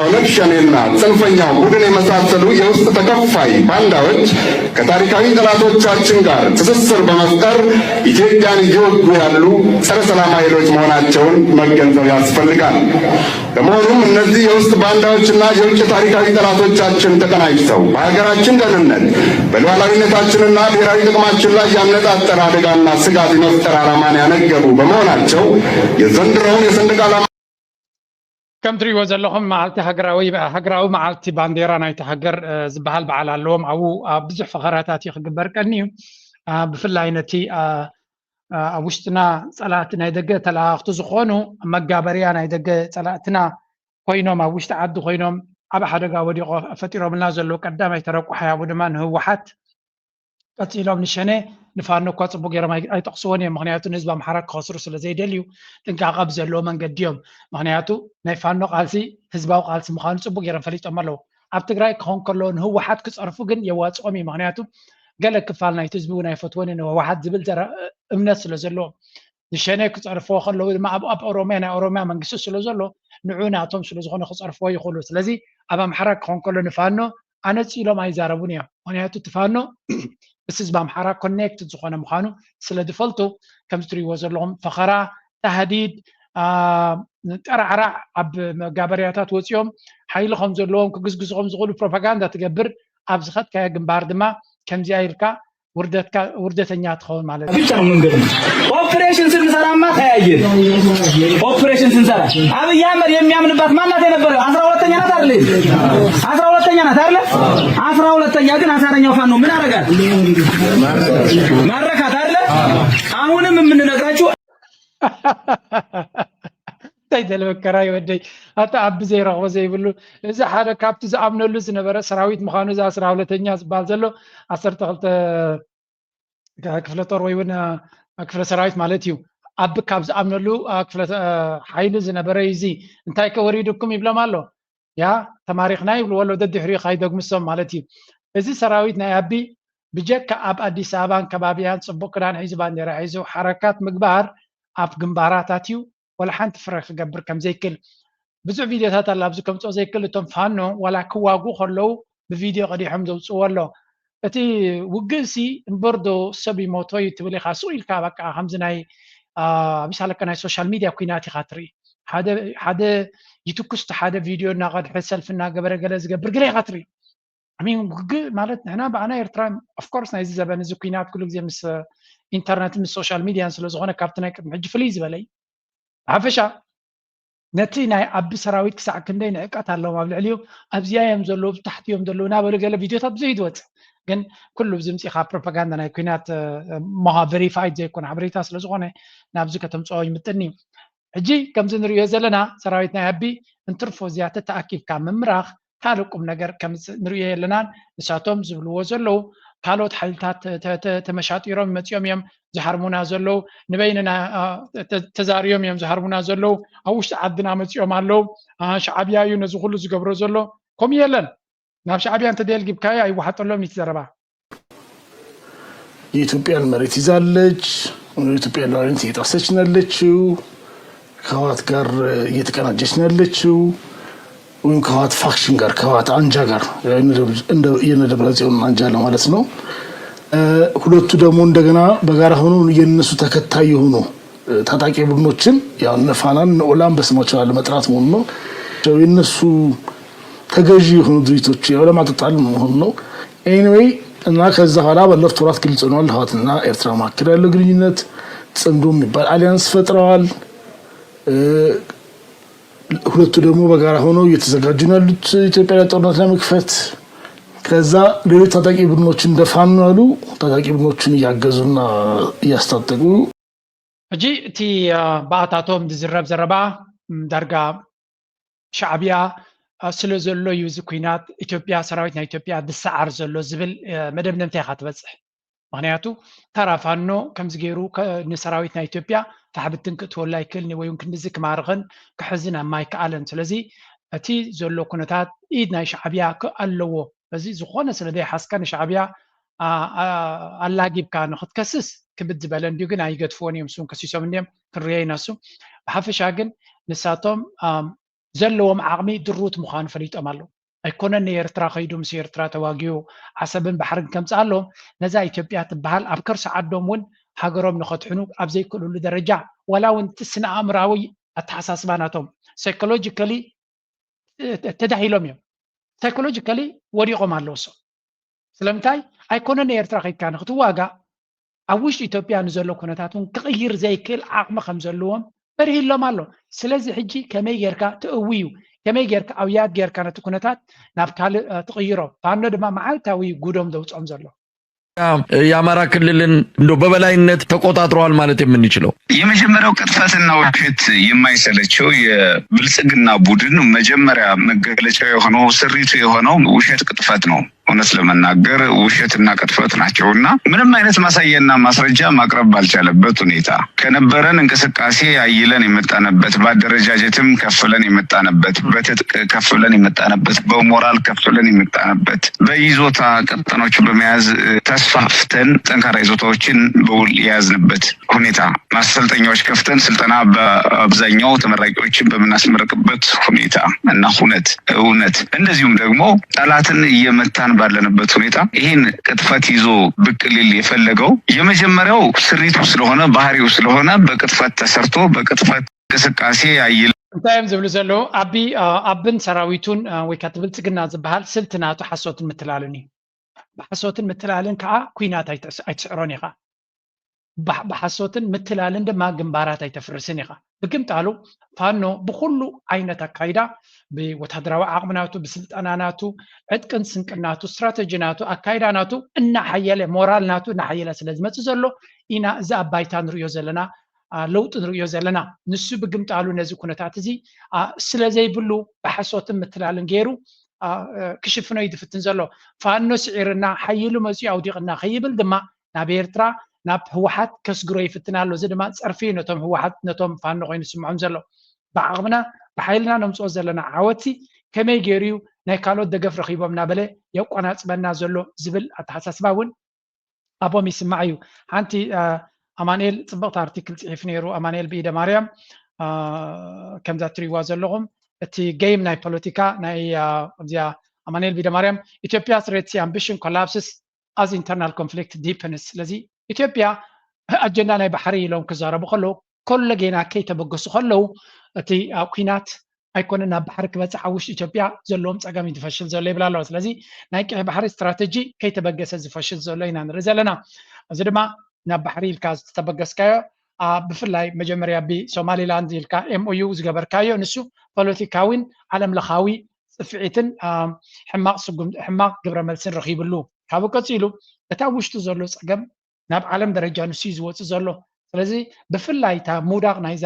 ኦነግ ሸኔና ጽንፈኛው ቡድን የመሳሰሉ የውስጥ ተከፋይ ባንዳዎች ከታሪካዊ ጠላቶቻችን ጋር ትስስር በመፍጠር ኢትዮጵያን እየወጉ ያሉ ጸረ ሰላም ኃይሎች መሆናቸውን መገንዘብ ያስፈልጋል። በመሆኑም እነዚህ የውስጥ ባንዳዎችና የውጭ ታሪካዊ ጠላቶቻችን ተቀናጅተው በሀገራችን ደህንነት በሉዓላዊነታችንና ብሔራዊ ጥቅማችን ላይ ያነጣጠረ አደጋና ስጋት የመፍጠር ዓላማን ያነገቡ በመሆናቸው የዘንድሮውን የሰንደቅ ዓላማ ከም ትሪእዎ ዘለኹም መዓልቲ ሃገራዊ ሃገራዊ መዓልቲ ባንዴራ ናይቲ ሃገር ዝበሃል በዓል ኣለዎም። ኣብኡ ብዙሕ ፈኸራታት እዩ ክግበር ቀኒ እዩ። ብፍላይ ነቲ ኣብ ውሽጥና ጸላእቲ ናይ ደገ ተለኣኣኽቲ ዝኾኑ መጋበርያ ናይ ደገ ጸላእትና ኮይኖም ኣብ ውሽጢ ዓዲ ኮይኖም ኣብ ሓደጋ ወዲቆ ፈጢሮምልና ዘለዉ ቀዳማይ ተረቋሒ ኣብኡ ድማ ንህወሓት ቀጺሎም ንሸኔ ንፋኖ እኳ ጽቡቅ ገይሮም ኣይጠቕስዎን እዮም። ምክንያቱ ንህዝቢ ኣምሓራ ክኸስሩ ስለ ዘይደልዩ ጥንቃቐ ብዘለዎ መንገዲ እዮም። ምክንያቱ ናይ ፋኖ ቃልሲ ህዝባዊ ቃልሲ ምዃኑ ጽቡቅ ገይሮም ፈሊጦም ኣለዉ። ኣብ ትግራይ ክኸውን ከለዎ ንህወሓት ክጸርፉ ግን የዋጽኦም እዩ። ምክንያቱ ገለ ክፋል ናይቲ ህዝቢ እውን ኣይፈትዎን እዩ ንህወሓት ዝብል እምነት ስለ ዘለዎም ንሸኔ ክጸርፍዎ ከለዉ ድማ ኣብ ኣብ ኦሮሚያ ናይ ኦሮሚያ መንግስቲ ስለ ዘሎ ንዑ ናቶም ስለ ዝኾነ ክጸርፍዎ ይኽእሉ። ስለዚ ኣብ ኣምሓራ ክኾን ከሎ ንፋኖ ኣነጺሎም ኣይዛረቡን እዮም። ምክንያቱ እቲ ፋኖ ምስ ህዝቢ ኣምሓራ ኮኔክትድ ዝኾነ ምዃኑ ስለ ዝፈልጡ ከምዚ ትሪእዎ ዘለኹም ፈኸራ፣ ታህዲድ፣ ጠራዕራዕ ኣብ መጋበርያታት ወፂኦም ሓይሊ ከም ዘለዎም ክግዝግዙ ከም ዝኽእሉ ፕሮፓጋንዳ ትገብር። ኣብ ዝኸድካዮ ግንባር ድማ ከምዚኣ ኢልካ ውርደተኛ ትኸውን ማለት እዩ። ብቻ ነው መንገዱ። ኦፕሬሽን ስንሰራማ ተያየን። ኦፕሬሽን ስንሰራ አብይ አህመድ የሚያምንባት ማናት የነበረ አስራ ሁለተኛ ናት አይደል? አስራ ሁለተኛ ናት አይደል? አስራ ሁለተኛ ግን አሳረኛው ፋኖ ምን አረጋት? ማረካት አይደል? አሁንም የምንነግራችሁ እንታይ ዘለ መከራ ይወደይ ኣታ ኣብ ብዘይረኽቦ ዘይብሉ እዚ ሓደ ካብቲ ዝኣምነሉ ዝነበረ ሰራዊት ምዃኑ እዚ ኣስራ ሁለተኛ ዝበሃል ዘሎ ዓሰርተ ክልተ ክፍለ ጦር ወይ እውን ክፍለ ሰራዊት ማለት እዩ ኣብ ካብ ዝኣምነሉ ሓይሊ ዝነበረ እዚ እንታይ ከወሪዱኩም ይብሎም ኣሎ ያ ተማሪኽና ይብልዎ ኣሎ ደድሕሪኡ ካይደግምሶም ማለት እዩ እዚ ሰራዊት ናይ ኣቢ ብጀካ ኣብ ኣዲስ ኣበባን ከባቢያን ፅቡቅ ክዳን ሒዙ ባንዴራ ሒዙ ሓረካት ምግባር ኣብ ግንባራት ኣትዩ ወላ ሓንቲ ፍረ ክገብር ከም ዘይክል ብዙሕ ቪድዮታት ኣላ ኣብዚ ከምፅኦ ዘይክእል እቶም ፋኖ ዋላ ክዋጉ ከለዉ ብቪድዮ ቀዲሖም ዘውፅዎ ኣሎ። እቲ ውግእሲ እምበር ዶ ሰብ ይሞቶ እዩ ትብል ኢኻ ሱቕ ኢልካ በቃ ከምዚ ናይ ምሳለካ ናይ ሶሻል ሚድያ ኩናት ኢኻ ትርኢ። ሓደ ይትኩስቲ ሓደ ቪድዮ እናቐድሐ ሰልፍ እናገበረ ገለ ዝገብር ገለ ኢኻ ትርኢ። ሚን ውግእ ማለት ንሕና ብኣና ኤርትራ ኦፍኮርስ ናይዚ ዘበን እዚ ኩናት ኩሉ ግዜ ምስ ኢንተርነትን ምስ ሶሻል ሚድያን ስለዝኾነ ካብቲ ናይ ቅድሚ ሕጂ ፍልይ ዝበለ እዩ። ብሓፈሻ ነቲ ናይ ኣቢ ሰራዊት ክሳዕ ክንደይ ንዕቀት ኣለዎም ኣብ ልዕሊኡ ኣብዚኣ እዮም ዘለዉ ብታሕቲ እዮም ዘለዉ እናበሉ ገለ ቪድዮታት ብዙሕ እዩ ዝወፅእ። ግን ኩሉ ብዝምፂኻ ፕሮፓጋንዳ ናይ ኩናት ሞሃ ቨሪፋይድ ዘይኮነ ሓበሬታ ስለዝኾነ ናብዚ ከተምፅኦ ይምጥን እዩ። ሕጂ ከምዚ ንሪኦ ዘለና ሰራዊት ናይ ኣቢ እንትርፎ እዚኣ ተተኣኪብካ ምምራኽ ካልእ ቁም ነገር ከምፅእ ንሪኦ የለናን። ንሳቶም ዝብልዎ ዘለዉ ካልኦት ሓይልታት ተመሻጢሮም መፂኦም እዮም ዝሃርሙና ዘለዉ፣ ንበይንና ተዛርዮም እዮም ዝሃርሙና ዘለዉ፣ ኣብ ውሽጢ ዓድና መፂኦም ኣለዉ፣ ሻዕብያ እዩ ነዚ ኩሉ ዝገብሮ ዘሎ። ከምኡ የለን። ናብ ሻዕብያ እንተደየልጊብካዮ ኣይወሓጠሎም እዩ ዘረባ። የኢትዮጵያን መሬት ይዛለች፣ የኢትዮጵያን ሉዓላዊነት እየጣሰች ነው ያለችው፣ ከህወሓት ጋር እየተቀናጀች ነው ያለችው ወይም ከህወሓት ፋክሽን ጋር ከህወሓት አንጃ ጋር የነ ደብረጽዮን አንጃ ለማለት ነው። ሁለቱ ደግሞ እንደገና በጋራ ሆኖ የነሱ ተከታይ የሆኑ ታጣቂ ቡድኖችን ያው እነ ፋናን እነ ኦላን በስማቸው ያለ መጥራት መሆኑ ነው። የነሱ ተገዢ የሆኑ ድርጅቶች ያው ለማጠጣል መሆኑ ነው። Anyway እና ከዛ በኋላ ባለፉት ወራት ግልጽ ሆኗል። ህወሓትና ኤርትራ መካከል ያለው ግንኙነት ጽምዶ የሚባል አሊያንስ ፈጥረዋል። ሁለቱ ደግሞ በጋራ ሆነው እየተዘጋጁ ነው ያሉት ኢትዮጵያ ላይ ጦርነት ለመክፈት። ከዛ ሌሎች ታጣቂ ቡድኖች እንደ ፋኖ ያሉ ታጣቂ ቡድኖችን እያገዙና እያስታጠቁ ሕጂ እቲ ብኣታቶም ዝዝረብ ዘረባ ዳርጋ ሻዕብያ ስለ ዘሎ እዩ እዚ ኩናት ኢትዮጵያ ሰራዊት ናይ ኢትዮጵያ ዝሰዓር ዘሎ ዝብል መደምደምታ ኢኻ ትበፅሕ። ምክንያቱ ተራ ፋኖ ከምዚ ገይሩ ንሰራዊት ናይ ኢትዮጵያ ፋሕብትን ክእትወሉ ኣይክእልን ወይ እውን ክንድዚ ክማርኽን ክሕዝን ኣማይከኣለን። ስለዚ እቲ ዘሎ ኩነታት ኢድ ናይ ሻዕብያ ኣለዎ። በዚ ዝኾነ ስለ ዘይሓዝካ ንሻዕብያ ኣላጊብካ ንክትከስስ ክብድ ዝበለ እንዲዩ፣ ግን ኣይገድፍዎን እዮም። እሱን ከሲሶም እንዲዮም ክንርዮ ኢና። እሱ ብሓፈሻ ግን ንሳቶም ዘለዎም ዓቕሚ ድሩት ምዃኑ ፈሊጦም ኣለዉ። ኣይኮነን ንኤርትራ ከይዱ ምስ ኤርትራ ተዋጊኡ ዓሰብን ባሕርን ከምፅእ ኣለዎም። ነዛ ኢትዮጵያ ትበሃል ኣብ ከርሲ ዓዶም እውን ሃገሮም ንኸድሕኑ ኣብ ዘይክእልሉ ደረጃ ዋላ እውን እቲ ስነ ኣእምራዊ ኣተሓሳስባ ናቶም ሳይኮሎጂካሊ ተዳሂሎም እዮም። ሳይኮሎጂካሊ ወዲቖም ኣለዉ። እሶም ስለምንታይ ኣይኮነን ንኤርትራ ከይድካ ንክትዋጋእ ኣብ ውሽጢ ኢትዮጵያ ንዘሎ ኩነታት እውን ክቕይር ዘይክእል ዓቕሚ ከም ዘለዎም በርሂሎም ኣሎ። ስለዚ ሕጂ ከመይ ጌርካ ትእውዩ፣ ከመይ ጌርካ ኣውያት ጌርካ ነቲ ኩነታት ናብ ካልእ ትቕይሮ። ፋኖ ድማ መዓልታዊ ጉዶም ዘውፅኦም ዘሎ። የአማራ ክልልን እንዶ በበላይነት ተቆጣጥረዋል ማለት የምንችለው? የመጀመሪያው ቅጥፈትና ውሸት የማይሰለቸው የብልጽግና ቡድን መጀመሪያ መገለጫ የሆነው ስሪቱ የሆነው ውሸት ቅጥፈት ነው። እውነት ለመናገር ውሸትና ቅጥፈት ናቸው እና ምንም አይነት ማሳያና ማስረጃ ማቅረብ ባልቻለበት ሁኔታ ከነበረን እንቅስቃሴ አይለን የመጣንበት በአደረጃጀትም ከፍለን የመጣንበት በትጥቅ ከፍለን የመጣንበት በሞራል ከፍለን የመጣንበት በይዞታ ቀጠናዎችን በመያዝ ተስፋፍተን ጠንካራ ይዞታዎችን በውል የያዝንበት ሁኔታ ማሰልጠኛዎች ከፍተን ስልጠና በአብዛኛው ተመራቂዎችን በምናስመርቅበት ሁኔታ እና ሁነት እውነት እንደዚሁም ደግሞ ጠላትን እየመታን ባለንበት ሁኔታ ይህን ቅጥፈት ይዞ ብቅ ሊል የፈለገው የመጀመሪያው ስሪቱ ስለሆነ ባህሪው ስለሆነ በቅጥፈት ተሰርቶ በቅጥፈት እንቅስቃሴ አይል እንታይ እዮም ዝብሉ ዘለዉ? ኣቢ ኣብን ሰራዊቱን ወይ ከዓ ብልፅግና ዝበሃል ስልቲ ናቱ ሓሶትን ምትላልን እዩ። ብሓሶትን ምትላልን ከዓ ኩናት ኣይትስዕሮን ኢኻ። ብሓሶትን ምትላልን ድማ ግንባራት ኣይተፍርስን ኢኻ። ብግምጣሉ ፋኖ ብኩሉ ዓይነት ኣካይዳ ብወታደራዊ ዓቕሚ ናቱ፣ ብስልጠና ናቱ፣ ዕጥቅን ስንቅን ናቱ፣ ስትራተጂ ናቱ፣ ኣካይዳ ናቱ እናሓየለ ሞራል ናቱ እናሓየለ ስለ ዝመፅእ ዘሎ ኢና እዚ ኣብ ባይታ ንሪኦ ዘለና ለውጢ ንሪኦ ዘለና። ንሱ ብግምጣሉ ነዚ ኩነታት እዚ ስለ ዘይብሉ ብሓሶትን ምትላልን ገይሩ ክሽፍኖ እዩ ዝፍትን ዘሎ። ፋኖ ስዒርና ሓይሉ መፂኡ ኣውዲቕና ከይብል ድማ ናብ ኤርትራ ናብ ህወሓት ከስግሮ ይፍትን ኣሎ። እዚ ድማ ፀርፊ እዩ ነቶም ህወሓት ነቶም ፋኖ ኮይኑ ዝስምዖም ዘሎ። ብዓቕምና ብሓይልና ነምፅኦ ዘለና ዓወትሲ ከመይ ገይሩ እዩ ናይ ካልኦት ደገፍ ረኺቦም እናበለ የቆናፅበና ዘሎ ዝብል ኣተሓሳስባ እውን ኣቦም ይስማዕ እዩ። ሓንቲ ኣማንኤል ፅብቕቲ ኣርቲክል ፅሒፍ ነይሩ ኣማንኤል ብኢደ ማርያም ከምዛ ትሪዋ ዘለኹም እቲ game ናይ ፖለቲካ ናይ እዚኣ ኣማኑኤል ቢደማርያም ኢትዮጵያ Red Sea ambition collapses as internal conflict deepens። ስለዚ ኢትዮጵያ ኣጀንዳ ናይ ባሕሪ ኢሎም ክዛረቡ ከለዉ ኮለጌና ከይተበገሱ ከለዉ እቲ ኩናት ኣይኮነን ናብ ባሕሪ ክበፅሕ ኣብ ውሽጢ ኢትዮጵያ ዘለዎም ፀገም እዩ ዝፈሽል ዘሎ ይብል ኣለዋ። ስለዚ ናይ ቀይሕ ባሕሪ ስትራተጂ ከይተበገሰ ዝፈሽል ዘሎ ኢና ንርኢ ዘለና። እዚ ድማ ናብ ባሕሪ ኢልካ ዝተበገስካዮ ብፍላይ መጀመርያ ብሶማሊላንድ ኢልካ M O U ዝገበርካዮ ንሱ ፖለቲካዊን ዓለም ለኻዊ ፅፍዒትን ሕማቕ ግብረ መልስን ረኺብሉ። ካብኡ ቀፂሉ እቲ ኣብ ውሽጡ ዘሎ ፀገም ናብ ዓለም ደረጃ ንሱ እዩ ዝወፅእ ዘሎ። ስለዚ ብፍላይ እታ ምውዳቕ ናይዛ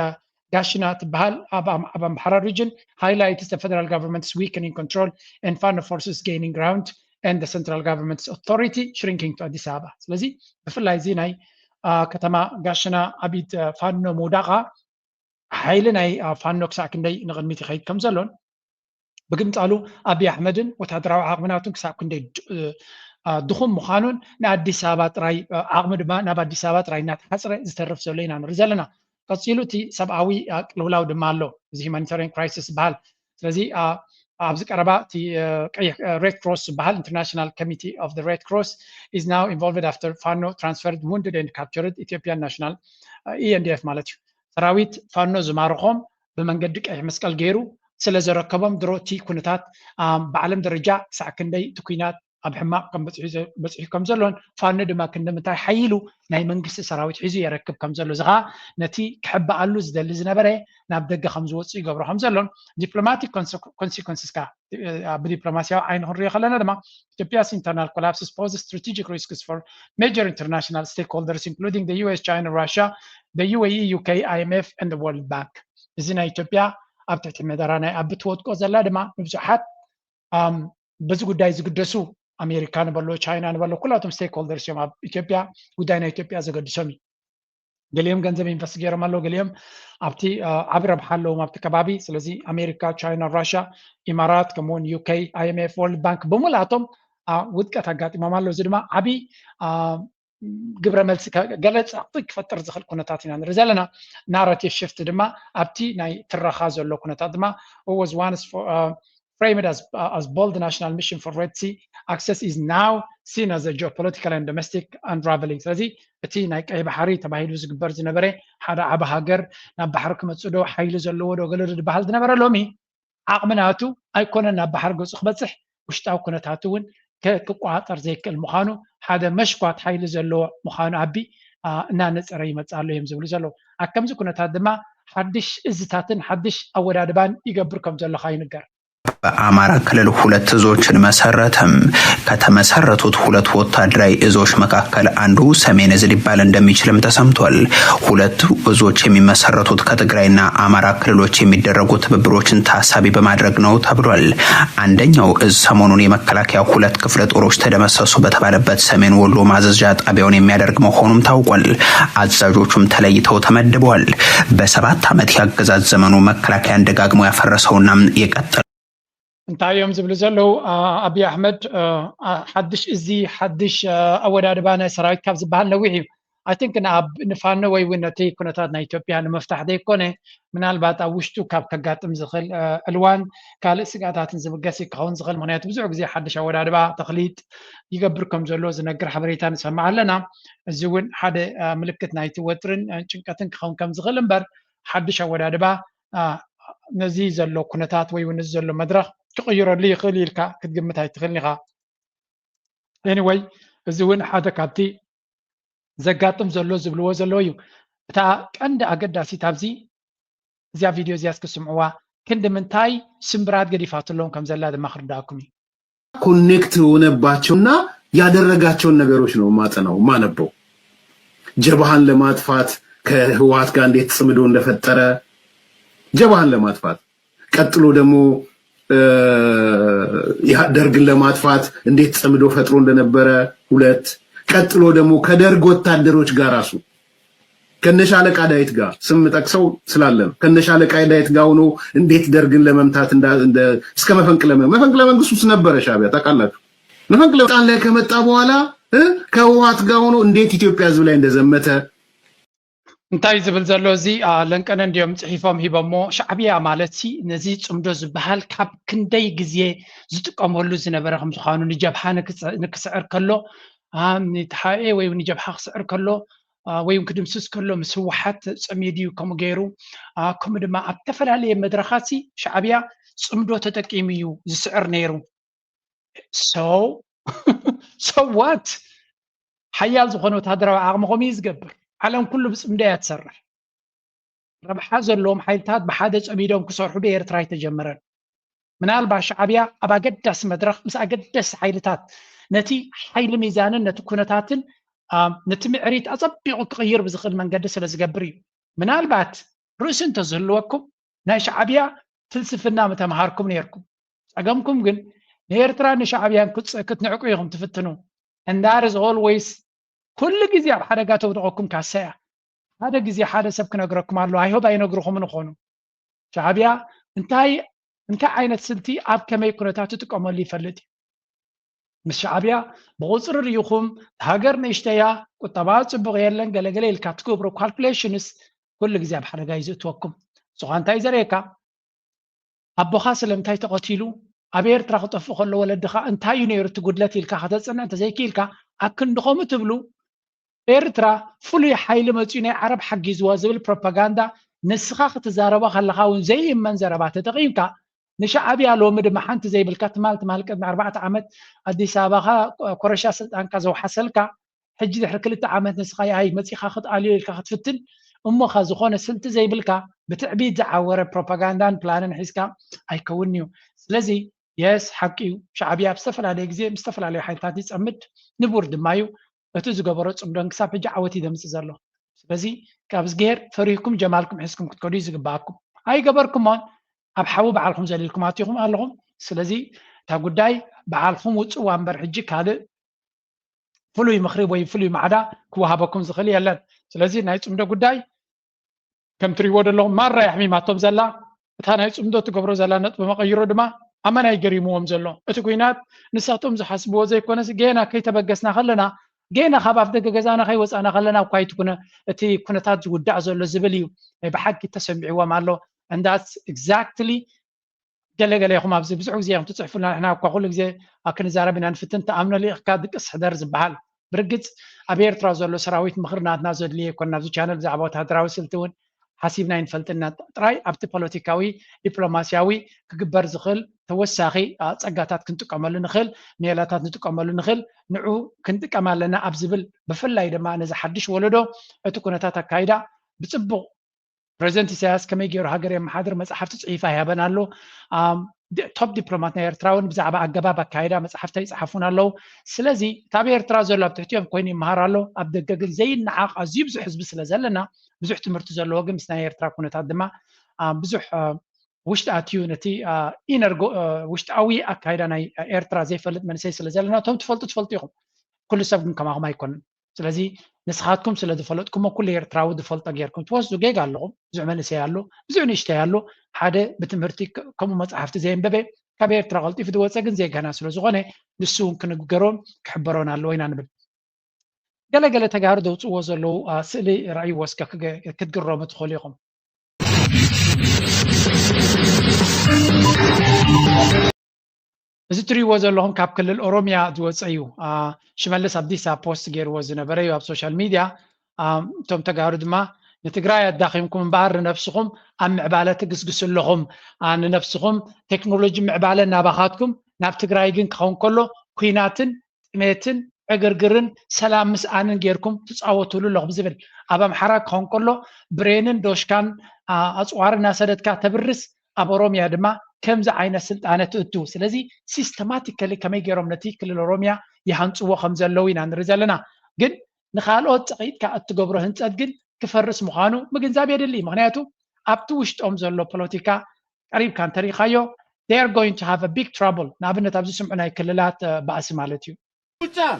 ጋሽና ትበሃል ኣብ ኣምሓራ region highlights the federal government's weakening control and Fano forces gaining ground and the central government's authority shrinking to ኣዲስ ኣበባ። ስለዚ ብፍላይ እዚ ናይ ከተማ ጋሽና ኣብ ኢድ ፋኖ ምውዳቓ ሓይሊ ናይ ፋኖ ክሳዕ ክንደይ ንቕድሚት ይኸይድ ከም ዘሎን ብግምጣሉ ኣብይ ኣሕመድን ወታደራዊ ዓቕሚ ናቱን ክሳብ ክንደይ ድኹም ምዃኑን ንኣዲስ ኣበባ ጥራይ ዓቕሚ ድማ ናብ ኣዲስ ኣበባ ጥራይ እናተሓፅረ ዝተርፍ ዘሎ ኢና ንርኢ ዘለና። ቀፂሉ እቲ ሰብኣዊ ቅልውላው ድማ ኣሎ፣ እዚ humanitarian crisis ዝበሃል። ስለዚ ኣብዚ ቀረባ እቲ ቀይሕ ሬድ ክሮስ ዝበሃል International Committee of the Red Cross is now involved after Fano transferred wounded and captured Ethiopian national ENDF ማለት እዩ። ሰራዊት ፋኖ ዝማርኾም ብመንገዲ ቀይሕ መስቀል ገይሩ ስለ ዘረከቦም ድሮ እቲ ኩነታት ብዓለም ደረጃ ክሳዕ ክንደይ እቲ ኩናት ኣብ ሕማቕ ከም በፂሑ ከም ዘሎን ፋኖ ድማ ክንዲ ምንታይ ሓይሉ ናይ መንግስቲ ሰራዊት ሒዙ የረክብ ከም ዘሎ እዚ ከዓ ነቲ ክሕበኣሉ ዝደሊ ዝነበረ ናብ ደገ ከም ዝወፅእ ይገብሮ ከም ዘሎን diplomatic consequences ከዓ ብዲፕሎማሲያዊ ዓይኒ ክንሪኦ ከለና ድማ Ethiopia's internal collapses poses strategic risks for major international stakeholders including the U S, China, Russia, the U A E, U K, I M F and the World Bank። እዚ ናይ ኢትዮጵያ ኣብ ትሕቲ መደራ ናይ ኣብ ትወድቆ ዘላ ድማ ንብዙሓት በዚ ጉዳይ ዝግደሱ ኣሜሪካ ንበሎ ቻይና ንበሎ ኩላቶም stakeholders እዮም ኣብ ኢትዮጵያ ጉዳይ ናይ ኢትዮጵያ ዘገድሶም እዩ። ገሊኦም ገንዘብ ኢንቨስት ገይሮም ኣለዉ፣ ገሊኦም ኣብቲ ዓቢ ረብሓ ኣለዎም ኣብቲ ከባቢ። ስለዚ ኣሜሪካ፣ ቻይና፣ ራሽያ፣ ኢማራት ከምኡውን ዩ ኬ፣ I M F፣ World Bank ብምልኣቶም ውድቀት ኣጋጢሞም ኣሎ። እዚ ድማ ዓቢ ግብረ መልሲ ገለ ጸቕጢ ክፈጥር ዝኽእል ኩነታት ኢና ንርኢ ዘለና። ናራቲቭ ሽፍት ድማ ኣብቲ ናይ ትረኻ ዘሎ ኩነታት ድማ was once framed as, as bold national mission for Red Sea access is now seen as a geopolitical and domestic unraveling። ስለዚ እቲ ናይ ቀይ ባሕሪ ተባሂሉ ዝግበር ዝነበረ ሓደ ዓቢ ሃገር ናብ ባሕሪ ክመጽእ ዶ ሓይሊ ዘለዎ ዶ ገለ ዶ ዝበሃል ዝነበረ ሎሚ ዓቕሚ ናቱ ኣይኮነን ናብ ባሕሪ ገጹ ክበጽሕ ውሽጣዊ ኩነታቱ እውን ክቋጸር ዘይክእል ምዃኑ ሓደ መሽኳት ሓይሊ ዘለዎ ምዃኑ ኣቢ እናነጸረ ይመጽእ ኣሎ እዮም ዝብሉ ዘለዉ። ኣብ ከምዚ ኩነታት ድማ ሓድሽ እዝታትን ሓድሽ ኣወዳድባን ይገብር ከም ዘለኻ ይንገር። በአማራ ክልል ሁለት እዞችን መሰረተም። ከተመሰረቱት ሁለት ወታደራዊ እዞች መካከል አንዱ ሰሜን እዝ ሊባል እንደሚችልም ተሰምቷል። ሁለቱ እዞች የሚመሰረቱት ከትግራይና አማራ ክልሎች የሚደረጉ ትብብሮችን ታሳቢ በማድረግ ነው ተብሏል። አንደኛው እዝ ሰሞኑን የመከላከያ ሁለት ክፍለ ጦሮች ተደመሰሱ በተባለበት ሰሜን ወሎ ማዘዣ ጣቢያውን የሚያደርግ መሆኑም ታውቋል። አዛዦቹም ተለይተው ተመድበዋል። በሰባት ዓመት ያገዛዝ ዘመኑ መከላከያን ደጋግሞ ያፈረሰውና የቀጠለ እንታይ እዮም ዝብሉ ዘለዉ? ኣብይ ኣሕመድ ሓድሽ እዚ ሓድሽ ኣወዳድባ ናይ ሰራዊት ካብ ዝበሃል ነዊሕ እዩ። I think ንኣብ ንፋኖ ወይ እውን ነቲ ኩነታት ናይ ኢትዮጵያ ንምፍታሕ ዘይኮነ ምናልባት ኣብ ውሽጡ ካብ ከጋጥም ዝኽእል ዕልዋን ካልእ ስጋታትን ዝብገስ ክኸውን ዝኽእል። ምክንያቱ ብዙሕ ግዜ ሓድሽ ኣወዳድባ ተኽሊጥ ይገብር ከም ዘሎ ዝነግር ሓበሬታ ንሰምዕ ኣለና። እዚ እውን ሓደ ምልክት ናይቲ ወጥርን ጭንቀትን ክኸውን ከም ዝኽእል እምበር ሓድሽ ኣወዳድባ ነዚ ዘሎ ኩነታት ወይ እውን እዚ ዘሎ መድረኽ ክቕይረሉ ይኽእል ኢልካ ክትግምት ኣይትኽእልን ኢኻ። Anyway እዚ እውን ሓደ ካብቲ ዘጋጥም ዘሎ ዝብልዎ ዘለዉ እዩ። እታ ቀንዲ ኣገዳሲት ኣብዚ እዚኣ ቪድዮ እዚኣ እስክስምዕዋ ክንዲ ምንታይ ስምብራት ገዲፋትሎም ከም ዘላ ድማ ክርዳእኩም እዩ። ኮኔክት የሆነባቸውና ያደረጋቸውን ነገሮች ነው ማጠናው ማነበው። ጀብሃን ለማጥፋት ከህወሓት ጋር እንዴት ጽምዶ እንደፈጠረ ጀብሃን ለማጥፋት ቀጥሎ ደግሞ ደርግን ለማጥፋት እንዴት ጽምዶ ፈጥሮ እንደነበረ ሁለት ቀጥሎ ደግሞ ከደርግ ወታደሮች ጋር ራሱ ከነሻለቃ ዳዊት ጋር ስም ጠቅሰው ስላለ ነው። ከነሻለቃ ዳዊት ጋር ሆኖ እንዴት ደርግን ለመምታት እስከ መፈንቅለ መፈንቅለ መንግስት ውስጥ ነበረ ሻቢያ ታውቃላችሁ። መፈንቅለ ስልጣን ላይ ከመጣ በኋላ ከህወሓት ጋር ሆኖ እንዴት ኢትዮጵያ ህዝብ ላይ እንደዘመተ እንታይ ዝብል ዘሎ እዚ ለንቀነ እንዲዮም ፅሒፎም ሂቦሞ። ሻዕብያ ማለት ሲ ነዚ ፅምዶ ዝበሃል ካብ ክንደይ ግዜ ዝጥቀመሉ ዝነበረ ከም ዝኾኑ ንጀብሃ ንክስዕር ከሎ፣ ንተሓኤ ወይ ንጀብሃ ክስዕር ከሎ ወይ ክድምስስ ከሎ ምስ ህወሓት ፀሚዱ እዩ ከምኡ ገይሩ። ከምኡ ድማ ኣብ ዝተፈላለየ መድረኻት ሲ ሻዕብያ ፅምዶ ተጠቂሙ እዩ ዝስዕር ነይሩ። So so what? ሓያል ዝኾነ ወታደራዊ ዓቕሚ ከምኡ እዩ ዝገብር። ዓለም ኩሉ ብፅምዶ እያ ትሰርሕ። ረብሓ ዘለዎም ሓይልታት ብሓደ ፀሚዶም ክሰርሑ ብኤርትራ ኣይተጀመረን። ምናልባት ሻዕብያ ኣብ ኣገዳሲ መድረኽ ምስ ኣገደስቲ ሓይልታት ነቲ ሓይሊ ሚዛንን ነቲ ኩነታትን ነቲ ምዕሪት ኣፀቢቑ ክቕይር ብዝኽእል መንገዲ ስለ ዝገብር እዩ። ምናልባት ርእሲ እንተዝህልወኩም ናይ ሻዕብያ ፍልስፍና ምተምሃርኩም ነይርኩም። ጸገምኩም ግን ንኤርትራን ንሻዕብያን ክትንዕቁ ኢኹም ትፍትኑ። And that is always ኩሉ ግዜ ኣብ ሓደጋ ተውድቐኩም ካሳ እያ። ሓደ ግዜ ሓደ ሰብ ክነግረኩም ኣሎ። I hope ኣይነግርኹምን ይኾኑ። ሻዕብያ እንታይ እንታይ ዓይነት ስልቲ ኣብ ከመይ ኩነታት ትጥቀመሉ ይፈልጥ እዩ። ምስ ሻዕብያ ብቑፅሪ ርኢኹም ሃገር ንእሽተያ ቁጠባ ፅቡቕ የለን ገለገለ ኢልካ ትገብሮ calculations ኩሉ ግዜ ኣብ ሓደጋ እዩ ዝእትወኩም። ንስኻ እንታይ ዘርእየካ ኣቦኻ ስለምንታይ ተቐቲሉ ኣብ ኤርትራ ክጠፍእ ከሎ ወለድኻ እንታይ እዩ ነይሩ እቲ ጉድለት ኢልካ ከተፅንዕ እንተዘይክኢልካ ኣብ ክንዲ ከምኡ ትብሉ ኤርትራ ፍሉይ ሓይሊ መፅኡ ናይ ዓረብ ሓጊዝዋ ዝብል ፕሮፓጋንዳ ንስኻ ክትዛረቦ ከለኻ እውን ዘይእመን ዘረባ ተጠቒምካ ንሻዕብያ ሎሚ ድማ ሓንቲ ዘይብልካ ትማል ትማል ቅድሚ ኣርባዕተ ዓመት ኣዲስ ኣበባኻ ኮረሻ ስልጣንካ ዘውሓሰልካ ሕጂ ድሕሪ ክልተ ዓመት ንስኻ የኣይ መፂኻ ክትኣልዮ ኢልካ ክትፍትን እሞኻ ዝኾነ ስልቲ ዘይብልካ ብትዕቢት ዝዓወረ ፕሮፓጋንዳን ፕላንን ሒዝካ ኣይከውንን እዩ። ስለዚ የስ ሓቂ እዩ ሻዕብያ ኣብ ዝተፈላለየ ግዜ ምስ ዝተፈላለዩ ሓይልታት ይፀምድ ንቡር ድማ እዩ። እቲ ዝገበሮ ፅምዶን ክሳብ ሕጂ ዓወት እዩ ዘምፅእ ዘሎ። ስለዚ ካብ እዝግሄር ፈሪህኩም ጀማልኩም ሒዝኩም ክትከዱ እዩ ዝግበኣኩም። ኣይገበርኩሞን ኣብ ሓዊ በዓልኩም ዘሊልኩም ኣቲኹም ኣለኹም። ስለዚ እታ ጉዳይ በዓልኩም ውፅዋ እምበር ሕጂ ካልእ ፍሉይ ምኽሪ ወይ ፍሉይ ማዕዳ ክወሃበኩም ዝኽእል የለን። ስለዚ ናይ ፅምዶ ጉዳይ ከም ትሪእዎ ዘለኹም ማራ እያ ኣሕሚማቶም ዘላ። እታ ናይ ፅምዶ ትገብሮ ዘላ ነጥቢ መቐይሮ ድማ ኣመና እዩ ገሪምዎም ዘሎ። እቲ ኲናት ንሳቶም ዝሓስብዎ ዘይኮነስ ጌና ከይተበገስና ከለና ጌና ካብ ኣፍ ደገ ገዛና ከይወፃእና ከለና እኳ ኣይትኩነ እቲ ኩነታት ዝውዳእ ዘሎ ዝብል እዩ ናይ ብሓቂ ተሰሚዕዎም ኣሎ። And that's exactly ገለ ገለ ኢኹም ኣብዚ ብዙሕ ግዜ ኢኹም ትፅሕፉልና ንሕና እኳ ኩሉ ግዜ ኣብ ክንዛረብ ኢና ንፍትን ተኣምኖ ሊእኽካ ድቅስ ሕደር ዝበሃል ብርግፅ ኣብ ኤርትራ ዘሎ ሰራዊት ምኽሪ ናትና ዘድልዮ ኣይኮን ናብዚ ቻነል ብዛዕባ ወታደራዊ ስልቲ እውን ሓሲብና ኣይንፈልጥና ጥራይ ኣብቲ ፖለቲካዊ ዲፕሎማስያዊ ክግበር ዝኽእል ተወሳኺ ፀጋታት ክንጥቀመሉ ንኽእል ሜላታት ንጥቀመሉ ንኽእል ንዑ ክንጥቀም ኣለና ኣብ ዝብል ብፍላይ ድማ ነዚ ሓድሽ ወለዶ እቲ ኩነታት ኣካይዳ ብፅቡቕ ፕረዚደንት ኢሳያስ ከመይ ገይሩ ሃገር የመሓድር መፅሓፍቲ ፅሒፋ ይሃበን ኣሎ። ቶፕ ዲፕሎማት ናይ ኤርትራ እውን ብዛዕባ ኣገባብ ኣካይዳ መፅሓፍቲ ይፅሓፉን ኣለዉ። ስለዚ እታ ኣብ ኤርትራ ዘሎ ኣብ ትሕቲኦም ኮይኑ ይመሃር ኣሎ። ኣብ ደገ ግን ዘይነዓቕ ኣዝዩ ብዙሕ ህዝቢ ስለ ዘለና ብዙሕ ትምህርቲ ዘለዎ ግን ምስ ናይ ኤርትራ ኩነታት ድማ ብዙሕ ውሽጢ ኣትዩ ነቲ ኢነር ውሽጣዊ ኣካይዳ ናይ ኤርትራ ዘይፈልጥ መንእሰይ ስለ ዘለና እቶም ትፈልጡ ትፈልጡ ኢኹም። ኩሉ ሰብ ግን ከማኹም ኣይኮንን። ስለዚ ንስኻትኩም ስለ ዝፈለጥኩሞ ኩሉ ኤርትራዊ ዝፈልጦ ጌርኩም ትወስዱ ጌጋ ኣለኹም። ብዙሕ መንእሰይ ኣሎ፣ ብዙሕ ንእሽተይ ኣሎ። ሓደ ብትምህርቲ ከምኡ መፅሓፍቲ ዘየንበበ ካብ ኤርትራ ቀልጢፉ ዝወፀ ግን ዜጋና ስለ ዝኾነ ንሱ እውን ክንገሮን ክሕበሮን ኣለዎ ኢና ንብል። ገለ ገለ ተጋሩ ዘውፅእዎ ዘለዉ ስእሊ ረኣይዎ እስከ ክትግረሙ ትኽእሉ ኢኹም። እዚ ትሪእዎ ዘለኹም ካብ ክልል ኦሮሚያ ዝወፀ እዩ። ሽመልስ ኣብዲሳ ፖስት ገይርዎ ዝነበረ እዩ ኣብ ሶሻል ሚድያ። እቶም ተጋሩ ድማ ንትግራይ ኣዳኺምኩም እምበኣር ንነብስኹም ኣብ ምዕባለ ትግስግሱ ኣለኹም። ንነብስኹም ቴክኖሎጂ ምዕባለ እናባኻትኩም ናብ ትግራይ ግን ክኸውን ከሎ ኩናትን ጥሜትን ዕግርግርን ሰላም ምስኣንን ጌርኩም ትፃወትሉ ኣለኹም ዝብል ኣብ ኣምሓራ ክኸውን ከሎ ብሬንን ዶሽካን ኣፅዋር እናሰደድካ ተብርስ ኣብ ኦሮሚያ ድማ ከምዚ ዓይነት ስልጣነ ትእቱ። ስለዚ ሲስተማቲካሊ ከመይ ገይሮም ነቲ ክልል ኦሮሚያ ይሃንፅዎ ከም ዘለዉ ኢና ንርኢ ዘለና። ግን ንካልኦት ፀቒጥካ እትገብሮ ህንፀት ግን ክፈርስ ምዃኑ ምግንዛብ የድሊ። ምክንያቱ ኣብቲ ውሽጦም ዘሎ ፖለቲካ ቀሪብካ እንተሪኢኻዮ they are going to have a big trouble። ንኣብነት ኣብዚ ስምዑ ናይ ክልላት ባእሲ ማለት እዩ።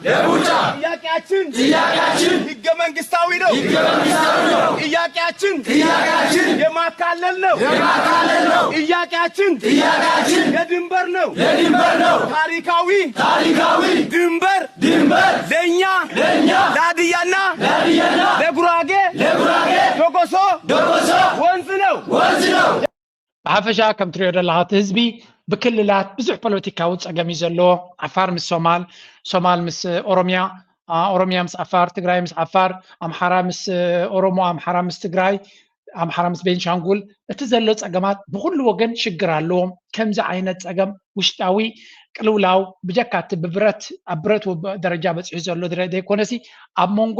የቡጫ ጥያቄያችን ጥያቄያችን ህገ መንግስታዊ ነው። ህገ መንግስታዊ ነው። ጥያቄያችን ጥያቄያችን የማካለል ነው። የማካለል ነው። ጥያቄያችን ጥያቄያችን የድንበር ነው። የድንበር ነው። ታሪካዊ ታሪካዊ ድንበር ድንበር ለእኛ ለእኛ ለሀዲያና ለሀዲያና ለጉራጌ ለጉራጌ ብሓፈሻ ከም ትሪኦ ዘለኻ እቲ ህዝቢ ብክልላት ብዙሕ ፖለቲካዊ ፀገም እዩ ዘለዎ። ዓፋር ምስ ሶማል፣ ሶማል ምስ ኦሮሚያ፣ ኦሮሚያ ምስ ዓፋር፣ ትግራይ ምስ ዓፋር፣ ኣምሓራ ምስ ኦሮሞ፣ ኣምሓራ ምስ ትግራይ፣ ኣምሓራ ምስ ቤንሻንጉል፣ እቲ ዘሎ ፀገማት ብኩሉ ወገን ሽግር ኣለዎም። ከምዚ ዓይነት ፀገም ውሽጣዊ ቅልውላው ብጀካ እቲ ብብረት ኣብ ብረት ደረጃ በፂሑ ዘሎ ዘይኮነሲ ኣብ መንጎ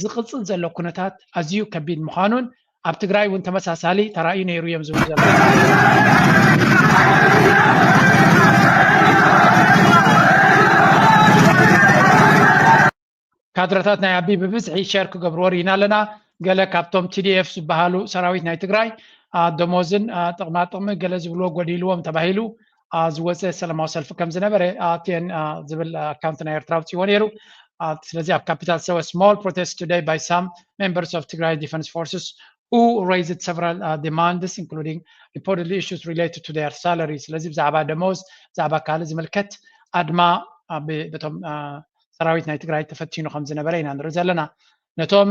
ዝቕፅል ዘሎ ኩነታት ኣዝዩ ከቢድ ምዃኑን ኣብ ትግራይ እውን ተመሳሳሊ ተራእዩ ነይሩ እዮም ዝብሉ ዘለዉ። ካድረታት ናይ ኣቢ ብብዝሒ ሸር ክገብርዎ ርኢና ኣለና። ገለ ካብቶም ቲ ዲ ኤፍ ዝበሃሉ ሰራዊት ናይ ትግራይ ደሞዝን ጥቕማጥቕሚ ገለ ዝብልዎ ጎዲልዎም ተባሂሉ ዝወፀ ሰላማዊ ሰልፊ ከም ዝነበረ ቴን ዝብል ኣካውንት ናይ ኤርትራ ኣውፅዎ ነይሩ። ስለዚ ኣብ ካፒታል ሰወ small protest today by some members of Tigray Defense Forces who raised several demands including reportedly issues related to their salary። ስለዚ ብዛዕባ ደሞዝ ብዛዕባ ካልእ ዝምልከት ኣድማ በቶም ሰራዊት ናይ ትግራይ ተፈቲኑ ከም ዝነበረ ኢና ንርኢ ዘለና። ነቶም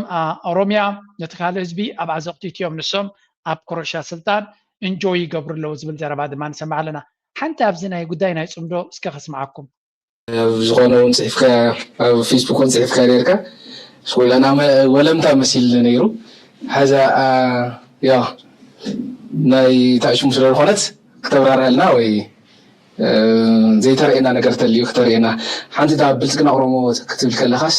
ኦሮሚያ ነቲ ካልእ ህዝቢ ኣብ ዓዘቕቲ እትዮም ንሶም ኣብ ኮረሻ ስልጣን እንጆይ ይገብሩ ኣለዉ ዝብል ዘረባ ድማ ንሰምዕ ኣለና። ሓንቲ ኣብዚ ናይ ጉዳይ ናይ ፅምዶ እስከ ከስምዓኩም። ኣብ ዝኾነ እውን ፅሒፍካ ኣብ ፌስቡክ እውን ፅሒፍካ ነርካ። ስኮይላና ወለምታ መሲል ነይሩ። ሓዛ ያ ናይ ታሽሙ ስለ ዝኾነት ክተብራርዐልና ወይ ዘይተርእየና ነገር ተልዩ ክተርእየና። ሓንቲ እታ ብልፅግና ኦሮሞ ክትብል ከለኻስ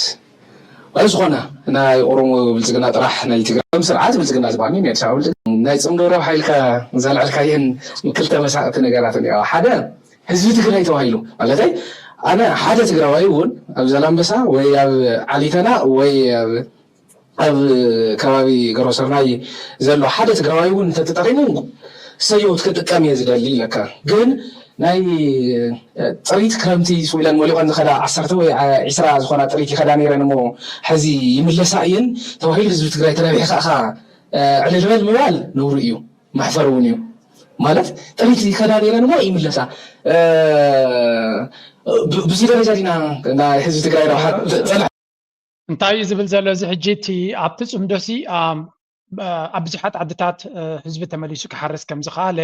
ኣብ ዝኾነ ናይ ኦሮሞ ብልፅግና ጥራሕ ናይ ትግራይ ስርዓት ብልፅግና ዝበሃል ናይ ኣዲስ ኣበባ ናይ ፅምዶ ረብሓ ኢልካ ዘልዕልካየን ክልተ መሳቕቲ ነገራት እኒኣ። ሓደ ህዝቢ ትግራይ ተባሂሉ ማለተይ ኣነ ሓደ ትግራዋይ እውን ኣብ ዘላንበሳ ወይ ኣብ ዓሊተና ወይ ኣብ ከባቢ ገሮሰርናይ ዘሎ ሓደ ትግራዋይ እውን እንተተጠቂሙ ሰየውት ክጥቀም እየ ዝደሊ ኢለካ። ግን ናይ ጥሪት ክረምቲ ስዊለን መሊቆን ዝኸዳ ዓሰርተ ወይ ዒስራ ዝኾና ጥሪት ይኸዳ ነይረን እሞ ሕዚ ይምለሳ እየን ተባሂሉ ህዝቢ ትግራይ ተረቢሕካ ኢኻ ዕልልበል ምባል ነውሪ እዩ፣ መሕፈሪ እውን እዩ። ማለት ጥሪት ይኸዳ ነይረን እሞ ይምለሳ ብዙ ደረጃ ዲና ናይ ህዝቢ ትግራይ ረብሓ ፀና እንታይ እዩ ዝብል ዘሎ እዚ ሕጂ እቲ ኣብቲ ፅምዶሲ ኣብ ብዙሓት ዓድታት ህዝቢ ተመሊሱ ክሓርስ ከም ዝኸኣለ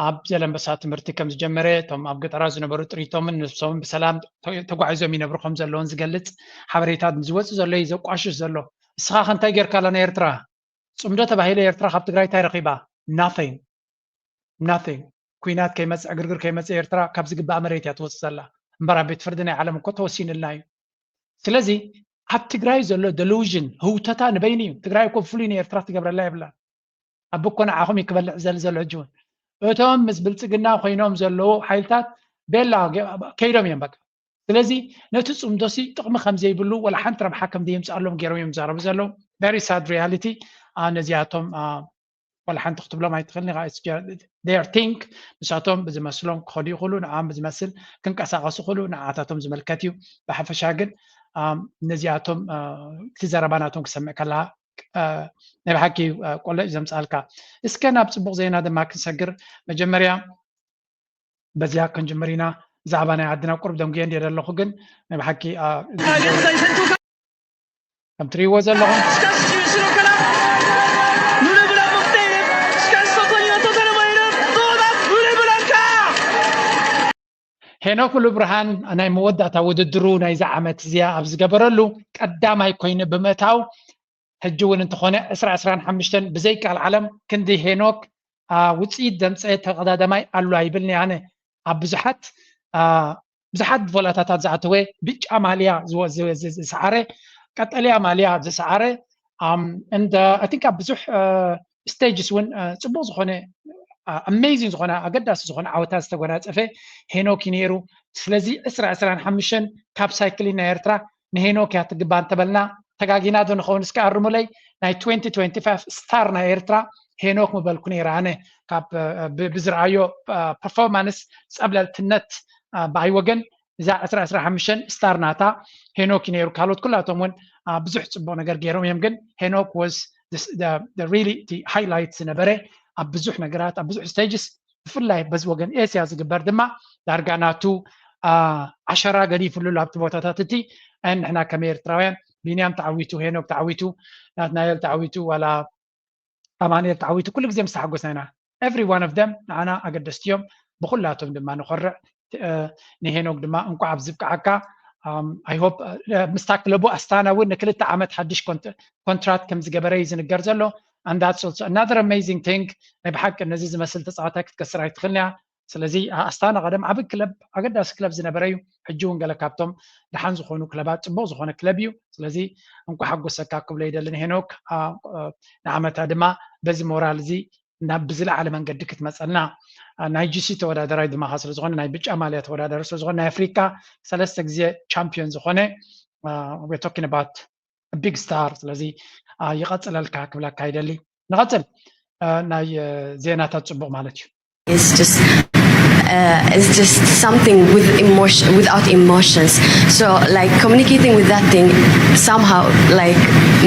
ኣብ ዘለንበሳ ትምህርቲ ከም ዝጀመረ እቶም ኣብ ገጠራት ዝነበሩ ጥሪቶምን ነብሶምን ብሰላም ተጓዒዞም ይነብሩ ከም ዘለውን ዝገልፅ ሓበሬታት ዝወፅእ ዘሎ እዩ ዘቋሽሽ ዘሎ። እስኻ ከ እንታይ ጌርካላ ንኤርትራ? ፅምዶ ተባሂለ ኤርትራ ካብ ትግራይ እንታይ ረኺባ? Nothing. Nothing. ኩናት ከይመፅእ ዕግርግር ከይመፅእ ኤርትራ ካብ ዝግባኣ መሬት እያ ትወፅእ ዘላ እምበር ኣብ ቤት ፍርዲ ናይ ዓለም እኮ ተወሲንልና እዩ። ስለዚ ኣብ ትግራይ ዘሎ delusion ህውተታ ንበይኑ እዩ። ትግራይ እኮ ብፍሉይ ንኤርትራ ትገብረላ የብላን። ኣብ እኮ ንዓኹም እዩ ክበልዕ ዘል ዘሎ ሕጂ እውን እቶም ምስ ብልፅግና ኮይኖም ዘለዉ ሓይልታት ቤላ ከይዶም እዮም በቃ። ስለዚ ነቲ ፅምዶሲ ጥቕሚ ከም ዘይብሉ ወላ ሓንቲ ረብሓ ከም ዘየምፅኣሎም ገይሮም እዮም ዝዛረቡ ዘለዉ። Very sad reality። ነዚኣቶም ወላ ሓንቲ ክትብሎም ኣይትኽእልን ኢኻ። It's just their thing። ንሳቶም ብዝመስሎም ክኸዱ ይኽእሉ፣ ንዓም ብዝመስል ክንቀሳቐሱ ይኽእሉ፣ ንዓታቶም ዝምልከት እዩ። ብሓፈሻ ግን ነዚኣቶም እቲ ዘረባ ናቶም ክሰምዕ ከለኻ ናይ ብሓቂ ቆሎ እዩ ዘምፅኣልካ። እስከ ናብ ፅቡቕ ዜና ድማ ክንሰግር። መጀመርያ በዚኣ ክንጅምር ኢና። ብዛዕባ ናይ ዓድና ቁሩብ ደንጉየ እንድየ ዘለኹ ግን ናይ ብሓቂ ከም ትርእይዎ ዘለኹም ሄኖክ ሙሉብርሃን ናይ መወዳእታ ውድድሩ ናይዚ ዓመት እዚኣ ኣብ ዝገበረሉ ቀዳማይ ኮይኑ ብምእታው ሕጂ እውን እንተኾነ ዕስራ ዕስራን ሓሙሽተን ብዘይቃል ዓለም ክንዲ ሄኖክ ውፅኢት ዘምፀ ተቐዳዳማይ ኣሎ ኣይብልኒ ኣነ። ኣብ ብዙሓት ብዙሓት ቮላታታት ዝኣተወ ብጫ ማልያ ዝሰዓረ ቀጠልያ ማልያ ዝሰዓረ እንደ I think ኣብ ብዙሕ stages እውን ፅቡቕ ዝኾነ amazing ዝኾነ ኣገዳሲ ዝኾነ ዓወታት ዝተጎናፀፈ ሄኖክ እዩ ነይሩ። ስለዚ ዕስራ ዕስራን ሓሙሽተን ካብ ሳይክሊን ናይ ኤርትራ ንሄኖክ እያ ትግባ እንተበልና ተጋጊና ዶ ንኸውን? እስከ ኣርሙለይ። ናይ twenty twenty-five star ናይ ኤርትራ ሄኖክ ምበልኩ ነይረ ኣነ። ካብ ብዝረኣዮ performance ጸብለልትነት ብኣይ ወገን እዛ ዕስራ ዕስራ ሓሙሽተ star ናታ ሄኖክ እዩ ነይሩ። ካልኦት ኩላቶም እውን ብዙሕ ጽቡቕ ነገር ገይሮም እዮም፣ ግን ሄኖክ was really highlight ዝነበረ ኣብ ብዙሕ ነገራት ኣብ ብዙሕ stages ብፍላይ በዚ ወገን ኤስያ ዝግበር ድማ ዳርጋ ናቱ ዓሸራ ገዲፍሉ ኣብቲ ቦታታት እቲ ንሕና ከም ኤርትራውያን ቢንያም ተዓዊቱ፣ ሄኖክ ተዓዊቱ፣ ናትናኤል ተዓዊቱ፣ ዋላ ኣማኑኤል ተዓዊቱ ኩሉ ግዜ ምስ ተሓጎስና ኢና። every one of them ንዓና ኣገደስቲ እዮም። ብኩላቶም ድማ ንኾርዕ። ንሄኖክ ድማ እንኳዕ ኣብዚ ብቅዓካ። I hope ምስታ ክለቡ ኣስታና እውን ንክልተ ዓመት ሓድሽ ኮንትራት ከም ዝገበረ እዩ ዝንገር ዘሎ። And that's also another amazing thing። ናይ ብሓቂ ነዚ ዝመስል ተፃዋታይ ክትከስር ኣይትኽእልን እያ። ስለዚ ኣስታና ቀደም ዓቢ ክለብ፣ ኣገዳሲ ክለብ ዝነበረ እዩ። ሕጂ እውን ገለ ካብቶም ደሓን ዝኾኑ ክለባት ጽቡቕ ዝኾነ ክለብ እዩ። ስለዚ እንኳ ሓጎሰካ ክብሎ ይደልን ሄኖክ። ንዓመታ ድማ በዚ ሞራል እዚ ናብ ብዝለዓለ መንገዲ ክትመጸልና። ናይ ጂሲ ተወዳደራይ ድማ ስለ ዝኾነ፣ ናይ ብጫ ማልያ ተወዳዳሪ ስለ ዝኾነ፣ ናይ ኣፍሪካ ሰለስተ ግዜ ቻምፒዮን ዝኾነ፣ we're talking about big star። ስለዚ ይቐጽለልካ ክብለካ ይደሊ። ንቐጽል። ናይ ዜናታት ጽቡቕ ማለት እዩ። It's just uh, it's just something with emotion, without emotions. So like communicating with that thing somehow like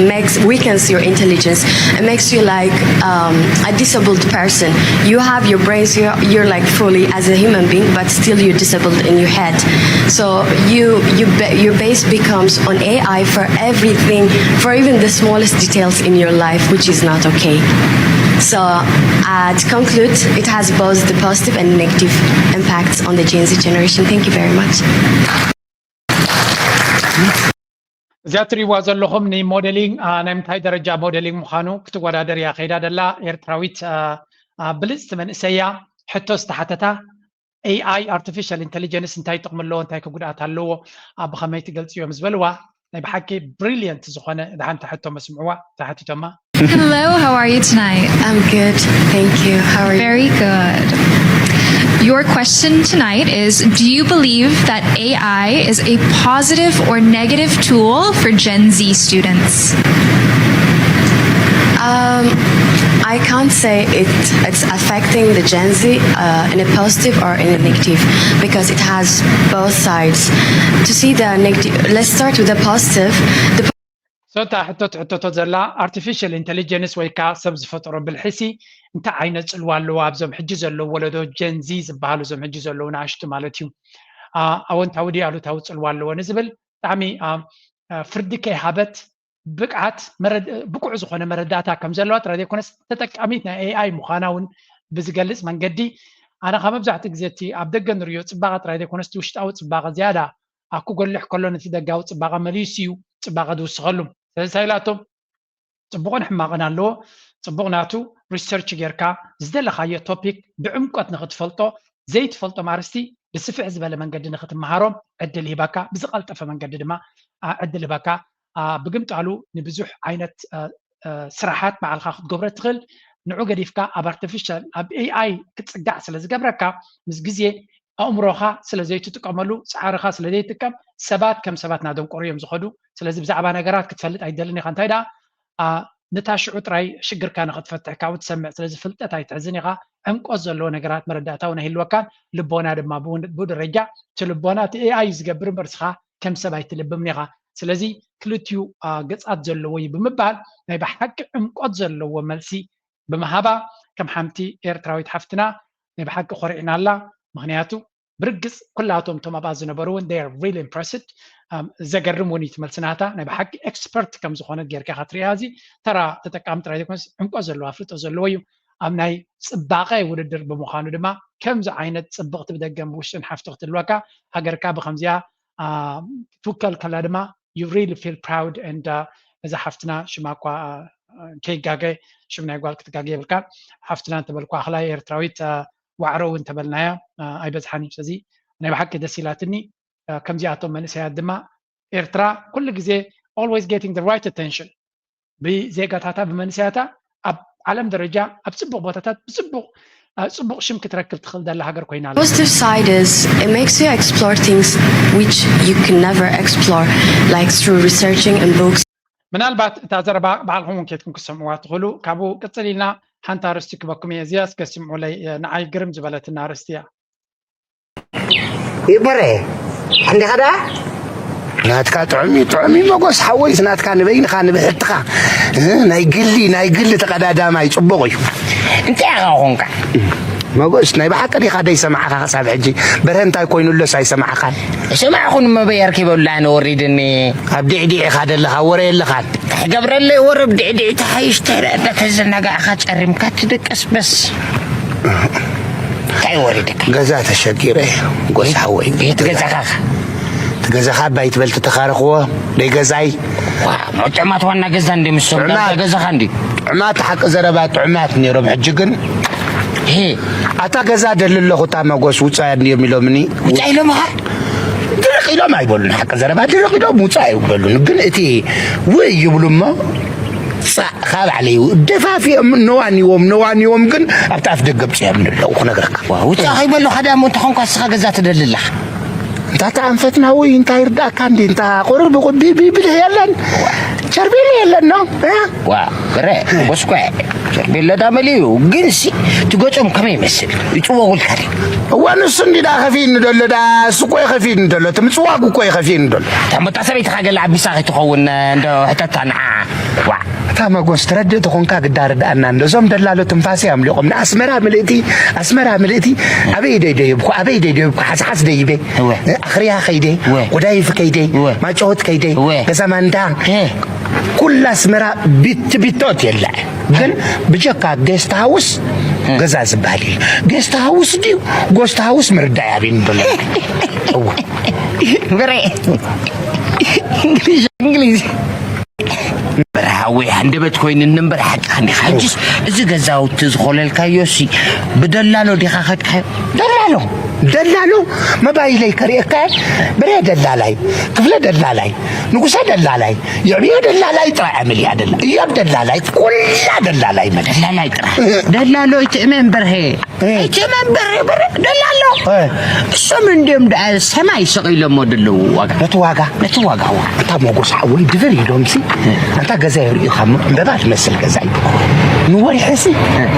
makes weakens your intelligence. It makes you like um, a disabled person. You have your brains, you're, you're like fully as a human being, but still you're disabled in your head. So you you your base becomes on A I for everything, for even the smallest details in your life, which is not okay. So uh, to conclude, it has both the positive and negative impacts on the Gen Z generation. Thank you very much. እዚኣ ትሪእዋ ዘለኹም ንሞዴሊንግ ናይ ምንታይ ደረጃ ሞዴሊንግ ምዃኑ ክትወዳደር እያ ከይዳ ደላ ኤርትራዊት። ብልፅቲ መንእሰያ ሕቶ ዝተሓተታ፣ ኤኣይ ኣርቲፊሻል ኢንቴሊጀንስ እንታይ ጥቕሚ ኣለዎ፣ እንታይ ከጉድኣት ኣለዎ፣ ብኸመይ ትገልፅዮ ምስ በልዋ፣ ናይ ብሓቂ ብሪሊየንት ዝኾነ ደሓን ሕቶ መስምዕዋ ተሓቲቶማ። Hello, how are you tonight? I'm good, thank you. How are you? Very good. Your question tonight is: Do you believe that A I is a positive or negative tool for Gen Z students? Um, I can't say it, it's affecting the Gen Z uh, in a positive or in a negative, because it has both sides. To see the negative, let's start with the positive. The ሶታ ሕቶ ትሕተቶ ዘላ ኣርቲፊሻል ኢንቴሊጀንስ ወይ ከዓ ሰብ ዝፈጠሮ ብልሒሲ እንታይ ዓይነት ፅልዋ ኣለዎ ኣብዞም ሕጂ ዘለዉ ወለዶ ጀንዚ ዝበሃሉ እዞም ሕጂ ዘለዉ ንኣሽቱ ማለት እዩ። ኣወንታዊ ድዩ ኣሉታዊ ፅልዋ ኣለዎ ንዝብል ብጣዕሚ ፍርዲ ከይሃበት ብቅዓት ብቁዕ ዝኾነ መረዳእታ ከም ዘለዋ ጥራይ ዘይኮነስ ተጠቃሚት ናይ ኤኣይ ምዃና እውን ብዝገልፅ መንገዲ ኣነ ካብ መብዛሕትኡ ግዜ እቲ ኣብ ደገ ንሪኦ ፅባቐ ጥራይ ዘይኮነስ ውሽጣዊ ፅባቐ ዝያዳ ኣኩ ጎልሕ ከሎ ነቲ ደጋዊ ፅባቐ መሊሱ እዩ ፅባቐ ዝውስኸሉ። ስለዚ ሳይላቶም ፅቡቕን ሕማቕን ኣለዎ። ፅቡቕ ናቱ ሪሰርች ጌርካ ዝደለኻዮ ቶፒክ ብዕምቆት ንክትፈልጦ ዘይትፈልጦም ኣርስቲ ብስፍሕ ዝበለ መንገዲ ንክትመሃሮም ዕድል ይህበካ፣ ብዝቐልጠፈ መንገዲ ድማ ዕድል ይህበካ። ብግምጣሉ ንብዙሕ ዓይነት ስራሓት ባዕልኻ ክትገብሮ ትኽእል። ንዑ ገዲፍካ ኣብ ኣርቲፊሻል ኣብ ኤኣይ ክትፅጋዕ ስለ ዝገብረካ ምስ ግዜ ኣእምሮኻ ስለ ዘይትጥቀመሉ ፃዕርኻ ስለ ዘይጥቀም ሰባት ከም ሰባት ናደንቆሩ እዮም ዝኸዱ። ስለዚ ብዛዕባ ነገራት ክትፈልጥ ኣይደልን ኢኻ። እንታይ ደኣ ነታ ሽዑ ጥራይ ሽግርካ ንኽትፈትሕ ካብኡ ትሰምዕ። ስለዚ ፍልጠት ኣይትሕዝን ኢኻ። ዕምቆት ዘለዎ ነገራት መረዳእታ እውን ኣይህልወካን። ልቦና ድማ ብኡ ደረጃ እቲ ልቦና እቲ ኤኣይ እዩ ዝገብር እምበር እስኻ ከም ሰብ ኣይትልብምን ኢኻ። ስለዚ ክልቲኡ ገጻት ዘለዎ እዩ ብምባል ናይ ብሓቂ ዕምቆት ዘለዎ መልሲ ብምሃባ ከም ሓንቲ ኤርትራዊት ሓፍትና ናይ ብሓቂ ኮሪዕና ኣላ። ምኽንያቱ ብርግጽ ኩላቶም እቶም ኣብኣ ዝነበሩ እውን they are really impressed። ዘገርም እውን እዩ እቲ መልሲ ናታ። ናይ ብሓቂ ኤክስፐርት ከም ዝኾነት ጌርካ ኢኻ ትሪኣ። እዚ ተራ ተጠቃሚ ጥራይ ዘይኮነስ ዕምቆት ዘለዎ ኣፍልጦ ዘለዎ እዩ። ኣብ ናይ ጽባቐ ውድድር ብምዃኑ ድማ ከምዚ ዓይነት ጽብቕቲ ብደገን ብውሽጥን ሓፍቲ ክትህልወካ ሃገርካ ብከምዚኣ ትውከል ከላ ድማ you really feel proud and እዛ ሓፍትና ሽማ እኳ ከይጋገ ሽም ናይ ጓል ክትጋገ የብልካ። ሓፍትና እንተበልኳ ኣኽላይ ኤርትራዊት ዋዕሮ እውን ተበልናያ ኣይበዝሓን እዩ። ስለዚ ናይ ብሓቂ ደስ ኢላትኒ። ከምዚኣቶም መንእሰያት ድማ ኤርትራ ኩሉ ግዜ always getting the right attention ብዜጋታታ ብመንእሰያታ ኣብ ዓለም ደረጃ ኣብ ጽቡቕ ቦታታት ብጽቡቕ ጽቡቕ ሽም ክትረክብ ትኽእል ዘላ ሃገር ኮይና ኣላ። Positive side is it makes you explore things which you can never explore, like through researching in books. ምናልባት እታ ዘረባ ባዕልኹም እውን ኬድኩም ክትሰምዕዋ ትኽእሉ። ካብኡ ቅጽል ኢልና ሓንቲ ኣርእስቲ ክበኩም እየ። እዚኣ እስከ ስምዑለይ። ንዓይ ግርም ዝበለትና ኣርእስቲ እያ። ይበረ እንዲኻ ደኣ ናትካ ጥዑም እዩ ጥዑም እዩ መጎስ ሓወይስ ናትካ ንበይንኻ ንብሕትኻ ናይ ግሊ ናይ ግሊ ተቐዳዳማይ ጽቡቕ እዩ። እንታይ ኢኻ ኾንካ መጎስ ናይ ብሓቂ ዲኻ ደይሰማዕኻ ክሳብ ሕጂ በርሀ እንታይ ኮይኑሎስ ኣይሰማዕኻን? ሰማዕኹን መበየር ኪበሉ ኣነ ወሪድኒ ኣብ ዲዕዲዕ ኢኻ ደለኻ ወረ የለኻን። እንታይ ገብረለይ ወረ ብዲዕዲዕ ተሓይሽ ተረዳ ተዘናጋዕኻ ጸሪምካ ትድቅስ በስ እንታይ ወሪድካ? ገዛ ተሸጊረ። ጎስ ሓወይ፣ ቤት ገዛኻ እቲ ገዛኻ ኣባይ ትበል ተተኻረኽዎ ደይ ገዛይ። ዋ፣ ጥዑማት ዋና ገዛ እንዲ ምስ ሰብ ጥዑማት። ገዛኻ እንዲ ጥዑማት፣ ሓቂ ዘረባ ጥዑማት ነይሮም። ሕጂ ግን ሄ ኣታ ገዛ ደሊ ኣለኹ፣ እታ መጎስ ውፃ እንዲዮም ኢሎምኒ። ውፃ ኢሎምኻ? ድርቕ ኢሎም ኣይበሉን። ሓቂ ዘረባ ድርቕ ኢሎም ውፃ ኣይበሉን። ግን እቲ ውይ ይብሉ እሞ ፃእ ካብ ባዕለይ ደፋፊኦም ነዋኒዎም ነዋኒዎም ግን ኣብቲ ኣፍ ደገ ብፅኦም ኣለዉ ክነግረካ። ውፃ ከይበሉኻ ደኣ እሞ እንተኾንኳ ንስኻ ገዛ ትደሊ ኣለኻ? እንታ ተኣንፈትና ውይ እንታይ ይርዳእካ እንዲ እንታ ቁሩብ ቁቢ ቢብል የለን ቸርቤል የለን ነው። ዋ፣ ግረ ጎስኳ ቸርቤለ ዳ መሊኡ። ግን ሲ ትገጾም ከመይ ይመስል? ይጽወጉልካ ድዩ? እዋ ንሱ እንዲ ዳ ከፊኒ ደሎ ዳ እሱ እኮ ይኸፊኒ ደሎ እቲ ምጽዋጉ እኮ ይኸፊኒ ደሎ። እታ መጣ ሰበይትኻ ገለ ኣቢሳ ከይትኸውን እንዶ ሕተታ ንዓ። ዋ፣ እታ መጎስ ትረድእ ተኾንካ ግዳ ርድኣና እንዶ እዞም ደላሎ ትንፋሰይ ኣምሊቖም ንኣስመራ ምልእቲ ኣስመራ ምልእቲ ኣበይ ደይ ደይብኩ ኣበይ ደይ ደይብኩ ሓስሓስ ደይበ እወ። ኣኽርያ ከይደ እወ። ጎዳይፍ ከይደ እወ። ማጫወት ከይደ እወ። ገዛ ማንዳ እ። ኩላ ኣስመራ ቢት ቢቶት የለ ግን ብጀካ ጌስት ሃውስ ገዛ ዝበሃል እዩ። ጌስት ሃውስ ድዩ ጎስት ሃውስ ምርዳእ ያብን ብሎ እወ። ግረ እንግሊዝ እንግሊዝ በረሃዊ ሃንደበት ኮይንኒ እምበር ሓቂ እንዲኻ። ሕጅስ እዚ ገዛውቲ ዝኾለልካዮ ሲ ብደላሎ ዲኻ ከድካዮ? ደላሎ ደላሎ መባይለይ ከርእየካ ብረ ደላላይ ክፍለ ደላላይ ንጉሰ ደላላይ የዕብዮ ደላላይ ጥራይ ኣመልያ ደላ እዮብ ደላላይ ኩላ ደላላይ መደ ደላላይ ጥራሕ ደላሎ ኣይትእመን በርሄ ኣይትእመን በርሄ በርሄ ደላሎ እሶም እንዲዮም ደኣ ሰማይ ሰቒሎሞ ደለዉ ዋጋ ነቲ ዋጋ ነቲ ዋጋ ዋ ኣታ ሞጎስ ሓወይ ድብር ኢሎምሲ ኣታ ገዛ የርእዩኻ እሞ ዕምበባ ትመስል ገዛ እዩ ንወርሒ ሲ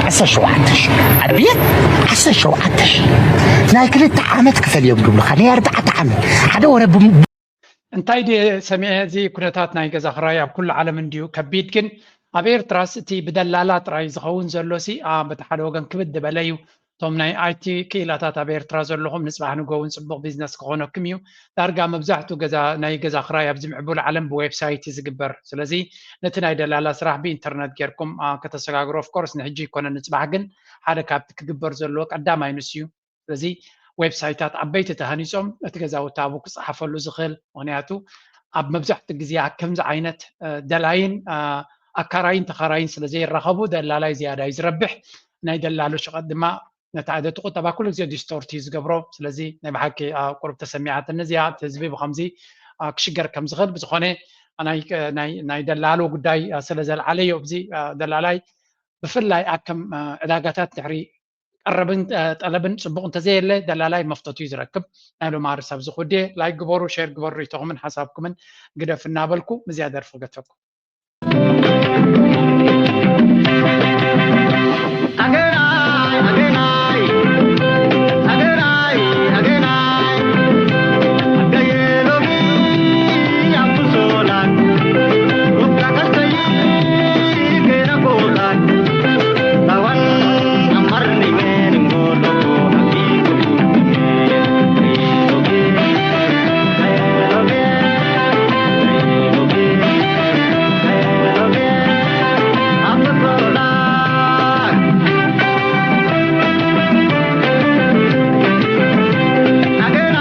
ዓሰርተ ሸውዓተ ሺ ኣቤት ዓሰርተ ሸውዓተ ሺ ናይ ክልተ ዓመት ክፈል እዮም ዝብሉኻ ናይ ኣርባዕተ ዓመት ሓደ ወረ ብም- እንታይ ድየ ሰሚዐ እዚ ኩነታት ናይ ገዛ ክራይ ኣብ ኩሉ ዓለም እንድዩ ከቢድ ግን ኣብ ኤርትራስ እቲ ብደላላ ጥራይ ዝኸውን ዘሎ ሲ ኣ በቲ ሓደ ወገን ክብድ ዝበለ እዩ እቶም ናይ ኣይቲ ክኢላታት ኣብ ኤርትራ ዘለኹም ንፅባሕ ንጎ እውን ፅቡቕ ቢዝነስ ክኾነኩም እዩ ዳርጋ መብዛሕቱ ገዛ ናይ ገዛ ክራይ ኣብዚ ምዕቡል ዓለም ብዌብሳይት እዩ ዝግበር ስለዚ ነቲ ናይ ደላላ ስራሕ ብኢንተርነት ጌርኩም ኣ፣ ከተሰጋግሮ ኦፍኮርስ ንሕጂ ይኮነ ንፅባሕ ግን ሓደ ካብቲ ክግበር ዘለዎ ቀዳማይ ንሱ እዩ ስለዚ ዌብሳይታት ዓበይቲ ተሃኒፆም እቲ ገዛውቲ ኣብኡ ክፀሓፈሉ ዝኽእል ምክንያቱ ኣብ መብዛሕትኡ ግዜ ኣብ ከምዚ ዓይነት እ፣ ደላይን እ፣ ኣካራይን ተኻራይን ስለ ዘይራኸቡ ደላላይ ዝያዳ እዩ ዝረብሕ ናይ ደላሎ ሸቐጥ ድማ ነቲ ዓደቲ ቁጠባ ኩሉ ግዜ ዲስቶርት እዩ ዝገብሮ ስለዚ ናይ ብሓቂ እ፣ ቁሩብ ተሰሚዓትኒ እዚኣ እቲ ህዝቢ ብከምዚ እ፣ ክሽገር ከም ዝኽእል ብዝኾነ ናይ እ፣ ናይ- ናይ ደላሎ ጉዳይ እ፣ ስለ ዘልዓለዮ እዚ እ፣ ደላላይ ብፍላይ ኣብ ከም እ፣ ዕዳጋታት ድሕሪ ቀረብን ጠለብን ፅቡቕ እንተዘየለ ደላላይ መፍተቱ እዩ ዝረክብ ናይ ሎማ ርሳብ ዝኹዴ ላይክ ግበሩ ሼር ግበሩ ሪቶኹምን ሓሳብኩምን ግደፍ እናበልኩ ምዝያ ደርፊ ገተኩም